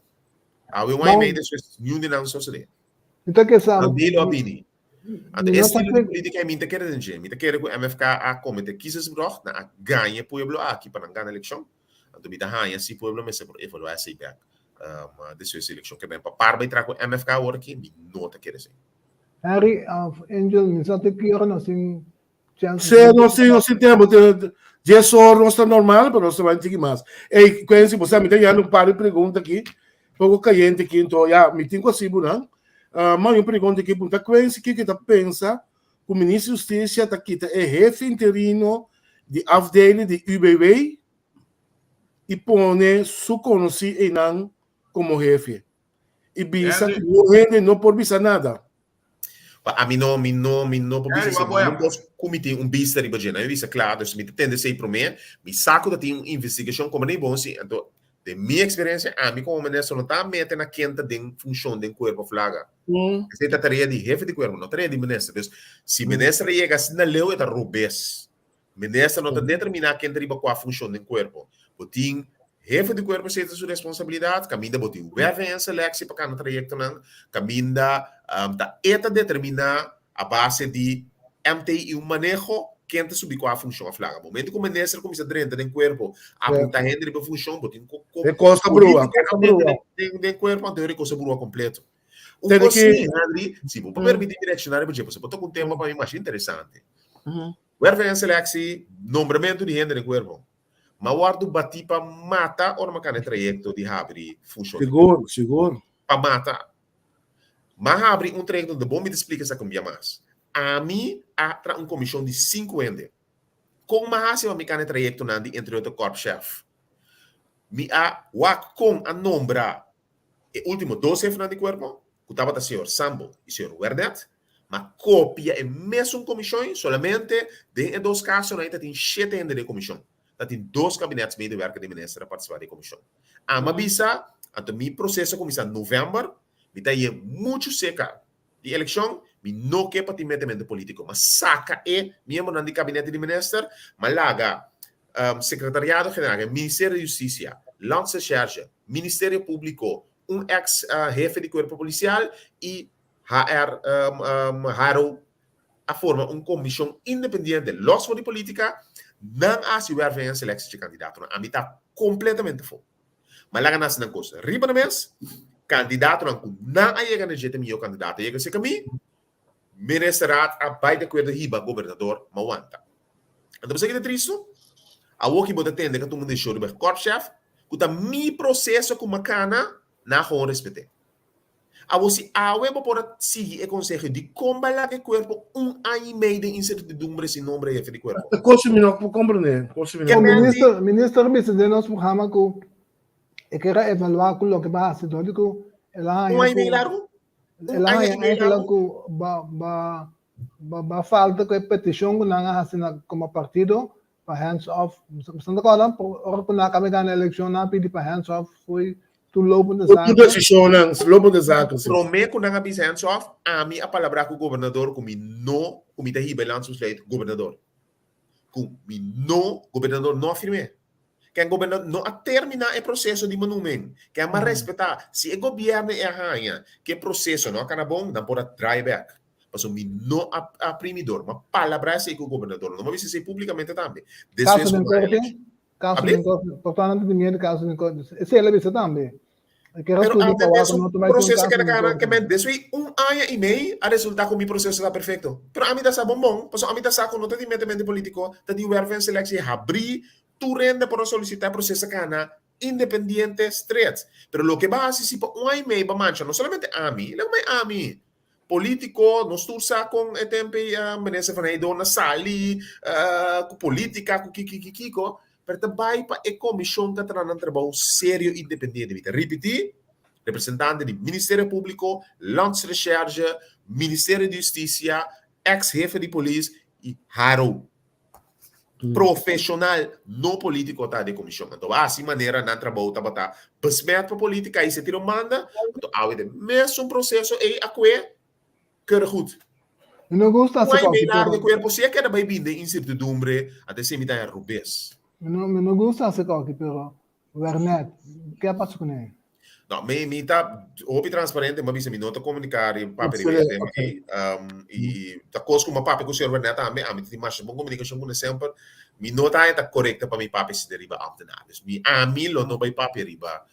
Awe un aña y medio despues niun di nan sosode. Mi ta kesa. Nan di lo a bini. Anto e estilo di politica ei mi ta kere den dje. Mi ta kere cu MFK a comete kiesdersbedrog, nan a gaña e pueblo aki pa nan gana eleccion. Anto mi ta haña si pueblo mester por evaluá esei bèk despues di elekshon. Ke men pa par bai traha ku MFK awor aki, mi no ta kere esei. Harry of Angel, mi sa te ki ora nos tin chance. Sí, nos tin, nos tin tempo. Dies or nos ta normal, pero nos ta bai un tiki mas. Ey, Quincy, bo sa mi ta yanda un par di pregunta aki, poko kayente aki, anto ya, mi tin ku hasi bo nan. Ma un pregunta aki, punta Quincy kiko e ta pensa ku Minister di Hustisia ta kita e hefe interino di afdeling di UBW i pone su konosí einan komo hefe i bisa ku niun hende no por bisa nada. Pa ami no, mi no, mi no por bisa esei. Mi no por ku mi tin un bista riba dje. Mi bisa kla, dus mi ta tende esei promé. Mi sa ku ta tin un investigashon komo nei bon si. Anto, den mi eksperensia, ami komo minister no ta mete na ken ta den funshon den kuerpo flaga. Esei ta tarea di hefe di kuerpo, no tarea di minister. Dus, si minister a yega asina leu, e ta robes. Minister no ta determiná ken ta riba kua funshon den kuerpo. Bo tin hefe di kuerpo esei ta su responsabilidat, kaminda bo tin werving en seleksie pa kana trayektonan, kaminda ta e ta determiná a base di MT i un maneho ken ta subi kua funshon a flaga. Momento ku minister kuminsá drenta den kuerpo, apuntá hende riba funshon, bo tin ku E kos ta brua. polítika den kuerpo, anto e kos ta brua kompleto. Un kos si, Henry, si bo por permití mi reakshoná riba dje, pasobra bo toka un tema pa mi masha interesante. Werving en selectie, nombramentu di hende den kuerpo. M'a wòrdu batí pa mata ora m'a kana e trayekto di habri funshon den Sigur, sigur. Pa mata. M'a habri un trayekto de bon mi ta splika esaki un bia mas. Ami a traha un komishon di sinku hende. Kon m'a hasi pa mi kana e trayektonan di entre otro korpschef? Mi a wak kon a nombra E ultimo dos hefnan di kuerpo, ku tabata señor Sambo i señor Wernet, ma kopia e mesun komishon, solamente den e dos kasonan ei ta tin shete hende den e komishon. Ta tin dos kabinetsmedewerker di minister a partisipá den e komishon. Ami a bisa, anto mi proseso a kuminsá novèmber, mi ta hañ'é muchu seka di elekshon, mi no ke pa tin metementu polítiko. M'a saka e miembronan di kabinete di minister, m'a laga Sekretariado General, e Ministerio di Hustisia, Landsrecherche, Ministerio Públiko, un eks hefe di kuerpo polisial i HR, HRO a forma un komishon independiente, los for di polítika, nan a hasi wèrving en seleksie dje kandidatonan. Ami ta kompletamente afó. Ma laga nan hasi nan kos riba nan mes, kandidatonan ku nan a yega na dje ta mihó kandidato a yega serka mi, Ministerraad a bai di akuerdo hiba gobernador ma wanta. Anto bo sa ki ta tristu? Awor ki bo ta tende ka tuma un desishon riba e korpschef, ku ta mi proseso ku makana, nan a gewoon respet'é. Awor si awe bo por a sigui e konseho di kon bai laga e kuerpo un aña i mei den insertidumbre sin nombre hefe di kuerpo? Ta kos mi no por komprendé. Kos mi no por Minister, minister a bisa den nos programa ku e kier a evaluá ku loke bo a hasi dor di ku el a haña Un aña i mei ku largu? el Un a aña haña i mei enkele largu? ku ba ba. Ba falta ku e petishon ku nan a hasi na komo partido pa hands off. Bo ta kòrda ora ku nan a kaba gana elekshon nan a pidi pa hands off fo'i tur lopende Tur zaken. desishonnan, lopende zaken, si. Promé ku nan a bisa hands off, ami a palabrá ku gobernador ku mi no, ku mi ta hiba e landsbesluit gobernador. Ku mi no, gobernador no a firm'é. Ken gobernador no a terminá e proseso di benoeming. Ken a respetá. Si e gobièrnu e a haña ku e proseso no a kana bon, nan por a draai bèk. Pasobra mi no a a primidor, m'a palabrá esei ku gobernador, no m'a bisa esei públikamente tambe. Kaso Despues den ku m'a korte, elegi. kaso Abli? den korte, por tanto nan tin miedu kaso den korte. Esei el a bisa tambe. E kere Pero studi ante pa wak mesun no ta bai tin un proseso kaso keda den kana, korte. ke men despues un aña i mei a resultá ku mi proseso ta perfekto. Pero ami ta sa bon bon, pasobra ami ta sa ku no ta di metemente polítiko, ta di werf en selektie habrí, tur hende por a solisitá e proseso kana independiente, strets. Pero loke bo a hasi si pa un aña i mei bo a mancha no solamente ami, lego mai ami, Politico, nos tur sa con e tempo ei minister van Heydoorn a sali cu politica, cu kiki kiki kiko, pero ta bay pa e comision ta traha nan trabou serio independiente. Mi ta ripiti, representante di Ministerio Publico, Landsrecherche, Ministerio di Husticia, ex hefe di polis y Haro. Profesional, no politico ta den comision. Anto asi manera nan trabou tabata besmet pa politica y se tira un banda, anto awe den mesun proceso ey a cue keurig goed. Mi no gusta Cu haci ay coffee, mei largo pero cuerpo si a keda bay bin den incertidumbre, anto esey mi ta haña rubes. Mi no, mi no gusta haci coffee, pero Wernet, ke a pasa kuné? No, mi, mi ta hopi transparente, m'a bisa mi no ta komuniká riba papia riba e tema ei. I ta kos ku m'a papia ku señor Wernet tambe, ami ta tin masha bon komunikashon kuné semper. Mi no ta haña ta korekto pa mi papia asina riba ámtenar. Dus mi, ami lo no bai papia riba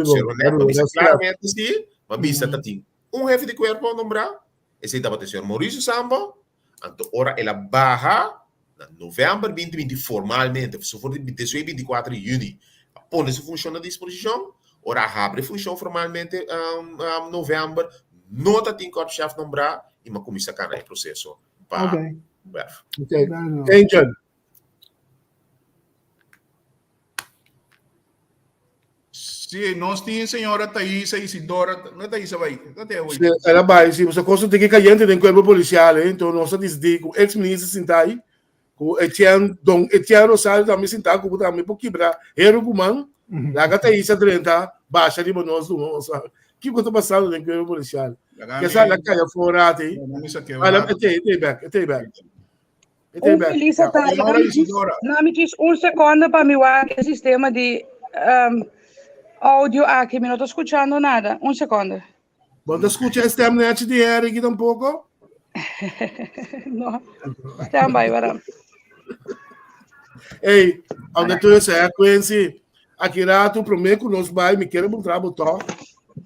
señor Wernet. M'a bisa klaramente si, m'a bisa ta tin un hefe di kuerpo nombrá, esei tabata señor Mauricio Sambo, Anto ora el a baha na novèmber 2020 formalmente, so for di despues di 24 di yüni, a pone su funshon na disposishon. Ora a habri e funshon formalmente novèmber, no ta tin korpschef nombrá i m'a kuminsá kana e proseso pa wèrf. Angel. Sí, nos tin señora Thaisa Isidora, no Thaisa bai, no te Sí, ela bai, sí, pues cosa tem que caliente den cuerpo policial, eh? Então nós decidi com ex-ministro sintai, com Etienne, Don Etienne Rosario também sintai, com também por quebrar, hero com man, laga Thaisa 30, baixa de nós, nós, que que tá passando den cuerpo policial? Que essa la caia fora, te. Ela, te, te back, te back. Un feliz tarde. Nami djis un seconde pa mi wak e sistema di um, audio aki. Mi no ta escuchando nada. Un seconde. Bo ta escucha e stem nechi di Harry aquí tampoco? no. Stand by, waram. Hey, ondertussen, hè, Quincy. Aki rato, promé ku nos bai, mi quiero mostrar bo toch.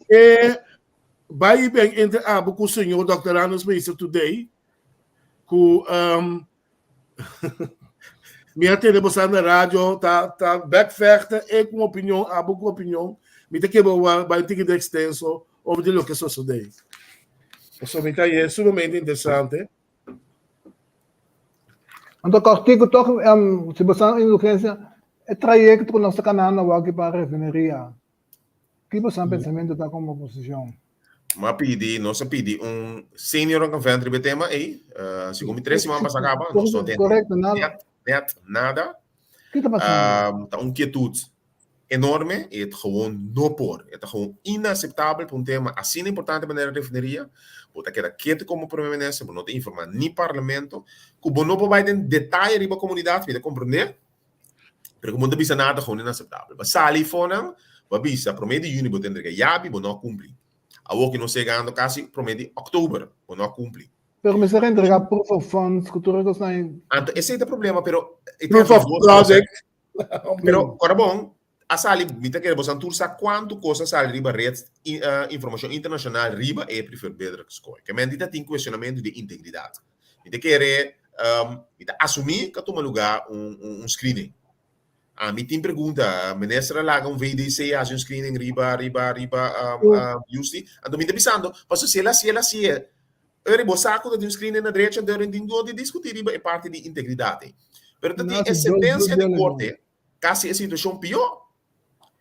E bai ben entre abo ku señor Dr. Anders Meester today. ku um, mi a tende bosa na radio ta ta bekvechten e ku opinion abo ku opinion mi ta keba wa bai tiki de extenso over di loke sosode. So mi ta é sumamente interesante. Anto kortiku toch um, si bosa indulgencia e trayecto ku nos ta kanando awor pa refineria. Ki boso pensamentu ta komo oposishon? M'a pidi, nos a pidi un senior convent riba e tema ei. Uh, segun mi tres siman pasa kaba, nos no tende Correcto, nada. net, net nada. Ki ta pasando? Um, ta un quietud enorme y het gewoon no por. Het ta gewoon inaceptabel pa un tema asina importante manera refineria. Bo ta keda ketu como prome minister, bo no ta informa ni parlamento, ku bo no por bai den detaye riba comunidad, mi ta comprende. Pero como no ta bisa nada, gewoon inaceptabel. Ba sali fonan, ba bisa prome di juni bo ta entrega yabi, bo no a cumpli. Awor ki nos ta yegando casi prome di october, bo no a cumpli. Pero mester entrega proof of funds cu tur e cosnan ey. Anto esey ta problema, pero e Proof of project. Pero ora bon, a sali, mi ta kere bosan tur sa cuanto cos a sali riba red informacion internacional riba e preferred bidder score. Ke men di ta tin cuestionamento di integridad. Mi ta kere, mi ta asumí ku a tuma lugá un un screening. Ami tin pregunta, minister a laga un VDC hasi un screening riba riba riba Justi? Anto mi ta bisando, pasobra si el hasié el hasié. Ora bo sa ku ta tin un screening na drecha, anto ora tin di diskutí riba e parti di integridat ei. Pero ta tin e sentensia di korte, kasi e situashon pió.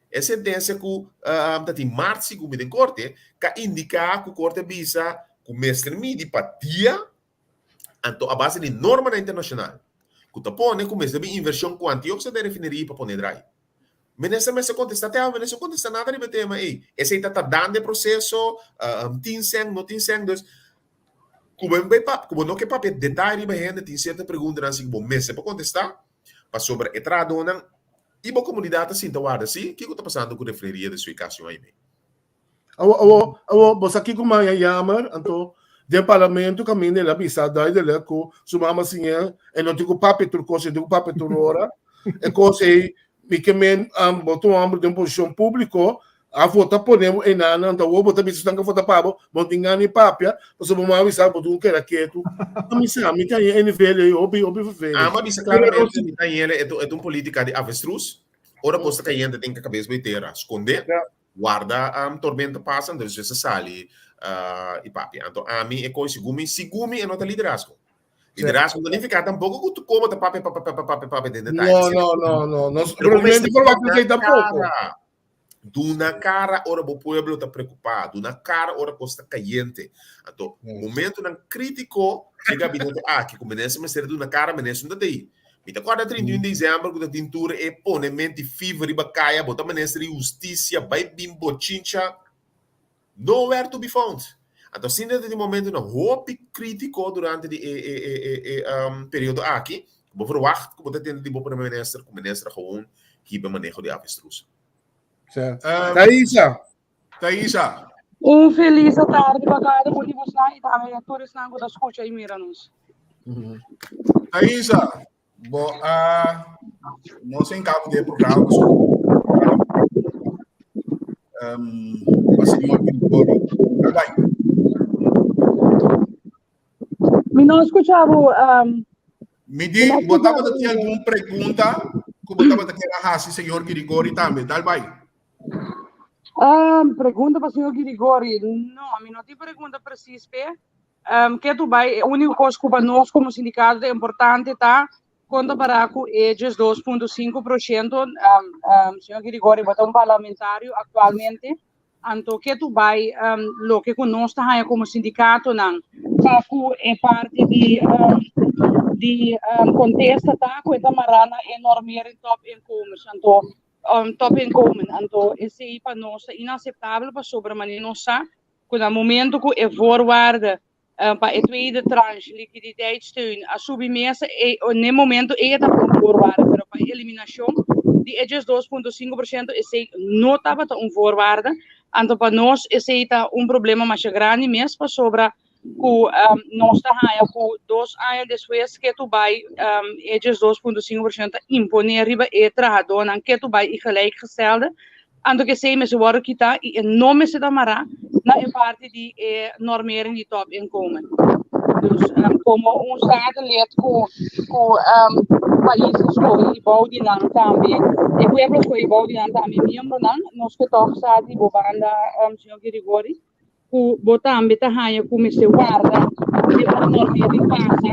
E sentensia ku ta tin mart segun mi den korte, ka indiká ku korte a bisa ku mester midi pa dia. Anto a base di normanan internashonal ku ta pone ku mester bin invershon kuantioso den refineria pa pone drai. Minister mester kontestá te awe minister no kontestá nada riba e tema ei. Esei ta tardando e proseso, tin sèn, no tin sèn. Dus ku bo bai papia, ku bo no ke papia detaye riba hende tin sierto preguntanan si ku bo mester por kontestá pasobra e trahadónan i bo komunidat ta sinta warda si kiko ta pasando ku refineria di Suicacio Jaime. Awo, awo, awo, bo sa kiko maya jammer, anto den parlamento kaminda el a bisa duidelijk ku su mama siñ'é e no tin ku papia tur kos, e no tin ku papia tur ora. E kos ei mi ke men um, bo ta un hòmber den posishon públiko, a vota pone bo einan, anto awor bo ta bisa esnan ku a vota pa bo, bo no tin gana di papia, pasobra bo mama a bisa bo tin ku keda ketu. A mi sa, mi ta haña e nivel ei hopi, hopi vervelend. Amo a bisa claramente, mi ta haña e ta un politica di avestruz, ora cos ta cayente tin cabes bay tera, sconde. Warda um tormenta pasa, anto despues a sali uh, i papia. Anto ami e koi sigun mi, sigun mi e no ta liderazgo. Liderazgo no nifica tampoco ku tu como ta papia, papia, papia, papia, papia den detaye. No, no, no, no. no pero mester verwacht esei tampoco. Cara. Duna cara ora bo pueblo ta preocupa, duna cara ora cos ta cayente. Anto, momentonan critico di gabinete aki, ku minister mester duna cara, minister no ta tei. Mi ta kòrda 31 desèmber ku ta tin tur e ponement di fever riba kaya, bo ta minister di hustisia, bai bin bochincha, nowhere to be found. Anto asina ta tin momentonan hopi kritiko durante di e e e e e periodo aki, ku bo verwagt ku bo ta tende di bo prome minister ku minister gewoon hiba maneho di avestruz. Thaisa. Thaisa. Un felis atardi pa kada un di bosnan i tambe tur esnan ku ta skucha i mira nos. Thaisa, bo a nos en cabo de programa so um, pa señor Gregorio. Bye. Mi no skucha bo. Um, Mi di, bo tabata tin algun pregunta ku bo tabata kere hasi señor Grigori tambe. Dal bai. Um, pregunta pa señor Grigori. No, mi no tin pregunta precies pe. Um, ke tu bai, e único kos ku pa nos como sindicato ta importante ta konta para ku e 2.5%. Um, um, señor Grigori, bo ta un parlamentario actualmente. Anto ke tu bai um, loke ku nos ta haña como sindicatonan pa ku e parti di um, di um, contesta ta ku e ta mará na e normering topinkomens. Anto um, topinkomen. Anto esei pa nos ta inaceptabel pasobra manera nos sa ku na momento ku e voorwaarde um, pa e tweede tranche liquiditeitssteun a subi mesa e ne momento ei e tabata un voorwaarde, pero pa e eliminacion di e 2.5% esei no tabata un voorwaarde. Anto pa nos esei ta un problema masha grandi mes pasobra ku um, nos ta haña ku dos aña despues ketu bai um, e 2.5% ta imponé riba e trahadónan ketu bai i gelijkgestelde. Anto ku esei mester wòrdu kitá i e no mester ta mará na e parti di e normering di topinkomen. Dus um, komo un statenlid ku ku um, pais a skohe i bou di nan tambe, e pueblo a skohe i bou di nan tambe miembronan, nos ke tòg sa di bo banda, um, señor Girigori, ku bo tambe ta haña ku mester warda di ora normering pasa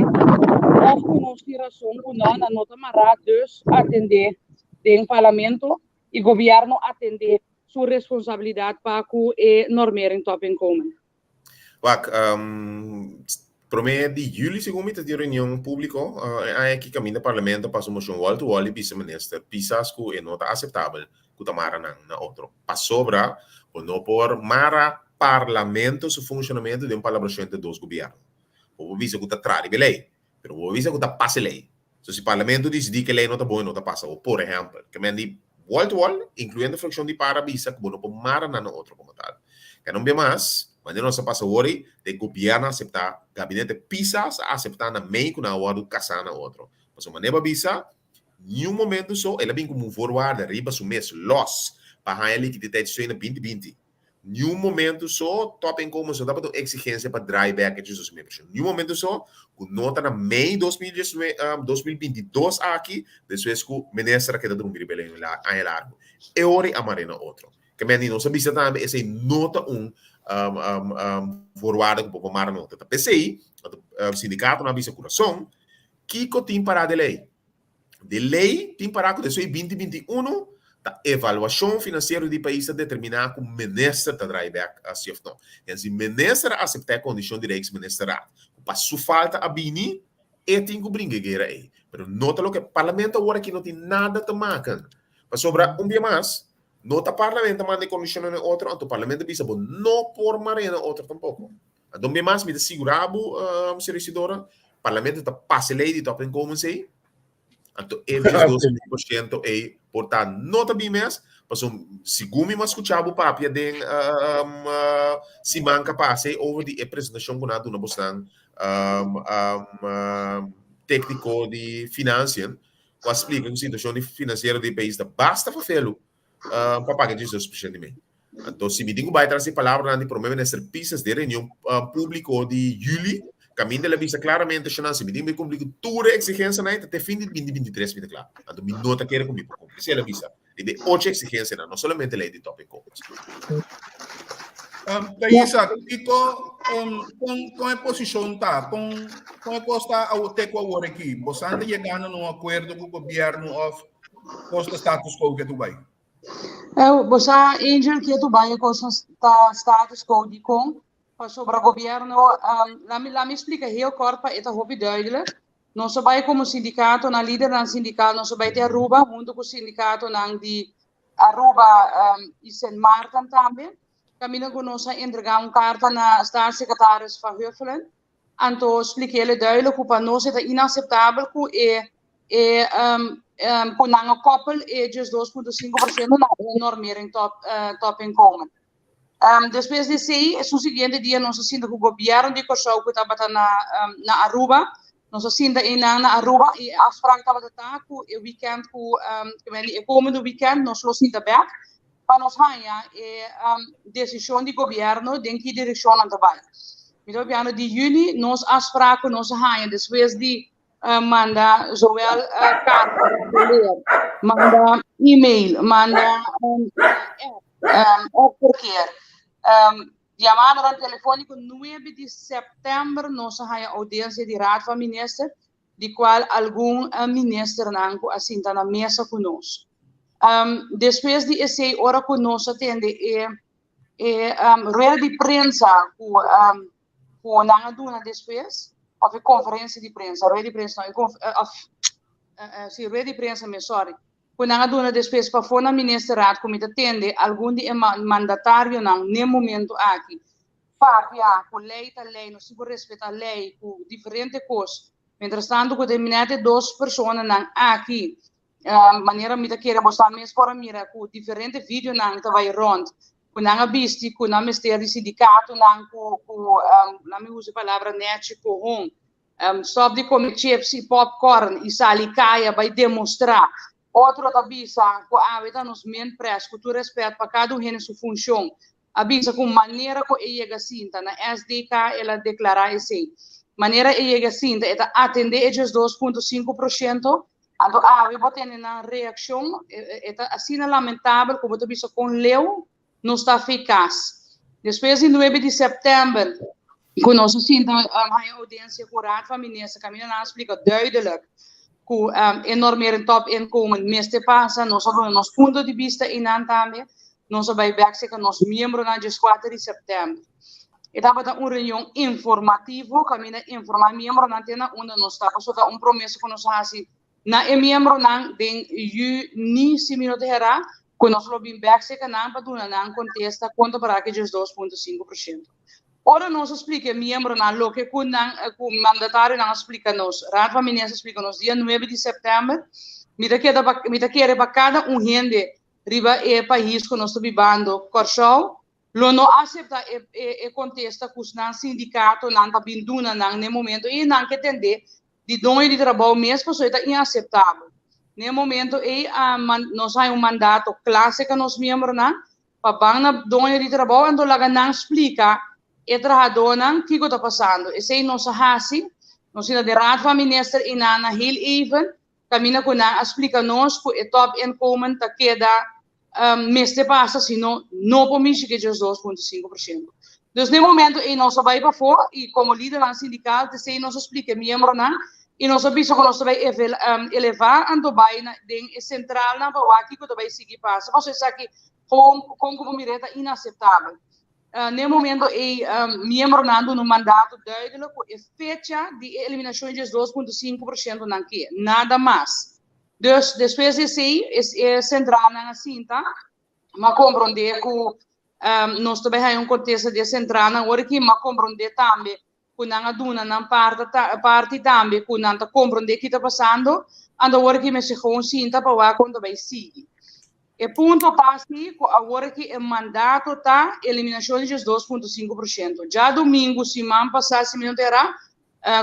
òf ku nos tin rason ku no, nan no ta mará, dus atendé den parlamento i gobièrnu atendé su responsabilidat pa ku e normering topinkomen. Wak, promé di yüli segun mi ta tin reunion públiko e aña aki kaminda parlamento a pasa un moshon wòl tu wòl i bisa minister Pisas ku e no ta aseptabel ku ta mara nan na otro pasobra bo no por mara parlamento su funshonamentu den un palabrashon entre dos gobièrnu. Bo por bisa ku ta traha riba e lei, pero bo por bisa ku ta pasa e lei. So si parlamento disidí ku e lei no ta bon e no ta pasa. O por ehèmpel, ke men di wòl tu wòl, inkluyendo frakshon di par a bisa ku bo no por mara nan na otro komo tal. Ke no bia mas, manera nos a pasa awor ei, den gobièrnu a aseptá, gabinete Pisas a aseptá na mei ku nan a wòrdu kasá na otro. Pasobra manera bo a bisa, Niun momento so el a bin como un voorwaarde riba su mes, los, pa haña liquiditeitssteun na 2020. Niun momento so topinkomen so tabata un exigencia pa draai bek e 2000%. Niun momento so cu no ta na mei 2022 aki, despues cu minister a keda drumi riba el aña largo. E ora ei a mare na otro. Ke men di nos a bisa tambe esei no ta un voorwaarde cu bo por mara na otro. Ta p'esei sindicatonan a bisa cu razon. Kiko tin pará den lei? Den lei tin pará ku despues di 2021 ta evaluashon finansiero di pais ta determiná ku minister ta drai bèk si òf no. En si minister a aseptá e kondishon di Rijksministerraad, ku Ku pa su falta a bini, e tin ku bringa e guera ei. Pero no ta loke parlamento awor aki no tin nada te maken. Pasobra un bia mas, no ta parlamento a manda e kondishonnan na e otro, anto parlamento a bisa bo no por mar'é na otro tampoko. Anto un bia mas mi ta sigurá bo, señor Isidora, parlamento ta pasa e lei di topinkomens ei, Anto e 12% ei por ta no ta bin mes, paso segun mi mas skucha bo papia den um, uh, siman ka pasa ei over di e presentashon ku nan a duna bosnan um, um, uh, tékniko di financiën, ku a splika ku situashon di finansiero di e pais ta basta vervelu uh, pa paga 12% di mei. Anto si mi tin ku bai tras di palabranan di Prome Minister Pisas den reunion públiko di yüli, kaminda el a bisa klaramente, Shonan, si mi tin ku bai kumpli ku tur e eksigensianan ei, ta te fin di binti binti tres mi ta kla. Anto mi no ta kere ku mi por kumpli. Esei el a bisa riba e ocho eksigensianan, no solamente lei di topinkomens. Thaisa, kiko kon kon e posishon ta? Kon kon e kos ta te ku awor aki? Bosan ta yegando na un akuerdo ku gobièrnu òf kos ta status quo ke tu bai? Bo sa Angel ketu bai e kosnan ta status quo dikon? Pasobra gobierno, lami lami splika heel kort pa e ta hopi duidelijk. Nos a bai komo sindikatonan, lidernan sindikal nos a bai te Aruba huntu ku sindikatonan di Aruba i Sint Maarten tambe, kaminda ku nos a entrega un karta na staatssecretaris Van Huffelen Anto splik'é duidelijk ku pa nos e ta inaseptabel ku e e ku nan a koppel e 12.5% na e normering top topinkomen. Despues di esei, esun siguiente dia nos a sinta ku gobièrnu di Kòrsou ku tabata na na Aruba. Nos a sinta einan na Aruba i e afsprak tabata ta ku e wikènt ku e komende wikènt nos lo sinta bèk pa nos haña e desishon di gobièrnu den ki direkshon nan ta bai. Mi ta papiando di yüni, nos afsprak ku nos a haña despues di manda zowel karta, manda email, manda app, appverkeer, yamadanan telefóniko, nuebe di sèptèmber nos a haña oudiensia di Raad van Minister di cual algun ministernan cu a sinta na mesa cu nos. Despues di esey ora cu nos a tende e e rueda di prensa cu cu nan a duna despues, of e conferencia di prensa, rueda di prensa no, e of si rueda di prensa mes, sorry, cu nan a duna despues pafo na ministerraad cu mi ta tende algun di e mandatarionan n'e momento aki papia cu ley ta ley, nos tin cu respeta ley cu diferente cos. Mientras tanto cu den net e dos personanan aki, manera mi ta kere boso mes por a mira cu diferente videonan ta bay rond, cu nan a bisti cu nan mester di sindicatonan cu, cu laat mi usa e palabra nechi, cohon, stop di come chips y popcorn y sali caya bay demostra. Otro ta bisa cu awe ta nos minpres, cu tur respet pa cada un hende su funcion, a bisa ku manera ku e yega sinta na SDK el a deklará esei. Manera e yega sinta e ta atendé e 12.5%, anto awe bo tene nan reakshon, e ta asina lamentabel ku bo ta bisa kon leu nos ta afei kas. Despues di nuebe di sèptèmber ku nos a sinta haña oudiensia ku Raad van Minister kaminda nan a splika duidelijk ku e normering topinkomen mester pasa, nos a duna nos punto di bista einan tambe. Nos a bai bek serka nos miembronan djeskuater di sèptèmber. E tabata un reunion informativo kaminda informá miembronan te na unda nos ta pasobra ta un promesa ku nos a hasi na e miembronan den yüni, si mi no ta herá, ku nos lo bin bek serka nan pa duna nan kontesta konta para ki 12.5%. Ora nos a splika e miembronan loke ku nan ku mandatarionan a splika nos, Raad van Minister a splika nos dia nuebe di sèptèmber, mi ta keda pa mi ta kere pa kada un hende riba e pais ku nos ta bibando, Kòrsou, lo no aseptá e e kontesta ku nan sindikatonan ta bin duna nan n'e momento ei nan ke tendé di doño di trabou mes pasobra e ta inaseptabel. N'e momento ei a nos haña un mandato kla serka nos miembronan pa ban na doño di trabou anto laga nan splika e trahadónan kiko ta pasando. Esei nos a hasi, nos sinta den Raad van Minister i nan na heel even Caminda cu nan a splica nos cu e top inkomen ta keda mester pasa sino no por mishi cu e 12.5%. Dus na e momento ey nos a bay pafo y como lidernan sindical te esey nos a splica e miembronan y nos a bisa cu nos ta bay eleva anto bay na den e centralnan pa wak kico ta bay sigui pasa pasobra esaki con como mira ta inaceptabel. Na e momento ei miembronan duna un mandato duidelijk ku e fecha di e eliminashon djes 2.5% nan ke, nada mas. Dus despues di esei e sentralnan a sinta, m'a komprondé ku nos ta bai haña un kontesta di e sentralnan ora ki m'a komprondé tambe ku nan a duna nan parti tambe ku nan ta komprondé ki ta pasando, anto awor aki mester gewoon sinta pa wak kon ta bai sigui. E punto ta si ku awor aki e mandato ta eliminashon di 12.5%. Djadumingu siman pasá si mi no ta erá,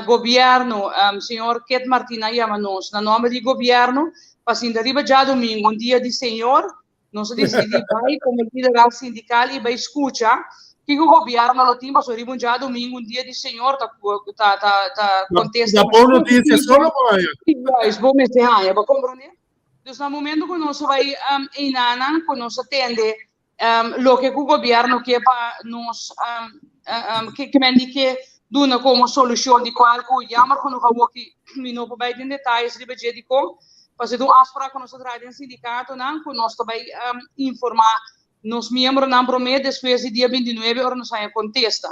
gobièrnu, señor Kit Martina a yama nos na nòmber di gobièrnu pa sinta riba djadumingu, un dia di señor, Nos a disidí bai komo lideral sindikal i bai skucha kiko gobièrnu lo tin pasobra riba un djadumingu, un dia di Señor, ta ta ta ta kontesta Ta bon notisia solo bo haña. Juist, bo mester haña, bo komprondé? Dus na momento ku nos a bai einanan, ku nos a tende loke ku gobièrnu ke pa nos ke men di ke duna komo solushon di kual ku jammer genoeg awoki mi no por bai den detayes riba dje dikon, Pasobra ta un afsprak ku nos ta traha den sindikatonan ku nos ta bai informá nos miembronan promé despues di dia 29 ora nos haña kontesta.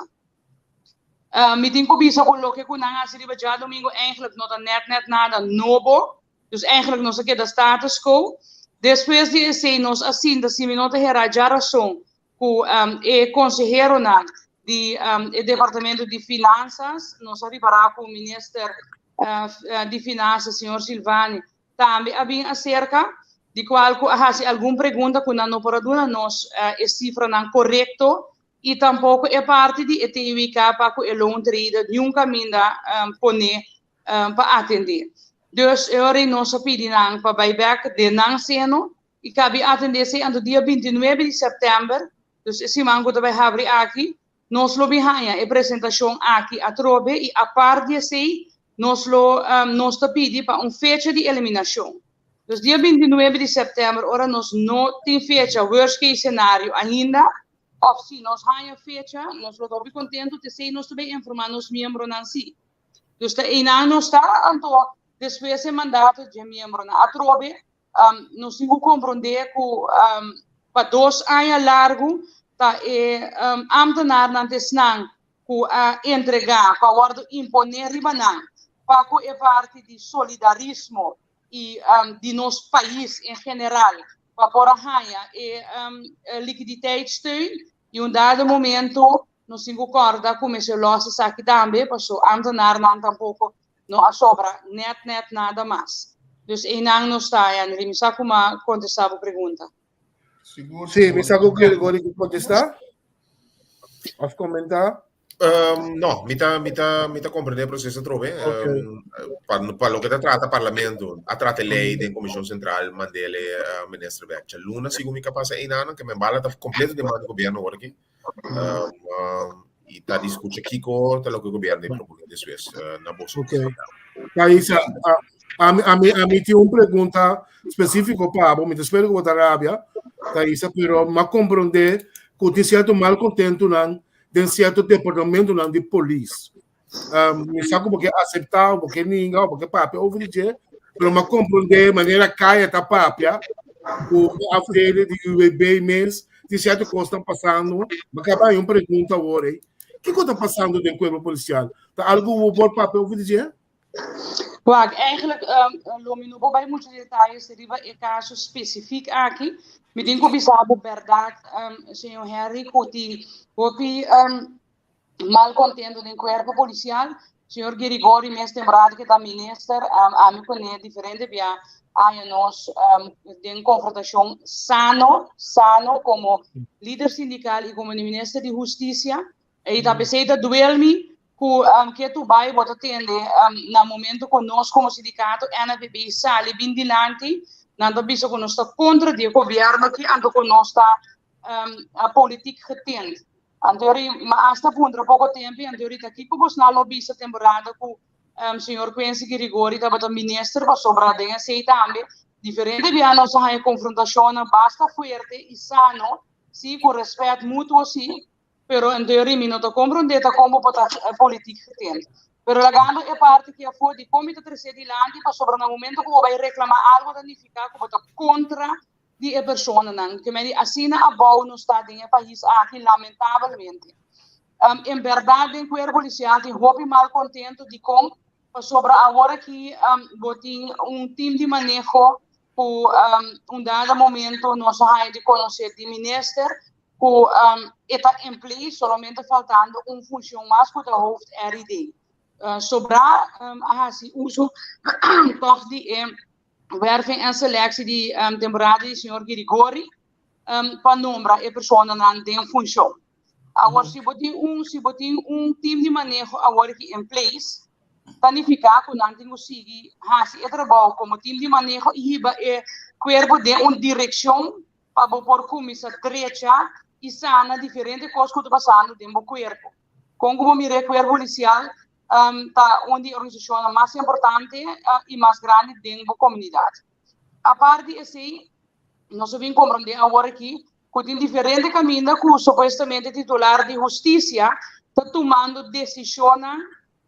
Mi tin ku bisa ku loke ku nan hasi riba djadumingu eigentlik no ta nèt nèt nada nobo, dus eigentlik nos a keda status quo. Despues di esei nos a sinta si mi no ta hera djarason ku e konseheronan di e departamento di finansas, nos a ripará ku minister di Finanzas, señor Silvani, tambe a bin acerca, di cual cu a haci algun pregunta cu nan no por a duna nos e cifranan corecto y tampoco e parti di e TUIK pa cu e loontrede niun caminda pone pa atende. Dus e ora nos a pidi nan pa bay bek den nan seno y cabi atende esey anto dia 29 di september, dus e siman cu ta bay habri aki, Nos lo bin haña e presentashon aki atrobe i apart di esei nos lo nos ta pidi pa un fecha di eliminashon. Dus dia 29 di sèptèmber ora nos no tin fecha worst case scenario ainda òf si nos haña fecha nos lo ta hopi kontentu t'esei nos ta bin informá nos miembronan si. Dus ta einan nos ta anto despues e mandato dje miembronan atrobe Nos tin ku komprondé ku pa dos aña largu ta e ámtenarnan ta esnan ku a entregá, ku a wòrdu imponé riba nan pa ku e parti di solidarismo i di nos pais en general pa por a haña e likiditeitssteun. I un dado momento nos tin ku kòrda ku mester lòs esaki tambe pasobra ámtenarnan tampoko No a sobra net net nada mas. Dus einan nos ta, Henry. Mi sa ku m'a kontestá bo pregunta. Sigur, Sí, mi sigur. sa ku Gregory ke kontestá òf komentá. No, mi ta, mi ta, mi ta comprende e proceso atrobe. Ok. Pa, pa loke ta trata parlamento, a trata e ley den Comision Central, mandele minister bek. Djaluna sigur mi capaz a einanan, ke men bala ta completo den man di gobierno awor aki. I ta di skucha kiko ta loke gobierno di propone despues na boso. Ok. Thaisa, a, a, mi, a mi tin un pregunta spesífiko pa bo, mi ta spero ku bo ta rabia, Thaisa, pero m'a komprondé ku tin sierto malkontentunan den sierto departamentonan di polis. Mi sa ku bo ke aseptá, bo ke ninga, bo ke papia over di dje, pero m'a komprondé manera kaya ta papia ku e afdeling di UWB mes tin sierto kos ta pasando. M'a kaba haña un pregunta awor ei. Kiko ta pasando den kuerpo polisial? Ta algu ku bo por papia over di dje? Wak, eigenlijk lo mi no por bai mucho detalles riba e kaso spesifik aki. Mi tin ku bisa bo bèrdat, señor Henry, ku tin hopi malcontento den cuerpo policial. Señor Girigori mes temporada que ta minister, ami cune diferente bia aña nos den confrontacion sano, sano como lider sindical y como minister di husticia. Y ta pesey ta duel mi cu ke tu bay bo ta tende na momento cu nos como sindicato NFBB sali bin dilanti, nan ta bisa cu nos ta contra di e gobierno aki, anto cu nos ta politiek getint. Anto ri ma hasta puntra poko tempo y anto ri ta kiko bosnan lo bisa temporada ku señor Quincy Girigori tabata minister pasobra den esey tambe diferente bia nos a haña konfrontashonnan basta fuerte y sano si ku respet mutuo si pero anto ri mi no ta kompronde ta kon bo por ta politiek getint pero lagando e parti ki afo di kon mi ta trese dilanti pasobra na momento ku bo bai reklama algo ta nifiká ku bo ta kontra. di e personanan. Ke men di asina abou nos ta den e pais aki lamentabelmente. Um, en berdad den kuerpo polisial tin hopi malkontento dikon pasobra awor aki um, bo tin un team di maneho ku um, un dado momento nos a haña di konosé di minister ku um, e ta in place solamente faltando un funshon mas ku ta hoofd RID. Uh, sobrá um, a hasi uso tòg di e werving en selectie di um, temporada di señor Girigori um, pa nombra e personanan den funshon. Awor, si bo tin un, si bo tin un team di maneho awor aki in place, ta nifiká ku nan tin ku sigui hasi e trabou komo team di maneho i hiba e kuerpo den un direkshon pa bo por kuminsá drecha i sana diferente kos ku ta pasando den bo kuerpo. Kon ku bo mira e kuerpo polisial um, ta un di e organisashonnan mas importante uh, i mas grandi den bo komunidat. Apart di esei, nos a bin komprondé awor aki ku tin diferente kaminda ku supuestamente titular di hustisia ta tumando desishonnan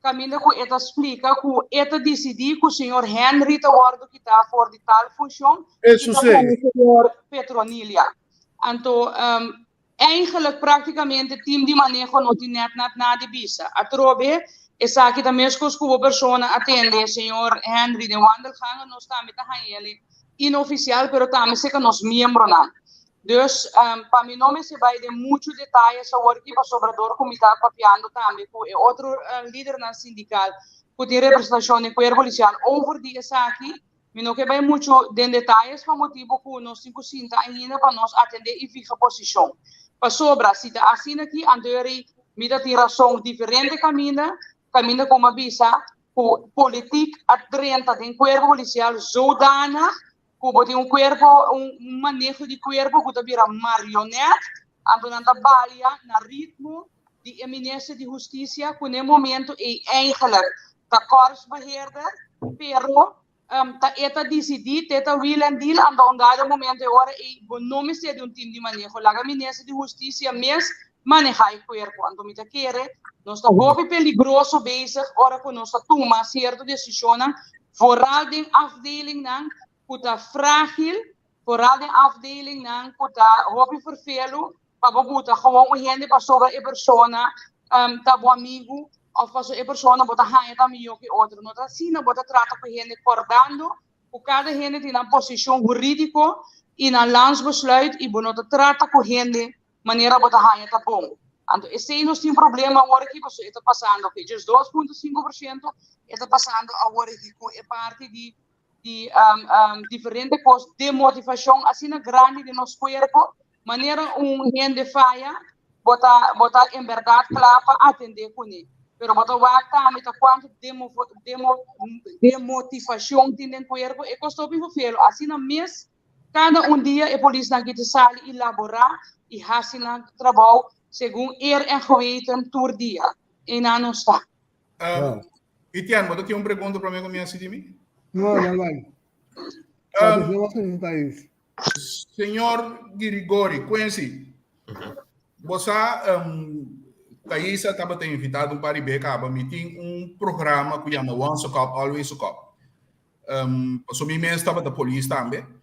kaminda ku e ta splika ku e ta disidí ku señor Henry ta wòrdu kitá for di tal funshon i ta pone señor Petronilia. Anto eigenlijk práktikamente tim di maneho no tin nèt nat nada di bisa. Atrobe esaki ta meskos ku bo persona a tende señor Henry den wandelgangen, nos tambe ta hañ'el inofisial pero tambe serka nos miembronan. Dus pa mi no mester bai den muchu detayes awor aki pasobra dor ku mi ta papiando tambe ku e otro lidernan sindikal ku tin representashon den kuerpo polisial over di esaki, mi no ke bai muchu den detayes pa motibu ku nos tin ku sinta ainda pa nos atendé i fiha posishon. Pasobra si ta asina aki anto yori mi ta tin rason diferente kaminda, kaminda ku mi a bisa ku politik a drenta den kuerpo polisial zodanig ku bo tin un kuerpo, un maneho di kuerpo ku ta bira marionet, anto nan ta balia na ritmo di e minister di hustisia ku na e momento ei eigenlijk ta korpsbeheerder, pero ta e ta disidí, te ta wheel and deal, anto un dado momento e ora ei bo no mester di un team di maneho, laga minister di hustisia mes manehá e kuerpo. Anto mi ta kere nos ta hopi peligroso bezig ora ku nos ta tuma sierto desishonnan, vooral den afdelingnan ku ta frágil, vooral den afdelingnan ku ta hopi ferfelu pa bo buta gewoon un hende pasobra e persona ta bo amigu òf pasobra e persona bo ta haña ta mihó ku e otro. No ta asina bo ta trata ku hende kòrdando ku kada hende tin nan posishon hurídiko i nan landsbesluit i bo no ta trata ku hende manera bo ta haña ta bon. Anto esei nos tin problema awor aki pasobra e ta pasando ku e 12.5%, e ta pasando awor aki ku e parti di di diferente kos, demotivashon asina grandi den nos kuerpo, manera un hende faya bo ta bo ta en bèrdat kla pa atendé kuné, pero bo ta wak tambe ta kuantu demo demo demotivashon tin den kuerpo, e kos ta hopi fofelo, asina mes Kada un dia e polisnan aki ta sali i laborá i hasi nan trabou segun eer en geweten tur dia. Einan nos ta. Um, Etienne, bo ta tin un pregunta promé ku mi hasi di mi? No, no, no. Señor Girigori, Quincy, bo sa, um, Thaisa tabata invitado un par di beka, aba mi tin un programa ku yama Once a Cop, Always a Cop. Um, paso mi mes tabata polis tambe.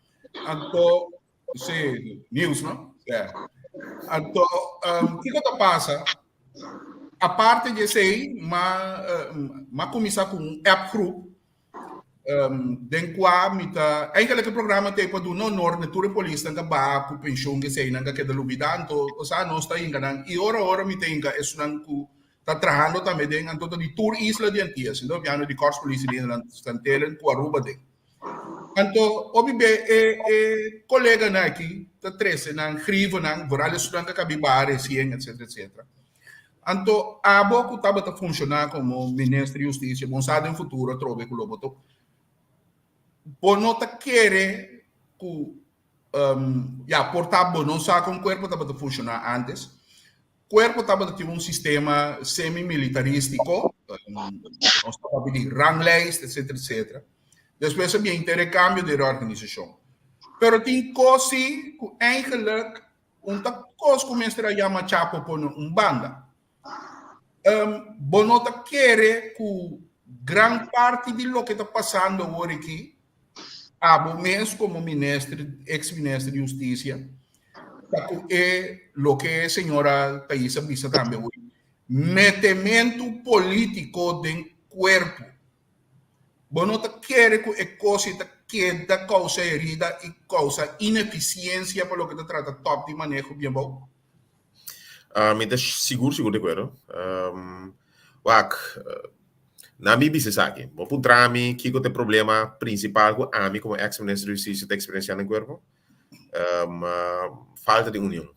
Anto, sí, news, no? Yeah. Anto, um, kiko ta pasa? Aparte de esei, ma, um, ma kumisa ku un app groep um, den kwa mi ta, eigenlijk e programa te pa duna honor na tur e polisnan ka baha ku pensioen ke esei nan ka keda lubida, anto, osea, nos ta hinka nan, i ora ora mi ta hinka esunnan ku ta trahando tambe den anto ta di tur isla di Antillas, sino piano di Korpspolitie Nederland Stantelen ku Aruba den. Anto hopi be e e koleganan aki ta trese nan grievennan, vooral esunnan ku a kabi baha resien etcetera etcetera. Anto abo ku tabata funshoná komo Minister di Hustisia, bon sa den futuro atrobe ku lo bo ta bo no ta kere ku ya por ta bo no sa kon kuerpo tabata funshoná antes, Cuerpo tabata tin un sistema semi-militarístico, nos ta papia di ranglijst, etcétera, etcétera. Despues a bien ter e cambio di reorganisacion. Pero tin cos si cu eigenlijk un ta cos cu mester a yama Chapo pone un banda. Um, bo no ta kere cu gran parti di loke ta pasando awor aki. Abo mes komo minister, ex minister di hustisia, ta ku e loke señora Thaisa bisa tambe hoy, metementu polítiko den kuerpo. Bo no ta kere ku e kos ei ta keda kousa herida i kousa inefisiensia pa loke ta trata tòp di maneho bien bou? Mi ta sigur sigur di akuerdo. Wak, na mi bisa esaki. Bo puntra mi kiko ta e problema prinsipal ku ami komo eks minister di hustisia ta eksperensiá den kuerpo? Falta di union.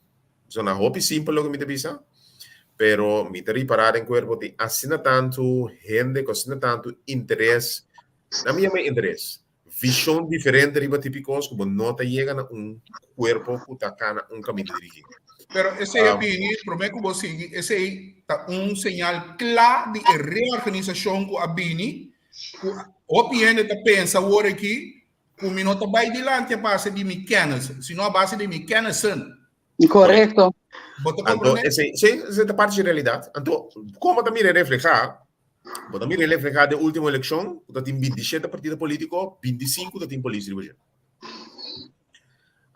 Sona hopi simpel loke mi ta bisa, pero mi ta ripará den kuerpo tin asina tantu hende ku asina tantu interes, na mi yama interes, vishon diferente riba tipi kos ku bo no ta yega na un kuerpo ku ta kana un kaminda dirigí. Pero esei a bini, promé ku bo sigui, esei ta un señal kla di e reorganisashon ku a bini, ku hopi hende ta pensa awor aki ku mi no ta bai dilanti a base di mi kennis, sino a base di mi kennissen. Korekto. Bo ta Anto, komprendé? esei, sí, esei ta parti di realidat. Anto, kon bo ta mira e reflehá? Bo ta mira e reflehá den último elekshon, ku ta tin 27 partido polítiko, 25 ta tin polis riba dje.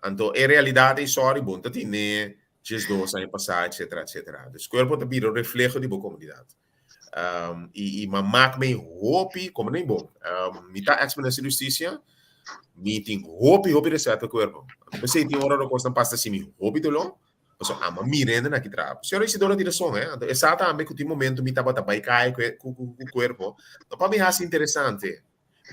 Anto, e realidat ei, sorry, bo no ta tine 12 aña pasá, etcétera, etcétera. Dus kuerpo ta bira un refleho di bo komunidat. Um, i, i ma maak me hopi, como nem bom. Um, mi ta ex-minister de Justicia, mi tin hopi, hopi respeto pa cuerpo. Pensei tin ora lo cosnan pasa si mi hopi dolor, paso ama mirende na ki trapo. Señora Isidora tin razón, eh. Anto esa tambe ku tin momento mi tabata bai kai ku ku ku ku cuerpo. No pa mi hasi interesante.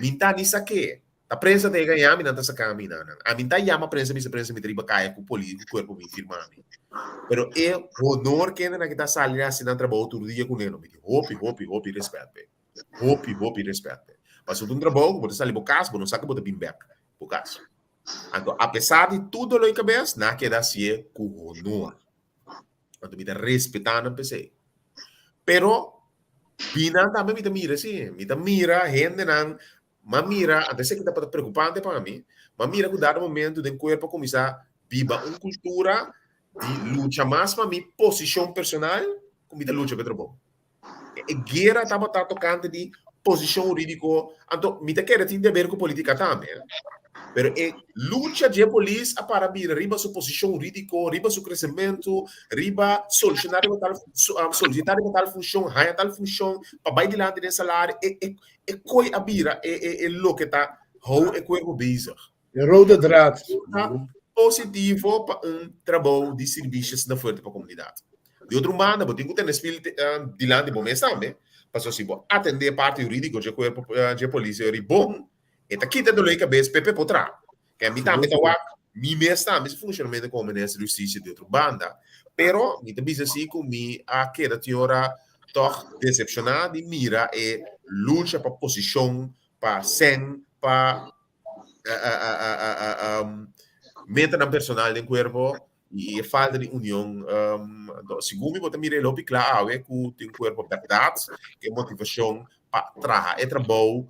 Mi ta ni sa ke. Ta prensa ta yega yami nan ta saka mi nan. Ami ta yama prensa bisa prensa mi ta riba kaya ku poli ku kuerpo mi firma mi. Pero e honor kende nan kita sali hasi nan trabou tur dia ku neno mi di hopi hopi hopi respet pe. Hopi hopi respet pe. Pasobra un trabou ku bo ta sali bo kas bo no sa ku bo ta bin bek bo kas. Anto apesar di tur dolor di kabes nan a keda hasié ku honor. Anto mi ta respetá nan p'esei. Pero binan tambe mi ta mira si, mi ta mira hendenan M'a mira, anto esaki tabata preokupante pa mi, m'a mira ku dado momento den kuerpo a kuminsá biba un kultura di lucha mas pa mi posishon personal ku mi ta lucha pa e trabou. E guera tabata tokante di posishon hurídiko, anto mi ta kere tin di aber ku polítika tambe, pero e lucha dje polis a para bira riba su posishon hurídiko, riba su kresementu, riba solushoná riba tal, solisitá riba tal funshon, haña tal funshon pa bai dilanti den salario, e e E koi a bira e e e loke ta hou e kuerpo bezig. E rode draad. Ta positivo pa un trabou di sirbishi asina fuerte pa komunidat. Di otro banda bo tin ku tene spil dilanti bo mes tambe, pasobra si bo atendé e parti hurídiko dje kuerpo dje polis eri bon, e ta kita doló di kabes p'e por traha. Ke mi tambe ta wak mi mes tambe si funshonamento komo minister di hustisia di otro banda. Pero mi ta bisa si ku mi a keda tin ora tòg desepshoná di mira e lucha pa posishon, pa sèn, pa metanan personal den kuerpo i e falta di union. Segun mi bo ta mira e hopi kla awe ku tin kuerpo bèrdat, e motivashon pa traha e trabou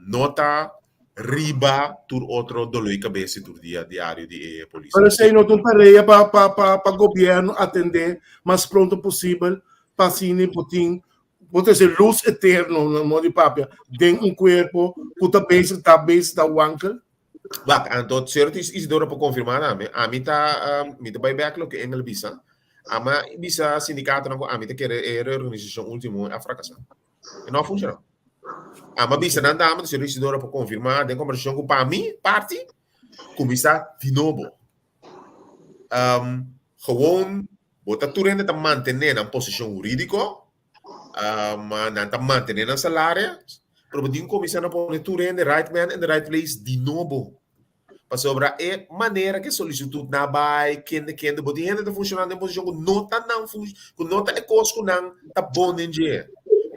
no ta riba tur otro dolor di cabeza y tur dia diario di e polis. Pero esey no ta un tarea pa pa pa pa gobierno atende mas pronto posibel pa asina por tin por trece luz eterno na modo di papia den un cuerpo cu ta bezig ta bezig ta wankel? Wak, anto señor Isidoro por confirma tambe. Ami ta mi ta bay bek loke Engel bisa. Ama bisa sindicatonan cu ami ta kere e reorganisacion ultimo a fracasa. E no a funciona. Ama bisa nan dama, señor Isidoro por confirma den conversacion cu pa mi parti cuminsa di nobo. Um, gewoon bo ta tur hende ta mantene nan posicion huridico, um, nan ta mantene nan salario, pero bo tin cuminsa na pone tur hende right man in the right place di nobo. Pasobra e manera ku e solisitut nan a bai, kende kende, bo tin hende ta funshoná den posishon ku no ta nan fun, ku no ta e kos ku nan ta bon den dje.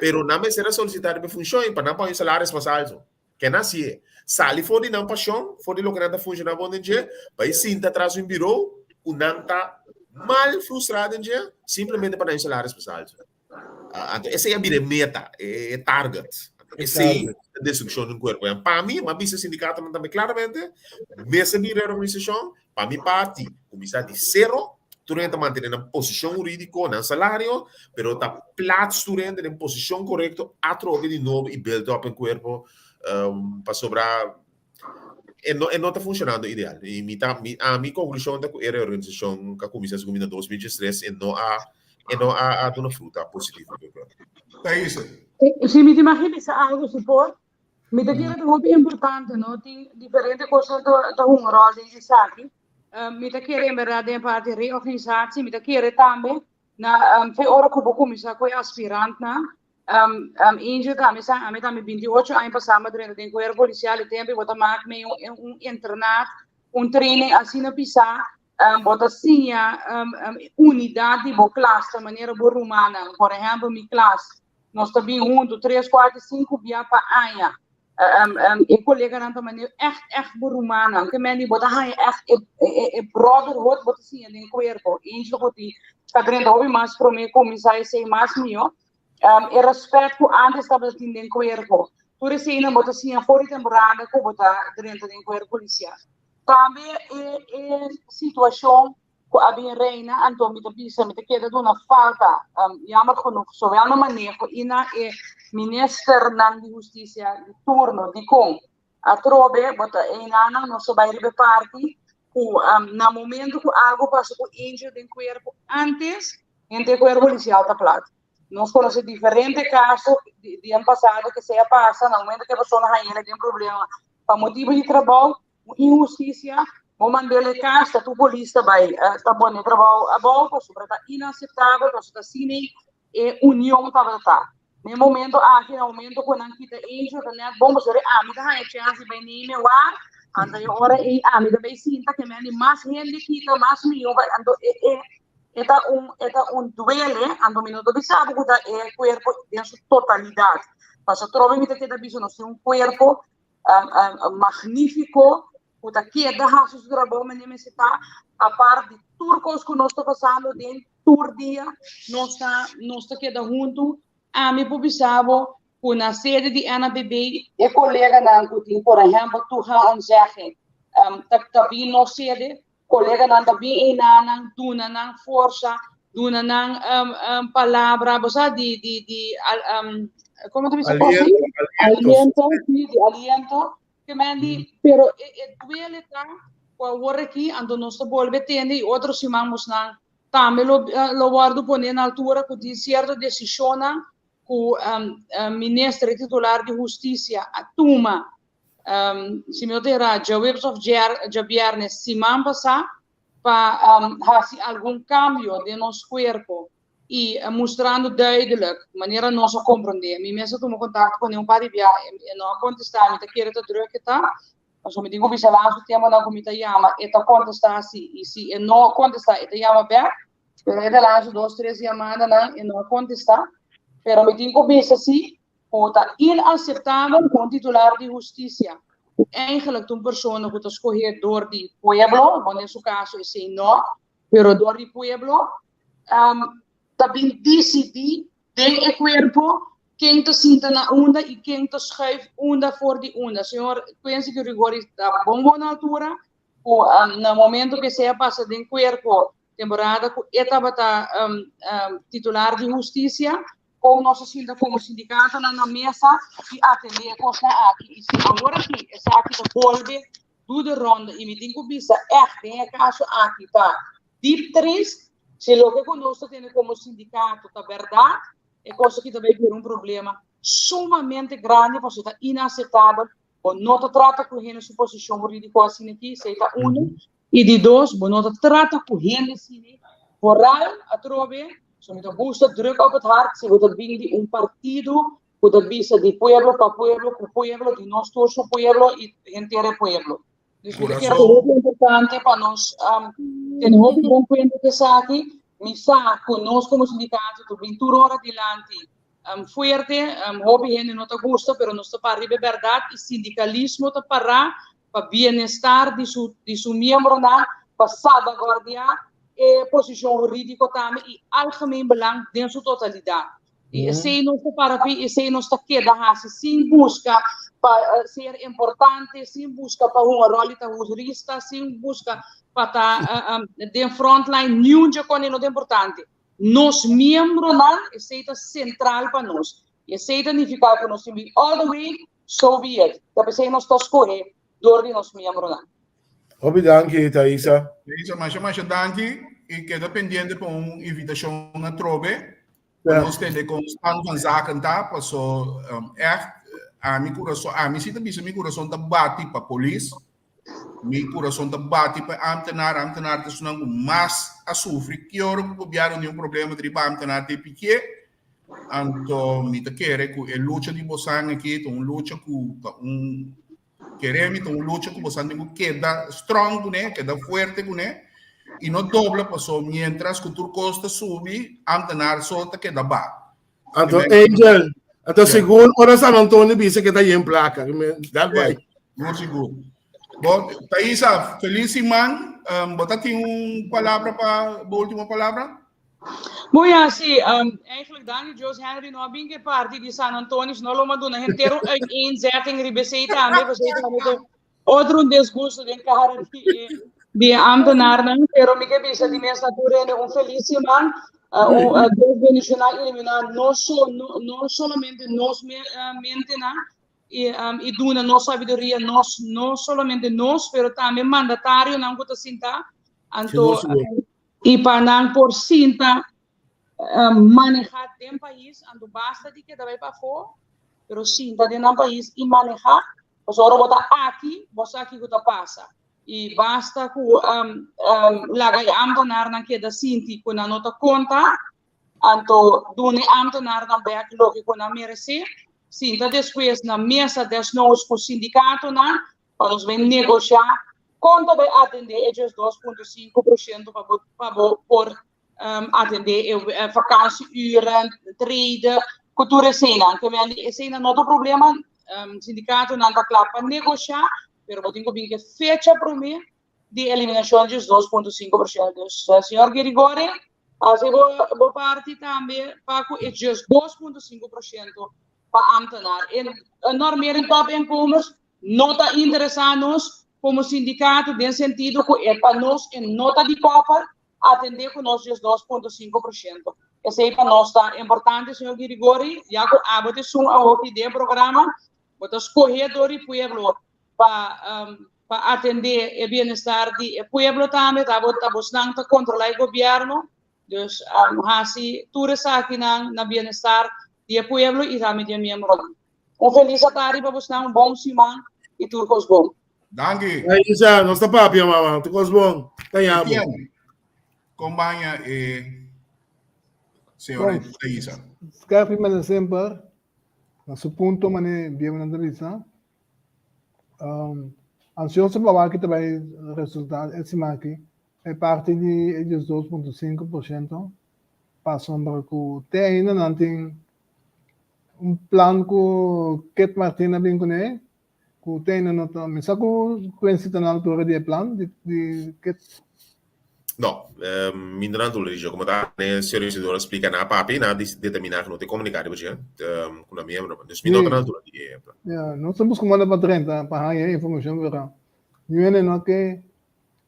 Pero nan mester a solisitá riba e funshon i pa nan pone un salaris mas alto. Ke nan hasié? Sali for di nan pashon, for di loke nan ta funshoná bon den dje, bai sinta tras un birou ku nan ta mal frustrá den dje, simplemente pa nan un salaris mas alto. Anto esei a bira e meta, e target. Esei ta destrukshon di un kuerpo. En pa mi, m'a bisa sindikatonan tambe klaramente, mester bin reorganisashon, pa mi parti, kuminsá di sero, tur hende ta mantené nan posishon hurídiko, nan salario, pero ta plats tur hende den posishon korekto atrobe di nobo i build up e kuerpo, pasobra. E no, e no ta funshonando ideal. I mi ta, mi, a mi konklushon ta ku e reorganisashon ku a kuminsá segun mi na 2013 e no a, e no a, a duna fruta positivo. Thaisa. Si mi ta imagina bisa algo si por, mi ta kere ta hopi importante, no? Tin diferente cosnan ta ta hunga rol den esaki. Mi ta kere en berdad den parti reorganisatie, mi ta kere tambe na fe ora ku bo kuminsá ku e aspirantnan, Um, um, Angel tambe sa, ami tambe 28 aña pasá mi a drenta den cuerpo policial e tempo bo ta maak mee un, un internaat, un training asina pisá, um, bo ta siña um, um, unidad di bo klas, ta manera bo rumannan. Por ehempel, mi klas, nos ta bin hunto 3, 4, 5 bia pa aña. Um, um, e coleganan ta manera echt, echt bo rumannan. Ke men di bo ta haña echt e, e, e brotherhood bo ta siña den cuerpo. Angel ku tin ta drenta hopi mas promé kuminsá esei mas mihó. Um, e respet ku antes tabata tin den kuerpo. Tur eseinan bo ta siña for di temporada ku bo ta drenta den kuerpo polisial. Tambe e, e situashon ku a bin reina, anto mi ta bisa, mi ta keda duna falta, um, jammer genoeg, zowel na maneho i na e ministernan di hustisia di turno, dikon atrobe bo ta einanan nos ta bai riba e parti ku um, na momento ku algo pasa ku Angel den kuerpo antes, Henter cuerpo policial ta plat. Nos conoce diferente caso di, di en pasado que sea pasa na momento que persona haña den problema pa motibo di trabou, un injusticia, bo mandele cas, ta tu polis ta bay, uh, ta pone trabou abou, pasobra ta inaceptabel, pasobra ta asina e union tabata ta. Na e momento aki, na momento ku nan kita Angel, ta net bon, pasobra ami ta haña chance di bai neem e wak, anto e ora ei ami ta bai sinta ke men di mas hende kita, mas mihó, anto e, e, e ta un, e ta un duele, anto mi no ta bisa bo ku ta e kuerpo den su totalidat. Pasobra atrobe mi ta keda bisa nos tin un kuerpo um, um, magnífiko ku ta keda hasi su trabou manera mester ta, apart di tur kos ku nos ta pasando den tur dia, nos ta nos ta keda huntu. Ami por bisa bo ku na sede di NABB e koleganan ku tin por ehèmpel toegangsonzegging um, ta ta bin nos sede, koleganan ta bin einanan duna nan forsa, duna nan um, um, palabra, bo sa di di di um, komo ta bisa Aliento, aliento, sí, di aliento. Ke men di, pero e, e duele ta ku awor aki, anto nos ta bolbe tende i otro siman bosnan tambe lo, lo wòrdu pone na altura ku tin sierto desishonnan ku um, minister e titular di hustisia a tuma, um, si mi no ta erá, djaweps òf djabièrnes siman pasá pa um, hasi algun kambio den nos kuerpo i mustrando duidelijk manera nos a komprondé. Mi mes a tuma kontakto kuné un par di bia, e no a kontestá, mi ta kere ta drùk e ta, pasobra mi tin ku bisa laatste temponan ku mi ta yama e ta kontestá si, i si e no kontestá e ta yama bèk, pero e ta laatste dos tres yamadanan e no a kontestá, pero mi tin ku bisa si ku ta inaseptabel ku un titular di hustisia ku eigenlijk ta un persona ku ta skohé dor di pueblo, bon den su kaso esei no, pero dor di pueblo, um, ta bin disidí den e kuerpo ken ta sinta na unda i ken ta schuif unda for di unda. Señor Quincy Grigori ta bon bon na altura ku um, na momento ku esei a pasa den kuerpo temporada ku e tabata um, um, titular di hustisia, kon nos a sinta komo sindikatonan na mesa i atendé e kosnan aki. I si awor aki esaki ta bolbe do de ronde i mi tin ku bisa ègt den e kaso aki ta Diep trist, si loke ku nos ta tene komo sindikato ta bèrdat, e kos aki ta bai bira un problema sumamente grandi pasobra ta inaseptabel. Bo no ta trata ku hende su posishon hurídiko asina aki, esei ta unu. I di dos, bo no ta trata ku hende asina foral atrobe. So mi ta gusta druk op het hart si bo ta bin di un partido ku ta bisa di pueblo pa pueblo ku pueblo, di nos tur su pueblo i henter e pueblo. Dus mi ta kere hopi importante pa nos um, tene hopi bon kuenta ku esaki. Mi sa ku nos komo sindikato ta bin tur ora dilanti um, fuerte, um, hopi hende no ta gusta, pero nos ta para riba e bèrdat i sindikalismo ta pará pa bienestar di su, di su miembronan, pa salvaguardiá e posishon hurídiko tambe i algemeen belang den su totalidat. I esei nos ta para pi, esei nos ta keda hasi sin buska pa ser importante, sin buska pa hunga ròl di ta hurista, sin buska pa ta den frontline, niun dje kos no ta importante. Nos miembronan, esei ta sentral pa nos. I esei ta nifiká ku nos tin bin all the way, so be it. Ta p'esei nos ta skohe. dor di nos miembronan. Hopi danki, Thaisa. Thaisa, masha masha danki i keda pendiente pa un invitashon atrobe. Pa nos tende kon stand van zaken ta, paso ègt ami kurason, ami si ta bisa mi kurason ta bati pa polis, mi kurason ta bati pa ambtenaar, ambtenaar ta esunnan ku mas a sufri, ki ora ku gobièrnu tin un problema ta riba ambtenaar ta e pikié, anto mi ta kere ku e lucha di bosan aki ta un lucha ku ta un Kere mi ta un lucha ku bosan tin ku keda strong kuné, keda fuerte kuné i no dobla paso mientras ku tur kos ta subi, ambtenaar so ta keda ba. Anto Angel, anto sigur ora San Antonio bisa ke ta yen plaka. Dat bai. Sigur, sigur. Bon, Thaisa, felis siman. Um, bo ta tin un palabra pa bo último palabra? Bon ja, sí, um, eigenlijk Dani Jos Henry no a bin ke parti di San Antonio, no lo maduna henter un uiteenzetting riba esei tambe, pasobra esei tambe ta otro un disgusto den kara di e di e ambtenaarnan, pero mi ke bisa di mes na tur hende un felis siman, uh, un, uh, Dios bendiciona y ilumina no, so, no, no solamente nos me, uh, mentenan, y, um, y duna nos sabiduria, nos, no solamente nos, pero tambe mandatarionan ku ta sinta, anto, Sigur, sigur. I pa nan por sinta manehá den pais, anto basta di keda bai pafó, pero sinta den nan pais i manehá, pasobra ora bo ta aki, bo sa kiko ta pasa. I basta ku laga e ámtenarnan keda sinti ku nan no ta konta, anto duna e ámtenarnan bèk loke ku nan meresé, sinta despues na mesa desnoods ku sindikatonan pa nos bai negoshá kon ta bai atendé e 2.5% pa bo pa bo por atendé e vakansieuren, treden, ku tur eseinan. Ke men di eseinan no ta problema, sindikatonan ta kla pa negoshá, pero bo tin ku bin ku e fecha promé di eliminashon di 2.5%. Dus señor Girigori, hasi bo bo parti tambe pa ku e 2.5% pa ámtenar. E normering topinkomens no ta interesá nos komo sindikato den sentido ku e pa nos e no ta di kòper atendé ku nos 2.5%. Esei pa nos ta importante, señor Girigori, ya ku abo ta esun awoki den e programa, bo ta skohé dor di pueblo pa pa atendé e bienestar di e pueblo tambe, ta bo ta bosnan ta kontrolá e gobièrnu, dus hasi tur esakinan na bienestar di e pueblo i tambe di e miembronan. Un felis atardi pa bosnan, un bon siman i tur kos bon. Danki. Isa, nos ta papia mama, tur kos bon. Ta yamo. Etienne, kon baña e señora Isa? Skerpi mane semper, na su punto mane bieu nan ta bisa. Um, ansioso pa wak ta bai resulta e siman aki. E parti di e 12.5% pasobra ku te ainda nan tin un plan ku Kit Martin a bin kuné ku te ainda no ta mi sa ku Quincy ta na altura di e plan di di Kit. No, mi no na altura di dje. Como ta ne señor Isidoro a splica na papi, na determina ku no tin comunica riba dje ku nan miembro. Dus mi no ta na altura di e plan. Ya, nos ta busca moda pa drenta pa haña e informacion pero mi wende no ke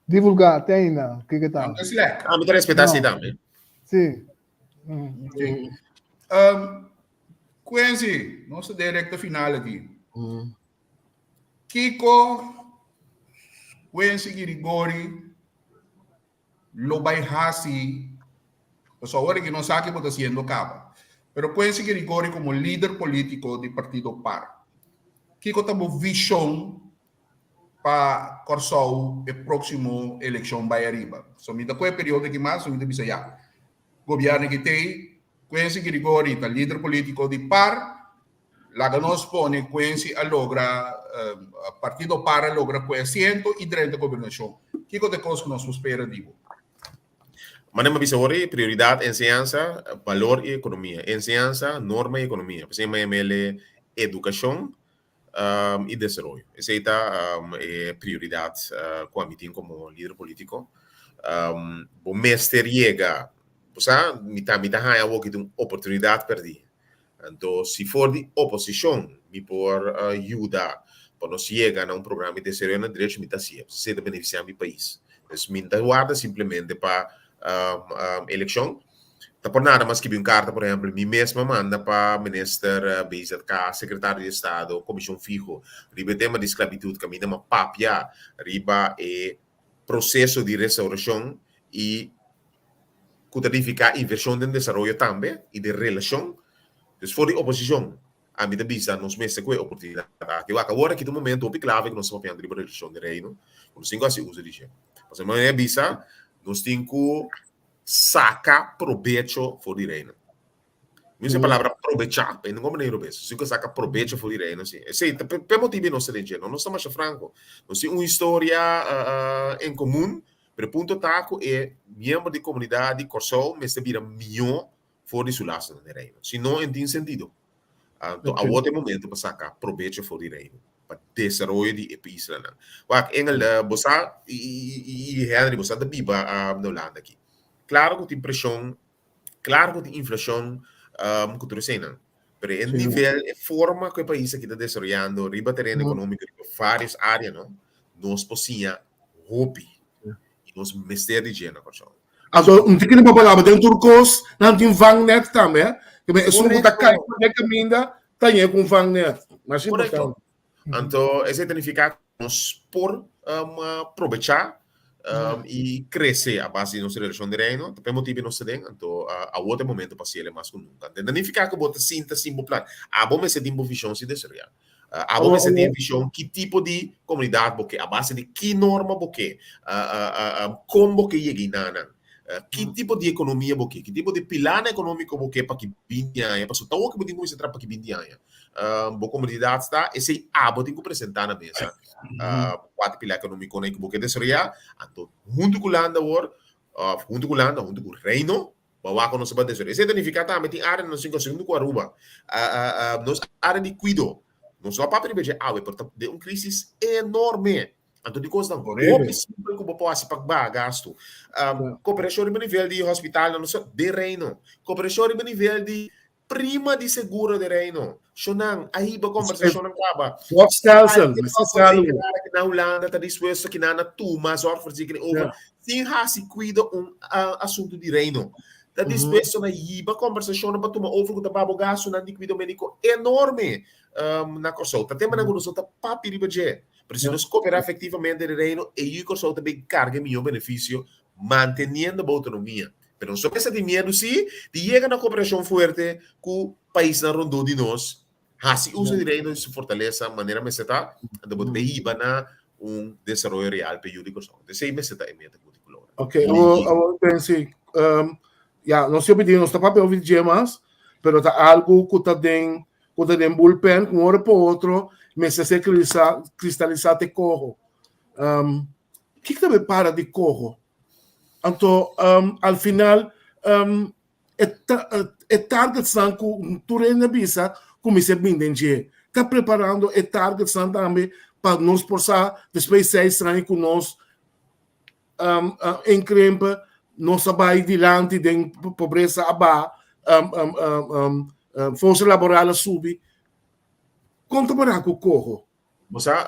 divulga te ainda kiko ta. No ta slack. Ah, mi ta respeta así tambe. Si. Okay. Um, Quincy, nos ta den recta final aki. Kiko Quincy Girigori lo bai hasi, pasobra awor aki nos sa ke bo ta haciendo kaba, pero Quincy Girigori como lider politico di partido par, kiko ta bo vision pa Kòrsou e próksimo elekshon bai ariba. So mi ta kohe periodo aki mas, so mi ta bisa ya, gobièrnu ki t'ei, Quincy Grigori ta lider polítiko di par, laga nos pone Quincy a logra, partido par a logra kohe asiento i drenta gobernashon. Kiko ta e kos ku nos por spera di bo? Manera mi a bisa ora ei, prioridat enseñansa, balor i ekonomia. Enseñansa, norma i ekonomia. P'esei mi a yam'el edukashon i desaroyo. Esei ta e prioridat ku ami tin komo lider polítiko. Bo mester yega, bo sa, mi ta mi ta haña awor ki ta un oportunidat pèrdí. Anto si for di oposishon mi por yuda pa nos yega na un programa di desaroyo na derecho mi ta hasié. Esei ta benefisiá mi pais. Pues mi no ta warda simplemente pa elekshon. Ta por nada mas skibi un karta, por ehèmpel, mi mes a manda pa minister BZK, sekretario di estado, komishon fiho, riba e tema di sklabitut kaminda m'a papia riba e proseso di restaurashon i ku ta nifiká invershon den desaroyo tambe i den relashon. Dus for di oposishon ami ta bisa nos mester ku e oportunidat aki. Wak, awor aki ta un momento hopi klave ku nos ta papiando riba relashon den Reino, ku nos tin ku hasi uso di dje. Pasobra mi a bisa nos tin ku Saka probecho for di Reino. Mi usa e palabra probechá, pa e no komprendé robes. Si ku saka probecho for di Reino, si. Esei ta p'e motibu nos ta den dje, no? Nos ta masha franko. Nos tin un historia en komun, pero e punto ta ku e miembro di komunidat di Kòrsou mester bira mihó for di su lasonan den Reino. Si no, e no tin sentido. Anto awor ta e momento pa saka probecho for di Reino pa desaroyo di e islanan. Wak, Engel, bo sa i Henry, bo sa ta biba na Hulanda aki. Klaro ku tin preshon, klaro ku tin inflashon ku tur eseinan. Pero e nivel, e forma ku e pais aki ta desaroyando riba tereno ekonómiko, riba vários área, no, nos por siña hopi i nos mester di dje na Kòrsou. Anto, un tiki riba palabra, den tur kos, nan tin vangnet tambe, eh? Ke men esun ku ta kai for den kaminda, ta ñe ku un vangnet. Mas Korekto. importante. Anto, esei ta nifiká ku nos por probechá i krese a base di nos relashon di Reino. Ta p'e motibu nos ta den, anto awor ta e momento pa hasiel mas ku nunka. Ta nifiká ku bo ta sinta sin bo plan. Abo mester tin bo vishon si desaroyá. Abo mester tin e vishon ki tipo di komunidat bo ke, a base di ki norma bo ke, kon bo ke yega einanan, ki tipo di ekonomia bo ke, ki tipo di pilarnan ekonómiko bo ke pa ki binti aña, pasobra ta awor ku bo tin kuminsá traha pa ki binti aña. Bo komunidat ta, esei abo tin ku presentá na mesa kua ta e pilar ekonómikonan ku bo ke desaroyá, anto huntu ku landa awor, òf huntu ku landa, huntu ku Reino, Bo a wak ku nos ta desaroyá. Esei ta nifiká tambe tin área nos tin ku hasi huntu ku Aruba. Nos área di kuido, nos no a papia riba dje awe, pero ta den un krísis enorme. Anto di kosnan hopi simpel ku bo por hasi pa baha gastu. Koperashon riba nivel di hospitalnan nos den Reino. Koperashon riba nivel di Prima di seguro de Reino. Shonan, a hiba kombersashonnan kaba. Zorgstelsel, mester salu. Na Hulanda ta dispuesto ki nan a tuma zorgverzekering over sin hasi kuido un asuntu di Reino. Ta dispuesto na hiba kombersashonnan pa tuma over ku ta babo gastunan di kuido mediko enorme na Kòrsou. Ta temanan ku nos no ta papia riba dje. Pero si nos koperá efektivamente den Reino, e yu Kòrsou ta bin karga e mihó benefisio manteniendo bo outonomia. Pero nos no mester tin miedu sí di yega na koperashon fuerte ku paisnan rondó di nos, hasi uso di Reino i su fortalesa manera mester ta, anto bo ta bay hiba na un desaroyo real pa e yu di Kòrsou. Entonces esei mester ta e meta ku bo tin ku logra. Ok, awor, awor pensi, um, ya, nos siempre di nos ta papia over di dje mas, pero ta algo ku ta den, ku ta den bullpen, ku un ora pa otro mester ser kristalisá, kristalisá te koho. Um, Kiko ta bay para di koho? Anto um, al final um, e, ta, e targetsnan ku tur hende bisa ku mester bin den dje. Ta preparando e targetsnan tambe pa nos por sa despues seis aña ku nos um, uh, inkrimpen, nos a bai dilanti den pobresa a baha, um, um, um, um, um, forsa laboral a subi. Kon ta para ku koho? Bo sa,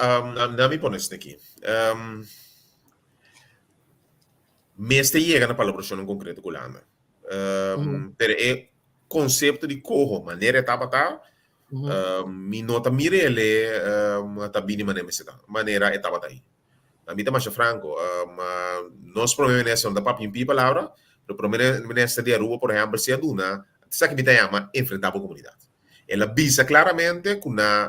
na mi pone esaki. Mester yega na palabrashonnan konkreto ku Hulanda. Pero e konsepto di koho, manera e tabata, mi no ta mira el ta bini manera mester ta, manera e tabata ei. Na mi ta masha franko, nos prome minister no ta papia un pia palabra, pero prome minister di Aruba, por ehèmpel, si a duna, esaki mi ta yama enfrentá bo komunidat. El a bisa claramente cu na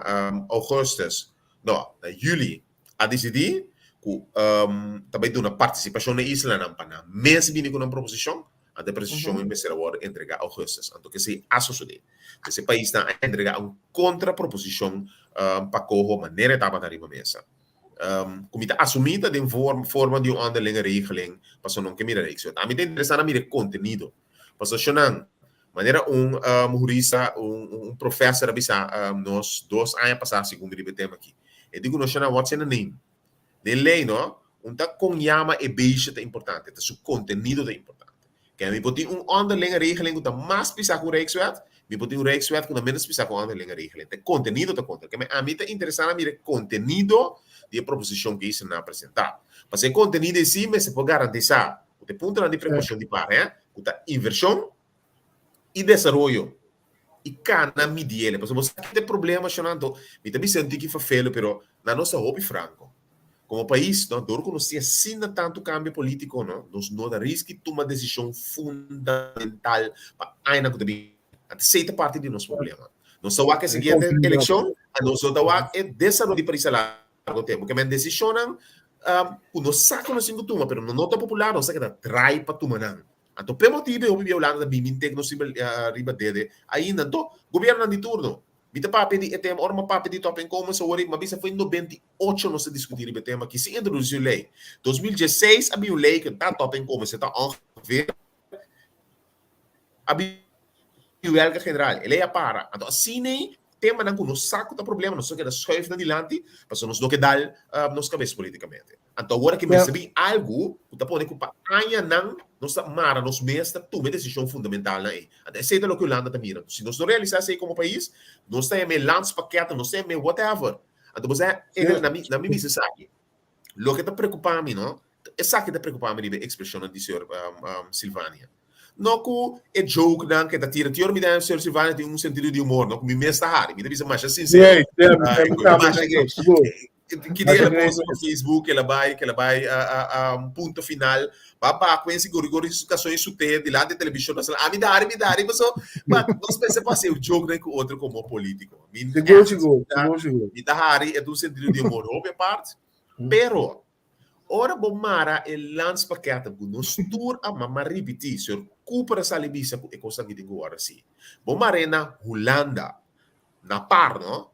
augustus, no, na juli a dicidi cu ta bay duna participacion na islanan pa nan mes bini cu nan proposicion, anto e proposicion mester a wordo entrega augustus. Anto kesey a sosode. Pues e paisnan a entrega un contra proposicion pa coho manera e tabata riba mesa. Cu mi ta asumi ta den forma di un onderlinge regeling pasobra nan ke mira Rijkswet. Ami ta interesa na mira e contenido. Pasobra nan, manera un hurista, un professor a bisa nos dos aña pasá segun mi riba e tema aki. E di ku nos shana what's in a name? Den lei no, un ta kon yama e beisje ta importante, ta su kontenido ta importante. Kende mi por tin un onderlinge regeling ku ta mas pisá ku un Rijkswet, mi por tin un Rijkswet ku ta ménos pisá ku un onderlinge regeling. Ta e kontenido ta konta. Kende ami ta interesá na mira e kontenido di e proposishon ku esnan a presentá. Pasobra e kontenido esei mester por garantisá ku ta e puntonan di prekoushon di par, ku ta invershon. I desaroyo. I kana midiele. Pasobra bo sa ki ta e problema shonnan anto mi ta bisa un tiki fafelo pero nan nos ta hopi franco. Komo pais no dor ku nos tin asina tantu kambio politiko no nos no ta riski tuma desishon fundamental pa añanan ku ta bin. Anto esei ta parti di nos problema. Nos ta wak e siguiente elekshon a nos no ta wak e desaroyo di pais a largo tempu. Ke men desishonnan ku nos sa ku nos tin ku tuma pero no ta popular nos ta keda drai pa tuma nan. Anto p'e motibu e hopi bia Hulanda ta bini tek nos riba dede ainda. Anto gobiernonan di turno mi ta papia di e tema ora mi a papia di topinkomens awor mi a bisa foi 98 nos ta diskuti riba e tema aki sin introdusi un lei. 2016 a bin un lei ku ta topinkomens e ta ongeveer a bin welga general e lei a para. Anto asina ei temanan ku nos sa ku ta problema nos ta keda schuif na dilanti pasobra nos no ke dal nos kabes politikamente. Anto awor aki mester bin algu ku ta pone ku pa añanan nos ta mara nos mes ta tuma e desishon fundamentalnan ei. Anto esei ta loke Hulanda ta mira. Si nos no realisá esei komo pais, nos ta yam'é landspakket, nos ta yam'é whatever. Anto bo sa, Edel, na mi, na mi bisa esaki. Loke ta preokupá mi, no, esaki ta preokupá mi riba e ekspreshonnan di señor Silvania. No ku e jokenan ku e ta tira. Tin ora mi ta señor Silvania tin un sentido di humor, no, ku mi mes ta hari. Mi ta bisa masha sinsero. Ki dia el a post pa Facebook, el a bai, el a bai a un punto final. Ba ba Quincy gori gori su kason i sute dilanti di televishon. Ami ta hari, mi ta hari, paso ma nos mester por hasi un joke nan ku otro komo politiko. Mi Sigur, sigur, sigur, sigur. Mi ta hari, e ta un sentido di humor hopi apart, pero Ora bo mara e landspakketten ku nos tur a mama ripití, señor Cooper a sali bisa ku e kos aki tin ku wòrdu hasi. Bo mar'é na Hulanda, na par no,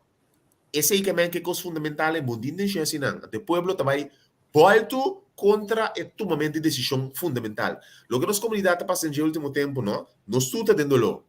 esei ke men ke kos fundamental e bo tin intenshon hasi nan. Anto e pueblo ta bai bòltu kontra e tumamentu di desishon fundamental. Loke nos komunidat ta pasa den dje último tempu no, nos tur ta den doló.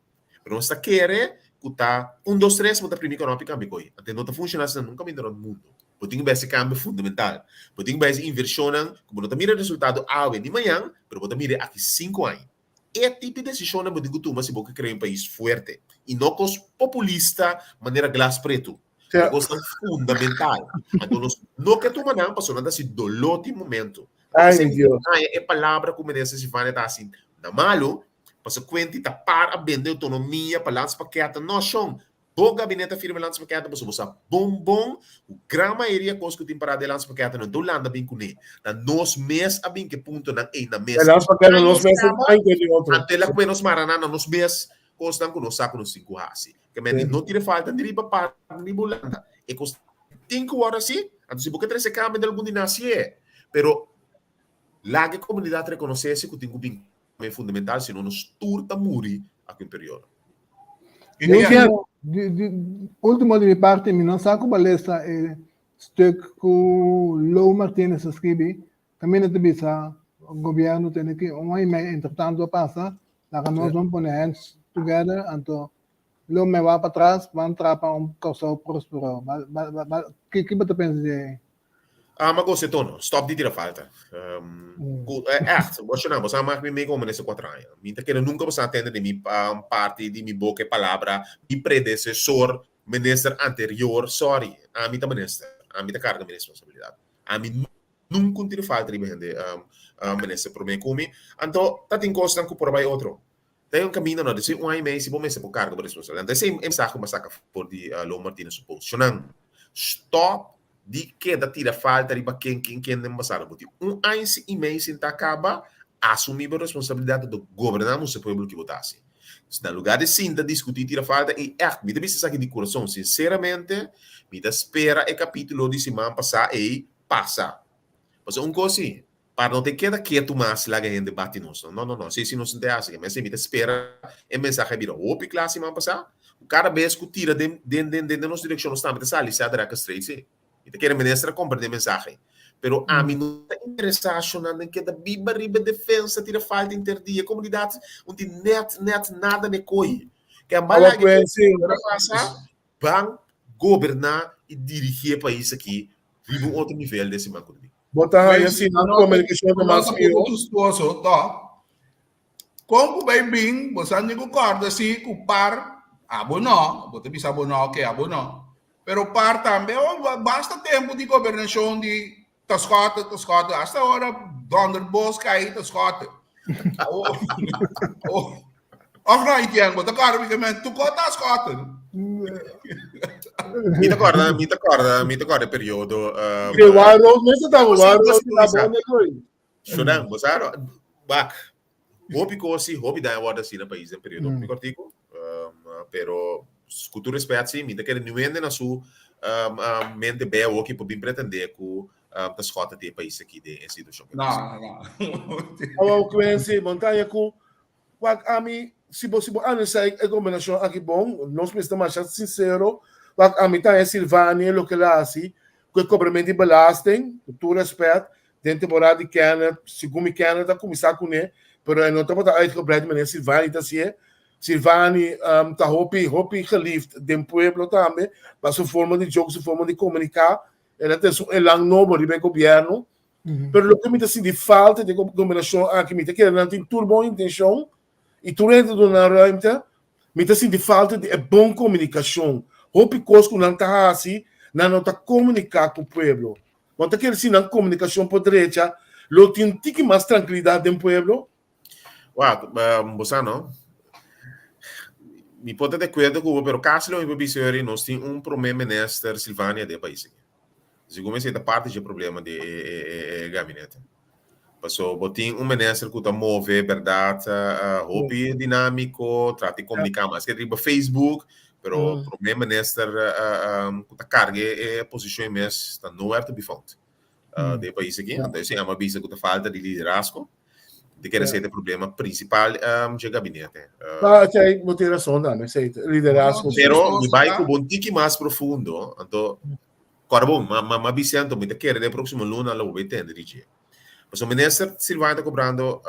Pero nos ta kere ku ta un dos tres bo ta primi kònòp i kambia koi. Anto e no ta funshoná asina nunka minda rònt mundu. Bo tin ku bai hasi kambio fundamental. Bo tin ku bai hasi invershonnan ku bo no ta mira resultado awe ni mañan, pero bo ta mira aki sinku aña. E tipo di desishonnan bo tin ku tuma si bo ke krea un pais fuerte i no kos populista manera glas pretu, pero kosnan fundamental. Anto nos no ke tuma nan pasobra nan ta hasi doló tin momento. Ay, mi Dios. Haña e palabra ku Minister Silvania ta hasi na malu, pasobra kuenti ta par a bende outonomia pa landspakket. No, shon. Bo gabinete a firma e landspakket pasobra bo sa bon bon ku gran mayoria kos ku tin pará den e landspakket no ta Hulanda bin kuné. Ta nos mes a bin ku e puntonan ei na mesa. E landspakket na nos mes a entende otro. Anto el a kue nos mara nan na nos mes kosnan ku nos sa ku nos tin ku hasi. Ke men di no tira falta ni riba par ni riba Hulanda. E kos tin ku wòrdu hasi. Anto si bo ke trese kambio den algun di nan hasié. Pero laga e komunidat rekonosé si ku tin ku bin e fundamental, sino nos tur ta muri aki un periodo. Último di, di, último di mi parte, mi no sa ku balesa e stuk ku Lou Martinez a skribi, kaminda ta bisa gobierno tene ki un aña i mei entretanto a pasa, laga nos ban pone hands together, anto lo me wak patras, ban traha pa un Kòrsou próspero. Ba, ba, ba, ba, ki, ki bo ta pensa di ei? Ah, ma goste tono. Stop di tira falta. Um, echt, bo shona, bo sa mak mi mee como nesse cuatro años. Mi ta kere nunca bo sa atende di mi um, parti di mi boca e palabra mi predecessor, minister anterior, sorry. Ami ta minister. Ami ta carga mi responsabilidad. Ami nunca un tira falta riba hende um, um, minister prome cu mi. Anto, ta tin cosnan cu por bay otro. Ta un camino no, deci un aña y medio si bo mester por carga bo responsabilidad. Anto esey e mensahe cu mi a saca for di Lo Martinez su post. Shonan, stop di keda tira falta riba ken ken ken den pasado. Bo tin un aña y medio sin ta caba, asumi bo responsabilidad anto goberna nos e pueblo ki bo ta haci. Na lugar di sinta discuti tira falta y echt mi ta bisa esaki di curason, sinceramente mi ta spera e capitulo di siman pasa ey pasa. Pasobra un cos si, Pa no te keda ketu mas laga hende bati nos. No, no, no, no. Esei si nos no te hasi. Esei mi ta spera e mensahe a bira hopi kla siman pasá. Ku kada bes ku tira den, den, den, den nos direkshon nos tambe ta sali sa de record straight si. Mi ta kere minister a komprende e mensahe. Pero ami no ta interesá shonnan den keda biba riba defensa, tira falta inter dia. Komunidat un tin net, net nada ne koi. Ke a Awa laga kuen si. pasa, ban goberná i dirigí e pais aki riba un otro nivel den siman ku ta bin. Bo ta haña si nan komunikashon ta mas mihó. Gustoso, to. Kon ku bai bin, bo sa ni ku kòrda si ku par, abo no, bo ta bisa abo no, oke, abo no. Pero par tambe, oh, basta tempu di gobernashon di ta skòte, ta skòte, hasta ora dònder bos kai ta skòte. Oh, oh. Of no, Etienne, bo ta kòrda mi ke men tu kota skotten. Mi ta kòrda, mi ta kòrda, mi ta kòrda e periodo. Ke Wild Rose mester ta Wild Rose ta bon de koe. Shonan, bo sa bak. Hopi kos si, hopi daño wòrdu hasi na pais den periodo hopi kòrtiku. Pero ku tur respèt si, mi ta kere niun hende na su mente bèi awoki por bin pretendé ku ta skòt di e pais aki den e situashon ku No, no. Awor Quincy, montaña ku Wak ami, si bo si bo analisá e kombinashon aki bon, nos mester masha sinsero, wak ami ta haña Silvania loke el a hasi ku e kobramentu di belasting, ku tur rèspèt, den temporada di Kenneth, segun mi Kenneth a kuminsá kuné, pero e no tabata uitgebreid di manera Silvani ta hasié. Silvani ta hopi hopi geliefd den pueblo tambe pa su forma di joke, su forma di komuniká, el a trese un elan nobo riba e gobièrnu. Pero loke mi ta sinti falta den e kombinashon aki, mi ta kere nan tin tur bon intenshon i tur hende ta duna nan ruimte, mi ta sinti falta di e bon komunikashon. Hopi kos ku nan ta hasi, nan no ta komuniká ku pueblo. Bo ta kere si nan komunikashon por drecha, lo tin tiki mas trankilidat den pueblo? Wak, bo sa no, mi por ta de akuerdo ku bo, pero kasi lo mi por bisa yori, nos tin un prome minister Silvania den e pais aki. Segun mi esei ta parti dje problema di e gabinete. Paso bo tin un minister ku ta move bèrdat hopi dinámiko, trata di komuniká mas ke riba Facebook, pero prome minister ku ta karga e posishon mes ta nowhere to be found den e pais aki. Anto esei amo a bisa ku ta falta di liderazgo. Di kere esei ta e problema prinsipal dje gabinete. Ah, esei bo tin rason tambe, esei liderazgo. Pero mi bai ku bo un tiki mas profundo, anto Kòrda bon, ma ma bisa anto mi ta kere den e próksimo luna lo bo bai tende di dje. Pasobra minister Silvania ta kobrando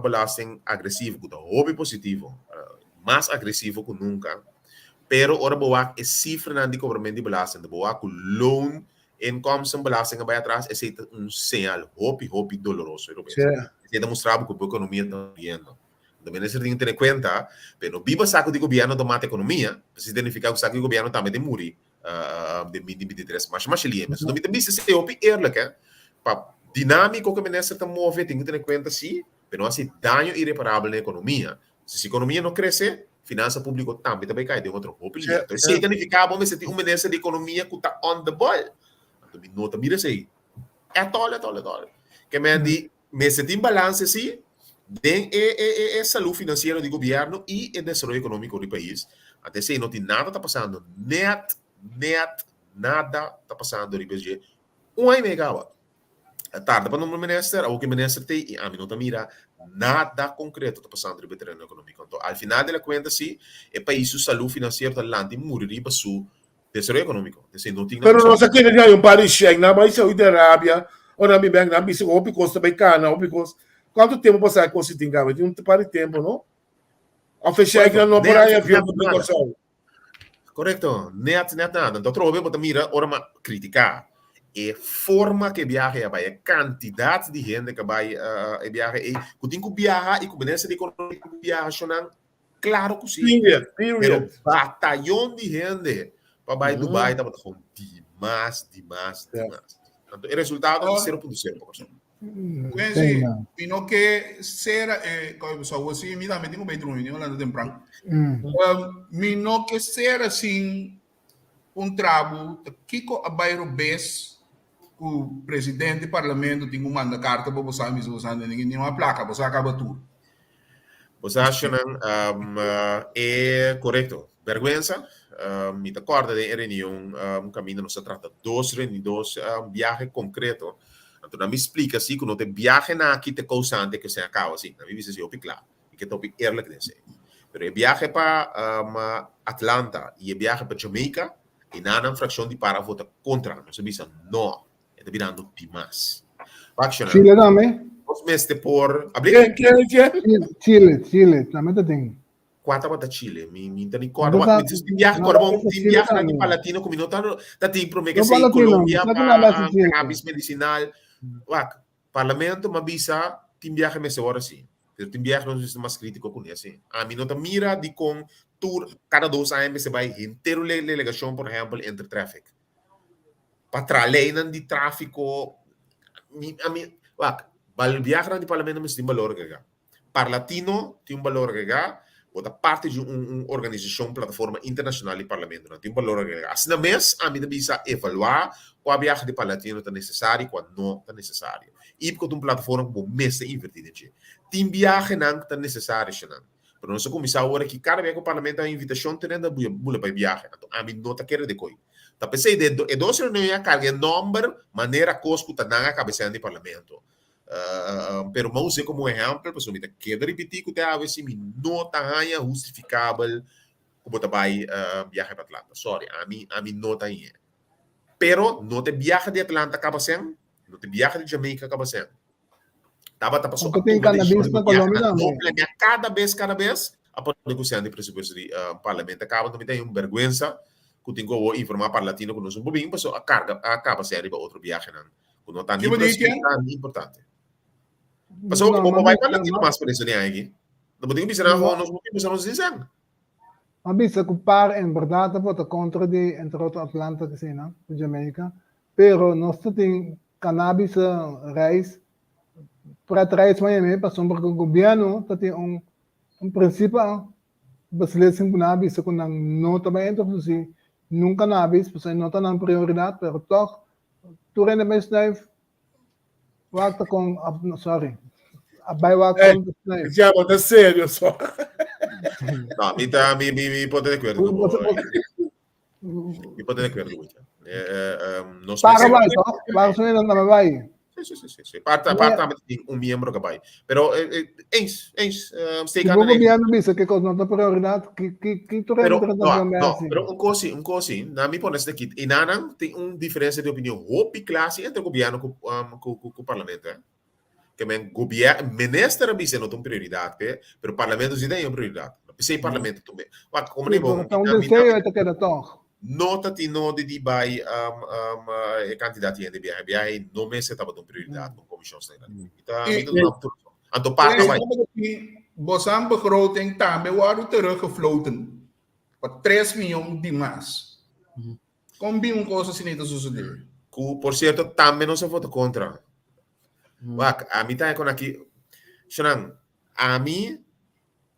belasting agresivo ku ta hopi positivo, mas agresivo ku nunka. Pero ora bo wak e sifranan di kobramentu di belasting, bo wak ku loon inkomstenbelasting a bai atras, esei ta un señal hopi hopi doloroso. Esei ta mustra bo ku bo ekonomia ta muriendo. Anto minister tin ku tene kuenta, pero no biba sa ku di gobièrnu ta mata ekonomia, esei ta nifiká ku sa ku di gobièrnu tambe ta muri. den 2023. Masha masha lié. Entonces, mi ta bisa esei hopi eerlijk, hè. Pa dinámiko ku e minister ta move, tin ku tene kuenta sí, pero no hasi daño ireparabel na ekonomia. Si si ekonomia no krese, finansa públiko tambe ta bai kai den otro hopi lié. Entonces, esei ta nifiká bo mester tin un minister di ekonomia ku ta on the ball. Anto mi no ta mira esei at all, at all, at all. Ke men di mester tin balanse sí den e e e e salú finansiero di gobièrnu i e desaroyo ekonómiko di pais. Anto esei no tin nada ta pasando, nèt, nèt nada ta pasando riba dje. Un aña i mei kaba. A tarda pa nombra minister, awor ku e minister t'ei i ami no ta mira nada konkreto ta pasando riba e tereno ekonómiko. Anto al final de la kuenta sí, e pais su salú finansiero ta lanta i muri riba su desaroyo ekonómiko. Esei no tin Pero nos a kere di hay un par di shek nan bai Saudi Arabia ora mi bek nan bisa ku hopi kos ta bai kana hopi kos. Kuantu tempu pasá e kos si tin kaba? Tin un par di tempu no? Of e shek nan no por Net, hay avion net pa bin nada. Kòrsou. Korekto, net net nada. Anto atrobe bo ta mira ora mi a kritiká e forma ku e biahe a bai, e kantidat di hende ku a bai e biahe ei, ku tin ku biaha i ku minister di ekonomia tin ku biaha shonnan. Claro cu si. Period, period. Pero batayon di hende pa bai Dubai tabata gewoon dimas, dimas, dimas. Anto e resultado ta 0.0 pa Kòrsou. Quincy, mi no ke sera e so awor si mi tambe tin ku bai drumi, mi tin ku lanta tempran. Mi no ke sera sin un trabu ta kiko a bai robes ku presidente di parlamento tin ku manda karta pa boso a bisa boso a ni un plaka, boso a kaba tur. Bo sa Shonan, e korekto. Bèrgwensa, mi ta kòrda den e reunion kaminda nos a trata dos reunion, dos biahe konkreto. Anto nan mi splika si ku no ta e biahenan aki ta e kousante ku esei a kaba si. Nan mi bisa si hopi kla. Mi ke ta hopi eerlijk den esei. Pero e biahe pa Atlanta i e biahe pa Jamaica, einan nan frakshon di par a vota kontra. Nos a bisa no, e ta birando dimas. Wak Shonan. Chile tambe. Nos mester por abri. Ken, ken, ken? Chile, Chile tambe ta tin. Kua tabata Chile? Mi mi ta ni kòrda. Wak, mi tin biahe kòrda bon, tin biahe di Palatino ku mi no ta ta tin promé ke sei Colombia pa cannabis medicinal. Wak, Parlamento m'a bisa tin biahe mester wòrdu hasi, pero tin biahe nos mester mas krítiko kuné hasi. Ami no ta mira dikon tur kada dos aña mester bai henter un delegashon por ehèmpel entre traffic. Pa traha leinan di tráfiko, mi ami wak, bal biahenan di parlamento mester tin balor agregá. Parlatino tin un balor agregá. Bo ta parti di un un organisashon, plataforma internashonal di parlamentonan. Tin un balor agregá. Asina mes, ami ta bisa evaluá kua biahe di Parlatino ta nesesario i kua no ta nesesario. IPCO ta un plataforma ku bo mester invertí den dje. Tin biahenan ku ta nesesario, Shenan. Pero nos a kuminsá awor aki kada bia ku parlamento a invitashon tene ta bula bai biahe. Anto ami no ta kere de koi. Ta p'esei de e dos reunion a karga e nòmber manera kos ku ta nan a kabesá di parlamento. Pero mi a us'é komo ehèmpel pasobra mi ta keda ripití ku te awe si mi no ta haña hustifikabel ku bo ta bai biahe pa Atlanta. Sorry, ami ami no ta hañ'é. Pero no ta e biahe di Atlanta kaba sèn, no ta e biahe di Jamaica kaba sèn. Tabata paso a Aunque tin tuma cannabis desishon na di biaha Colombia na no tambe. planea kada bes kada bes a pone ku sèn di presupuesto di parlamento a kaba. Tambe ta un bèrgwensa ku tin ku awor informá Parlatino ku nos no por bin paso a karga a kaba sèn riba otro biahenan ku no ta ni Kibo di presupuesto Etienne? ni importante. Paso No, bo ma bai bisa, Parlatino ma, mas por eso ni aki. No bo tin ku bisa nan no, ho nos no bin paso nos sin sèn. ma bisa ku par en berdad ta vota kontra di entre otro Atlanta asina, ku Jamaica. Pero nos ta tin cannabis reis, pret reis Miami, pasobra ku gobierno ta tin un un principio beslissing ku nan a bisa ku nan no ta bai introduci nun cannabis, pasobra no ta nan prioridad, pero toch tur hende bai snuif wak ta kon, sorry, a bai wak kon ta snuif. Ya, bo ta serio so. No, mi ta mi mi mi por ta de acuerdo ku bo. Mi por ta de acuerdo ku bo. Nos Para bai, toch? Para su hende na bai. Sí, sí, sí, sí, sí. Parta, parta tambe tin un miembro que bai. Pero eens, eens, steek aan de gobierno bisa que cos no ta prioridad, ki ki ki tur Pero, no, no, pero un cosa, un cosa, na mi pones de kit, inanan tin un diferencia de opinión hopi clase entre gobierno ku um, ku ku, ku parlamento, eh. Ke men gobierno, minister a bisa no ta un prioridad, pe, pero parlamento si ta un prioridad. P'esei parlamento tumbe. Wak, como Sí, ni pero bon, ta un mi ta, mi deseo e ta keda toch. No ta tin nodi di bai e kantidat di hende biaha. Biahe no mester tabata un prioridat pa un komishon asina grandi. Mi ta mi ta duna tur razon. Anto parta bai. Bosan begroting tambe wòrdu teruggefloten pa tres miyon di mas. Kon bin un kos asina ta sosodé? Ku por sierto tambe nos a vota kontra. Wak, ami ta kon aki, Shonan, ami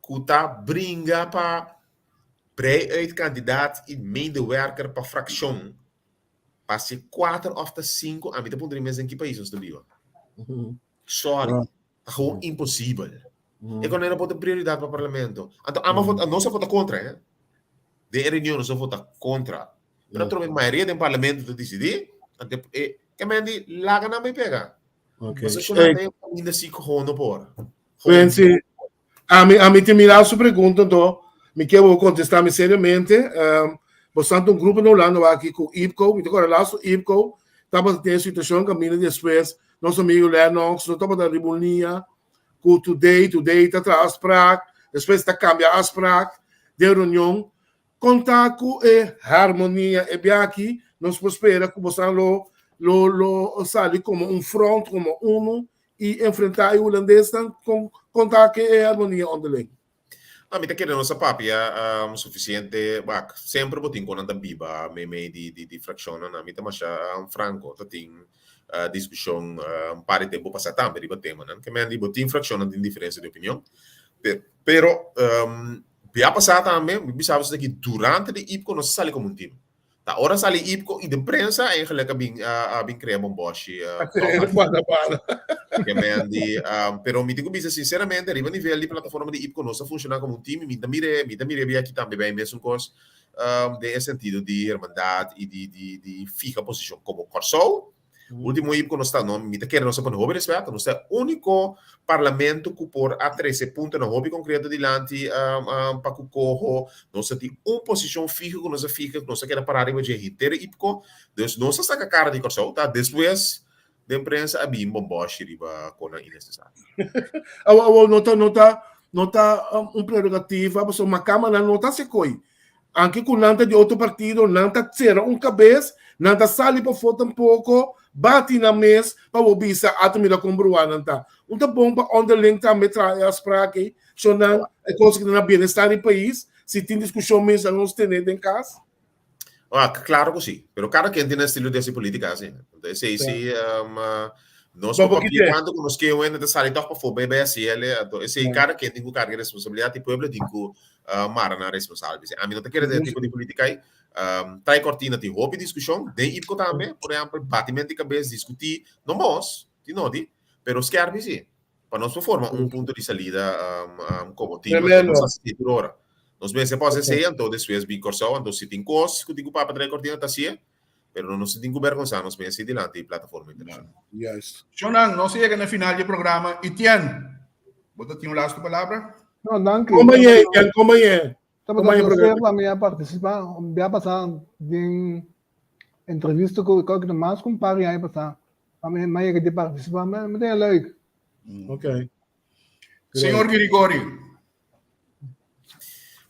ku ta bringa pa Brei uit kandidaat i medewerker pa frakshon pa si kuater òf ta sinku ami ta puntra mi mes den ki pais nos ta biba. Sorry, ta gewoon imposibel. E kon no por ta prioridat pa parlamento. Anto amo a vota, nos a vota kontra eh. Den e reunion nos a vota kontra. Pero atrobe mayoria den parlamento ta disidí, anto e ke men di laga nan bai pega. Pasobra ku nan ta e kaminda si gewoon no por. Gewoon. Ami, ami te mira su pregunta, anto mi ke bo contesta mi seriamente. Um, bastante un grupo na Holanda aki ku IPCO, mi te acorda laatste IPCO, tabata tin e situacion caminda despues nos amigo Lennox no tabata riba un liña ku today, today ta traha afspraak, despues ta cambia afspraak den reunion. Konta ku e harmonia e bia aki nos por spera ku bosan lo lo lo sali komo un front, komo uno i enfrentá e hulandesnan kon konta ku e harmonia onderling. No, mi ta kere nos a papia um, sufisiente, wak, semper bo tin kon nan ta biba meimei di di di frakshonnan, ami ta masha um, franko, ta tin uh, diskushon uh, un par di tempu pasá tambe riba temanan, ke men di bo tin frakshonnan tin diferensia di opinion, pero um, Bia pasá tambe, mi bisa boso aki durante di IPCO nos a sali komo un tim. Ta ora sali IPCO i den prensa eigenlijk a bin a bin krea bomboshi. Ke men di, pero mi tin ku bisa sinceramente riba nivel di plataforma di IPCO nos a funshoná komo un tim i mi ta mira mi ta mira bia aki tambe bai mesun kos den e sentido di hermandad i di di di fiha posishon komo Kòrsou. Ultimo ip ku nos ta, no, mi ta kere nos a pone hopi respeto, nos ta e úniko parlamento ku por a trese puntonan hopi konkreto dilanti pa ku koho, nos ta tin un posishon fiho ku nos a fiha, ku nos a keda pará riba dje henter e ipko, dus nos a saka kara di Kòrsou, ta despues den prensa a bin bombòshi riba konan innesesario. Awor, awor, no ta, no ta, no ta un prerogativa, pasobra makamanan no ta hasi koi. Anke ku nan ta di otro partido, nan ta sera un kabes, nan ta sali pafó tampoko, bati nan mes pa bo bisa ata mira kon bruá nan ta. Un ta bon pa onderling tambe traha e afspraak ei, so nan e kos ki ta na bienestar di pais, si tin diskushon mes nan nos tene den kas. Ah, klaro ku si, pero kada ken tin nan estilo di hasi politika si. Entonces esei si. Nos por papia cuanto ku nos ke wende ta sali toch pafó bai bai hasi ele. Anto esei kada ken tin ku karga e responsabilidat i pueblo tin ku mara nan responsabel. P'esei ami no ta kere den e tipo di politika ei. Trai kortina tin hopi diskushon den IPKO tambe. Por ehèmpel batimento di kabes diskutí no mos tin nodi pero skèrpi si. Pa nos por forma un punto di salida komo team anto nos hasi tur ora. Nos mester por hasi esei anto despues bin Kòrsou anto si tin kos ku tin ku papia trai kortina ta hasié. Pero no nos tin ku bergonsá nos mes dilanti di plataforma internashonal. Juist. Shonnan, nos a yega na final di e programa. Etienne, bo ta tin un lastu palabra? No, danki. Kombañé, Etienne, kombañé. Tabata un placer pa mi a partisipá. Bia pasá den entrevista ku kòke ta mas ku un par di aña pasá. Pa mi a yega di partisipá, mi ta leuk. Ok. Señor Grigori.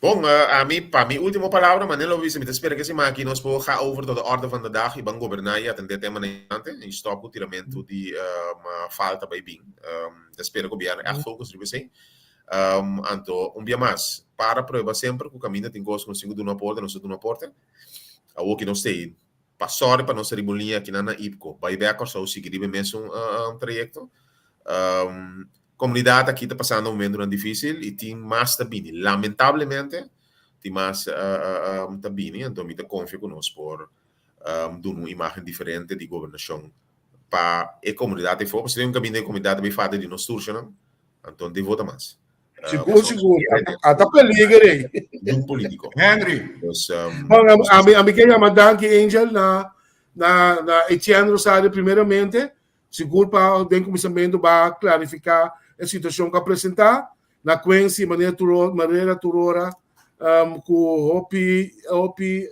Bon, uh, ami, pa mi último palabra, manera lo bisa, mi ta spera que si aki nos por ga over tot de orde van de dag y ban gobernar y atender tema nante y stop cu tiramento di um, falta bij bin. Um, ta spera gobierno echt focus riba esey. Um, anto, un bia mas, para prueba semper cu caminda tin cos cu nos tin cu duna aporte, nos ta duna aporte. Awo ki nos tei, pa sorry pa nos riba un liña aki nan na IPCO, bai bek Kòrsou sigui riba e mesun uh, trayecto. Um, Comunidad aki ta pasando momentonan dificil y tin mas ta bini. Lamentablemente tin mas ta bini, anto mi ta confia cu nos por duna un imagen diferente di gobernacion pa e comunidad eyfo, pasobra tin un caminda e comunidad ta bay falta di nos turcionan, anto no tin vota mas. Sigur, sigur. Ata peliger ey. Niun politico. Henry. Dus, Bon, ami, ami ke yama danki Angel na na na Etienne Rosario primeramente Sigur pa den kuminsamentu ba klarifiká e situashon ku a presentá na Quincy manera tur manera tur ora ku hopi hopi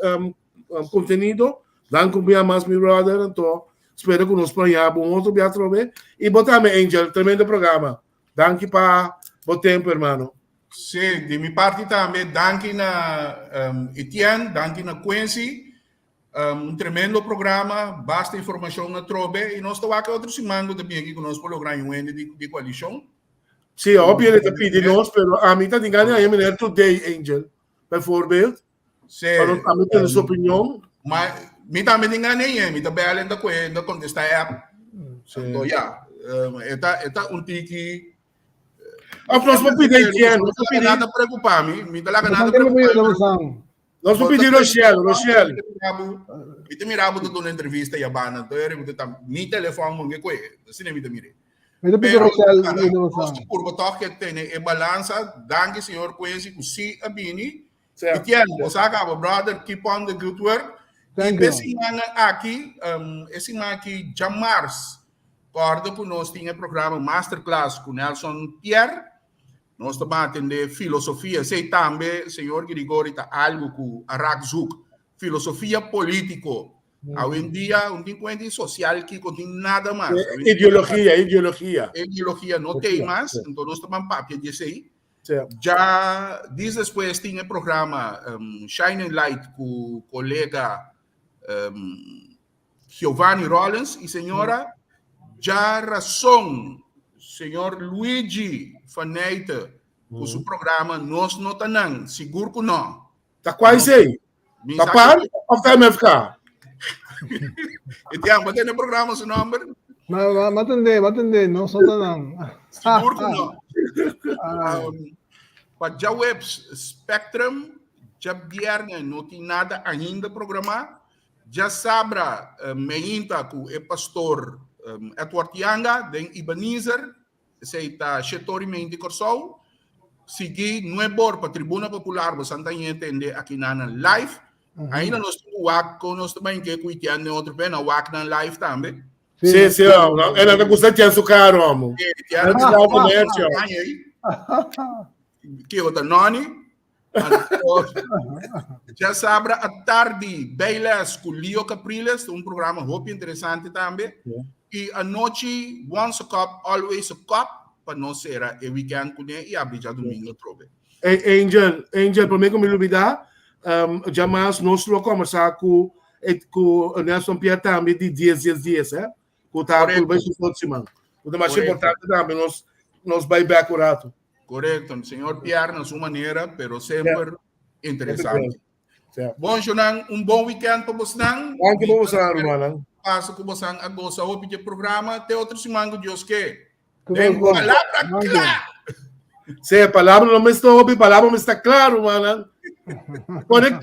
kontenido. Danki un bia mas mi brother anto spera ku nos por haña bo un otro bia atrobe i bo tambe Angel tremendo programa. Danki pa bo tempu hermano. Sí, di mi parti tambe danki na Etienne, danki na Quincy. Un tremendo programa, basta informacion atrobe y nos ta wak otro siman cu ta bin aki cu nos por logra un hende di, di coalicion. Sí, hopi hende ta pidi nos, pero ami ta tin gana di meneer Today Angel, bijvoorbeeld. Sí. Pa nos tambe tene su opinion. Ma mi tambe tin gana di mi ta bel en ta kue, ta contesta app. Sí. Anto ja, e ta, e ta un tiki Of nos por pidi Etienne, nos por pidi. Nada preocupa mi, mi ta laga nada preocupa mi. Nos por pidi Rochelle, Rochelle. Mi ta mira bo ta duna entrevista ya bana, entonces eri bo ta mi telefon mo nge koe, asina mi ta mire. Mi ta pidi Rochelle, mi ta purba toch ke tene e balansa, danki señor Quincy ku si a bini. Etienne, bo sa kaba brother, keep on the good work. Thank I you. e siman aki, e siman aki djamars, kòrda ku nos tin e programa Masterclass ku Nelson Pierre. Nos ta ban atendé filosofia. Esei tambe, señor Grigori, ta algu ku a rak zoek. Filosofia polítiko. Awendia un tin kuenta di sosial kiko, tin nada mas. Ideologia, ideologia. Ideologia no tei mas, enton nos ta ban papia di esei. Ja dis despues tin e programa Shining Light ku kolega Giovanni Rollins y señora djarason señor Luigi van Nijte cu su programa Nos No Ta Nan, sigur cu no. Ta cual esey? Ta par of ta MFK? Etienne, bo tende programa su nomber? Ma, ma tende, ma tende, Nos No Ta Nan. Sigur cu no. Pa djaweps Spectrum, djabierne no tin nada ainda programa. Djasabra meinta ku e pastor Edward Yanga den Ebenezer, esei ta shetor i meinti Kòrsou. Sigui nuebor pa Tribuna Popular bo san ta ñe tende akinanan live. Ainda nos tin ku wak kon nos ta bai ke ku Etienne den otro pena wak nan live tambe. Sí, sí, e nan ta gusta Etienne su karo amo. Etienne ta komersio. Kiko ta noni? Djasabra atardi, Bijles ku Leo Capriles, un programa hopi interesante tambe. I anochi, Once a Cup, Always a Cup, pa nos sera e weekend kuné i abri djadumingo atrobe. Hey Angel, Angel, promé ku mi lubidá, um, djamas nos lo kombersá ku ku Nelson Pierre tambe di dies dies dies, eh? Ku ta ku bai su otro siman. Ku ta masha importante tambe nos nos bai bèk un rato. Correcto, señor Pierre na su manera, pero semper interesante. Bon, Jonan, un bon weekend pa bosnan. Danki pa bosnan, rumannan. Pasa ku boso a gosa hopi di programa. Te otro siman ku Dios ke. Den palabra kla. Sí, palabra no mester hopi, palabra mester kla, man. Konekt.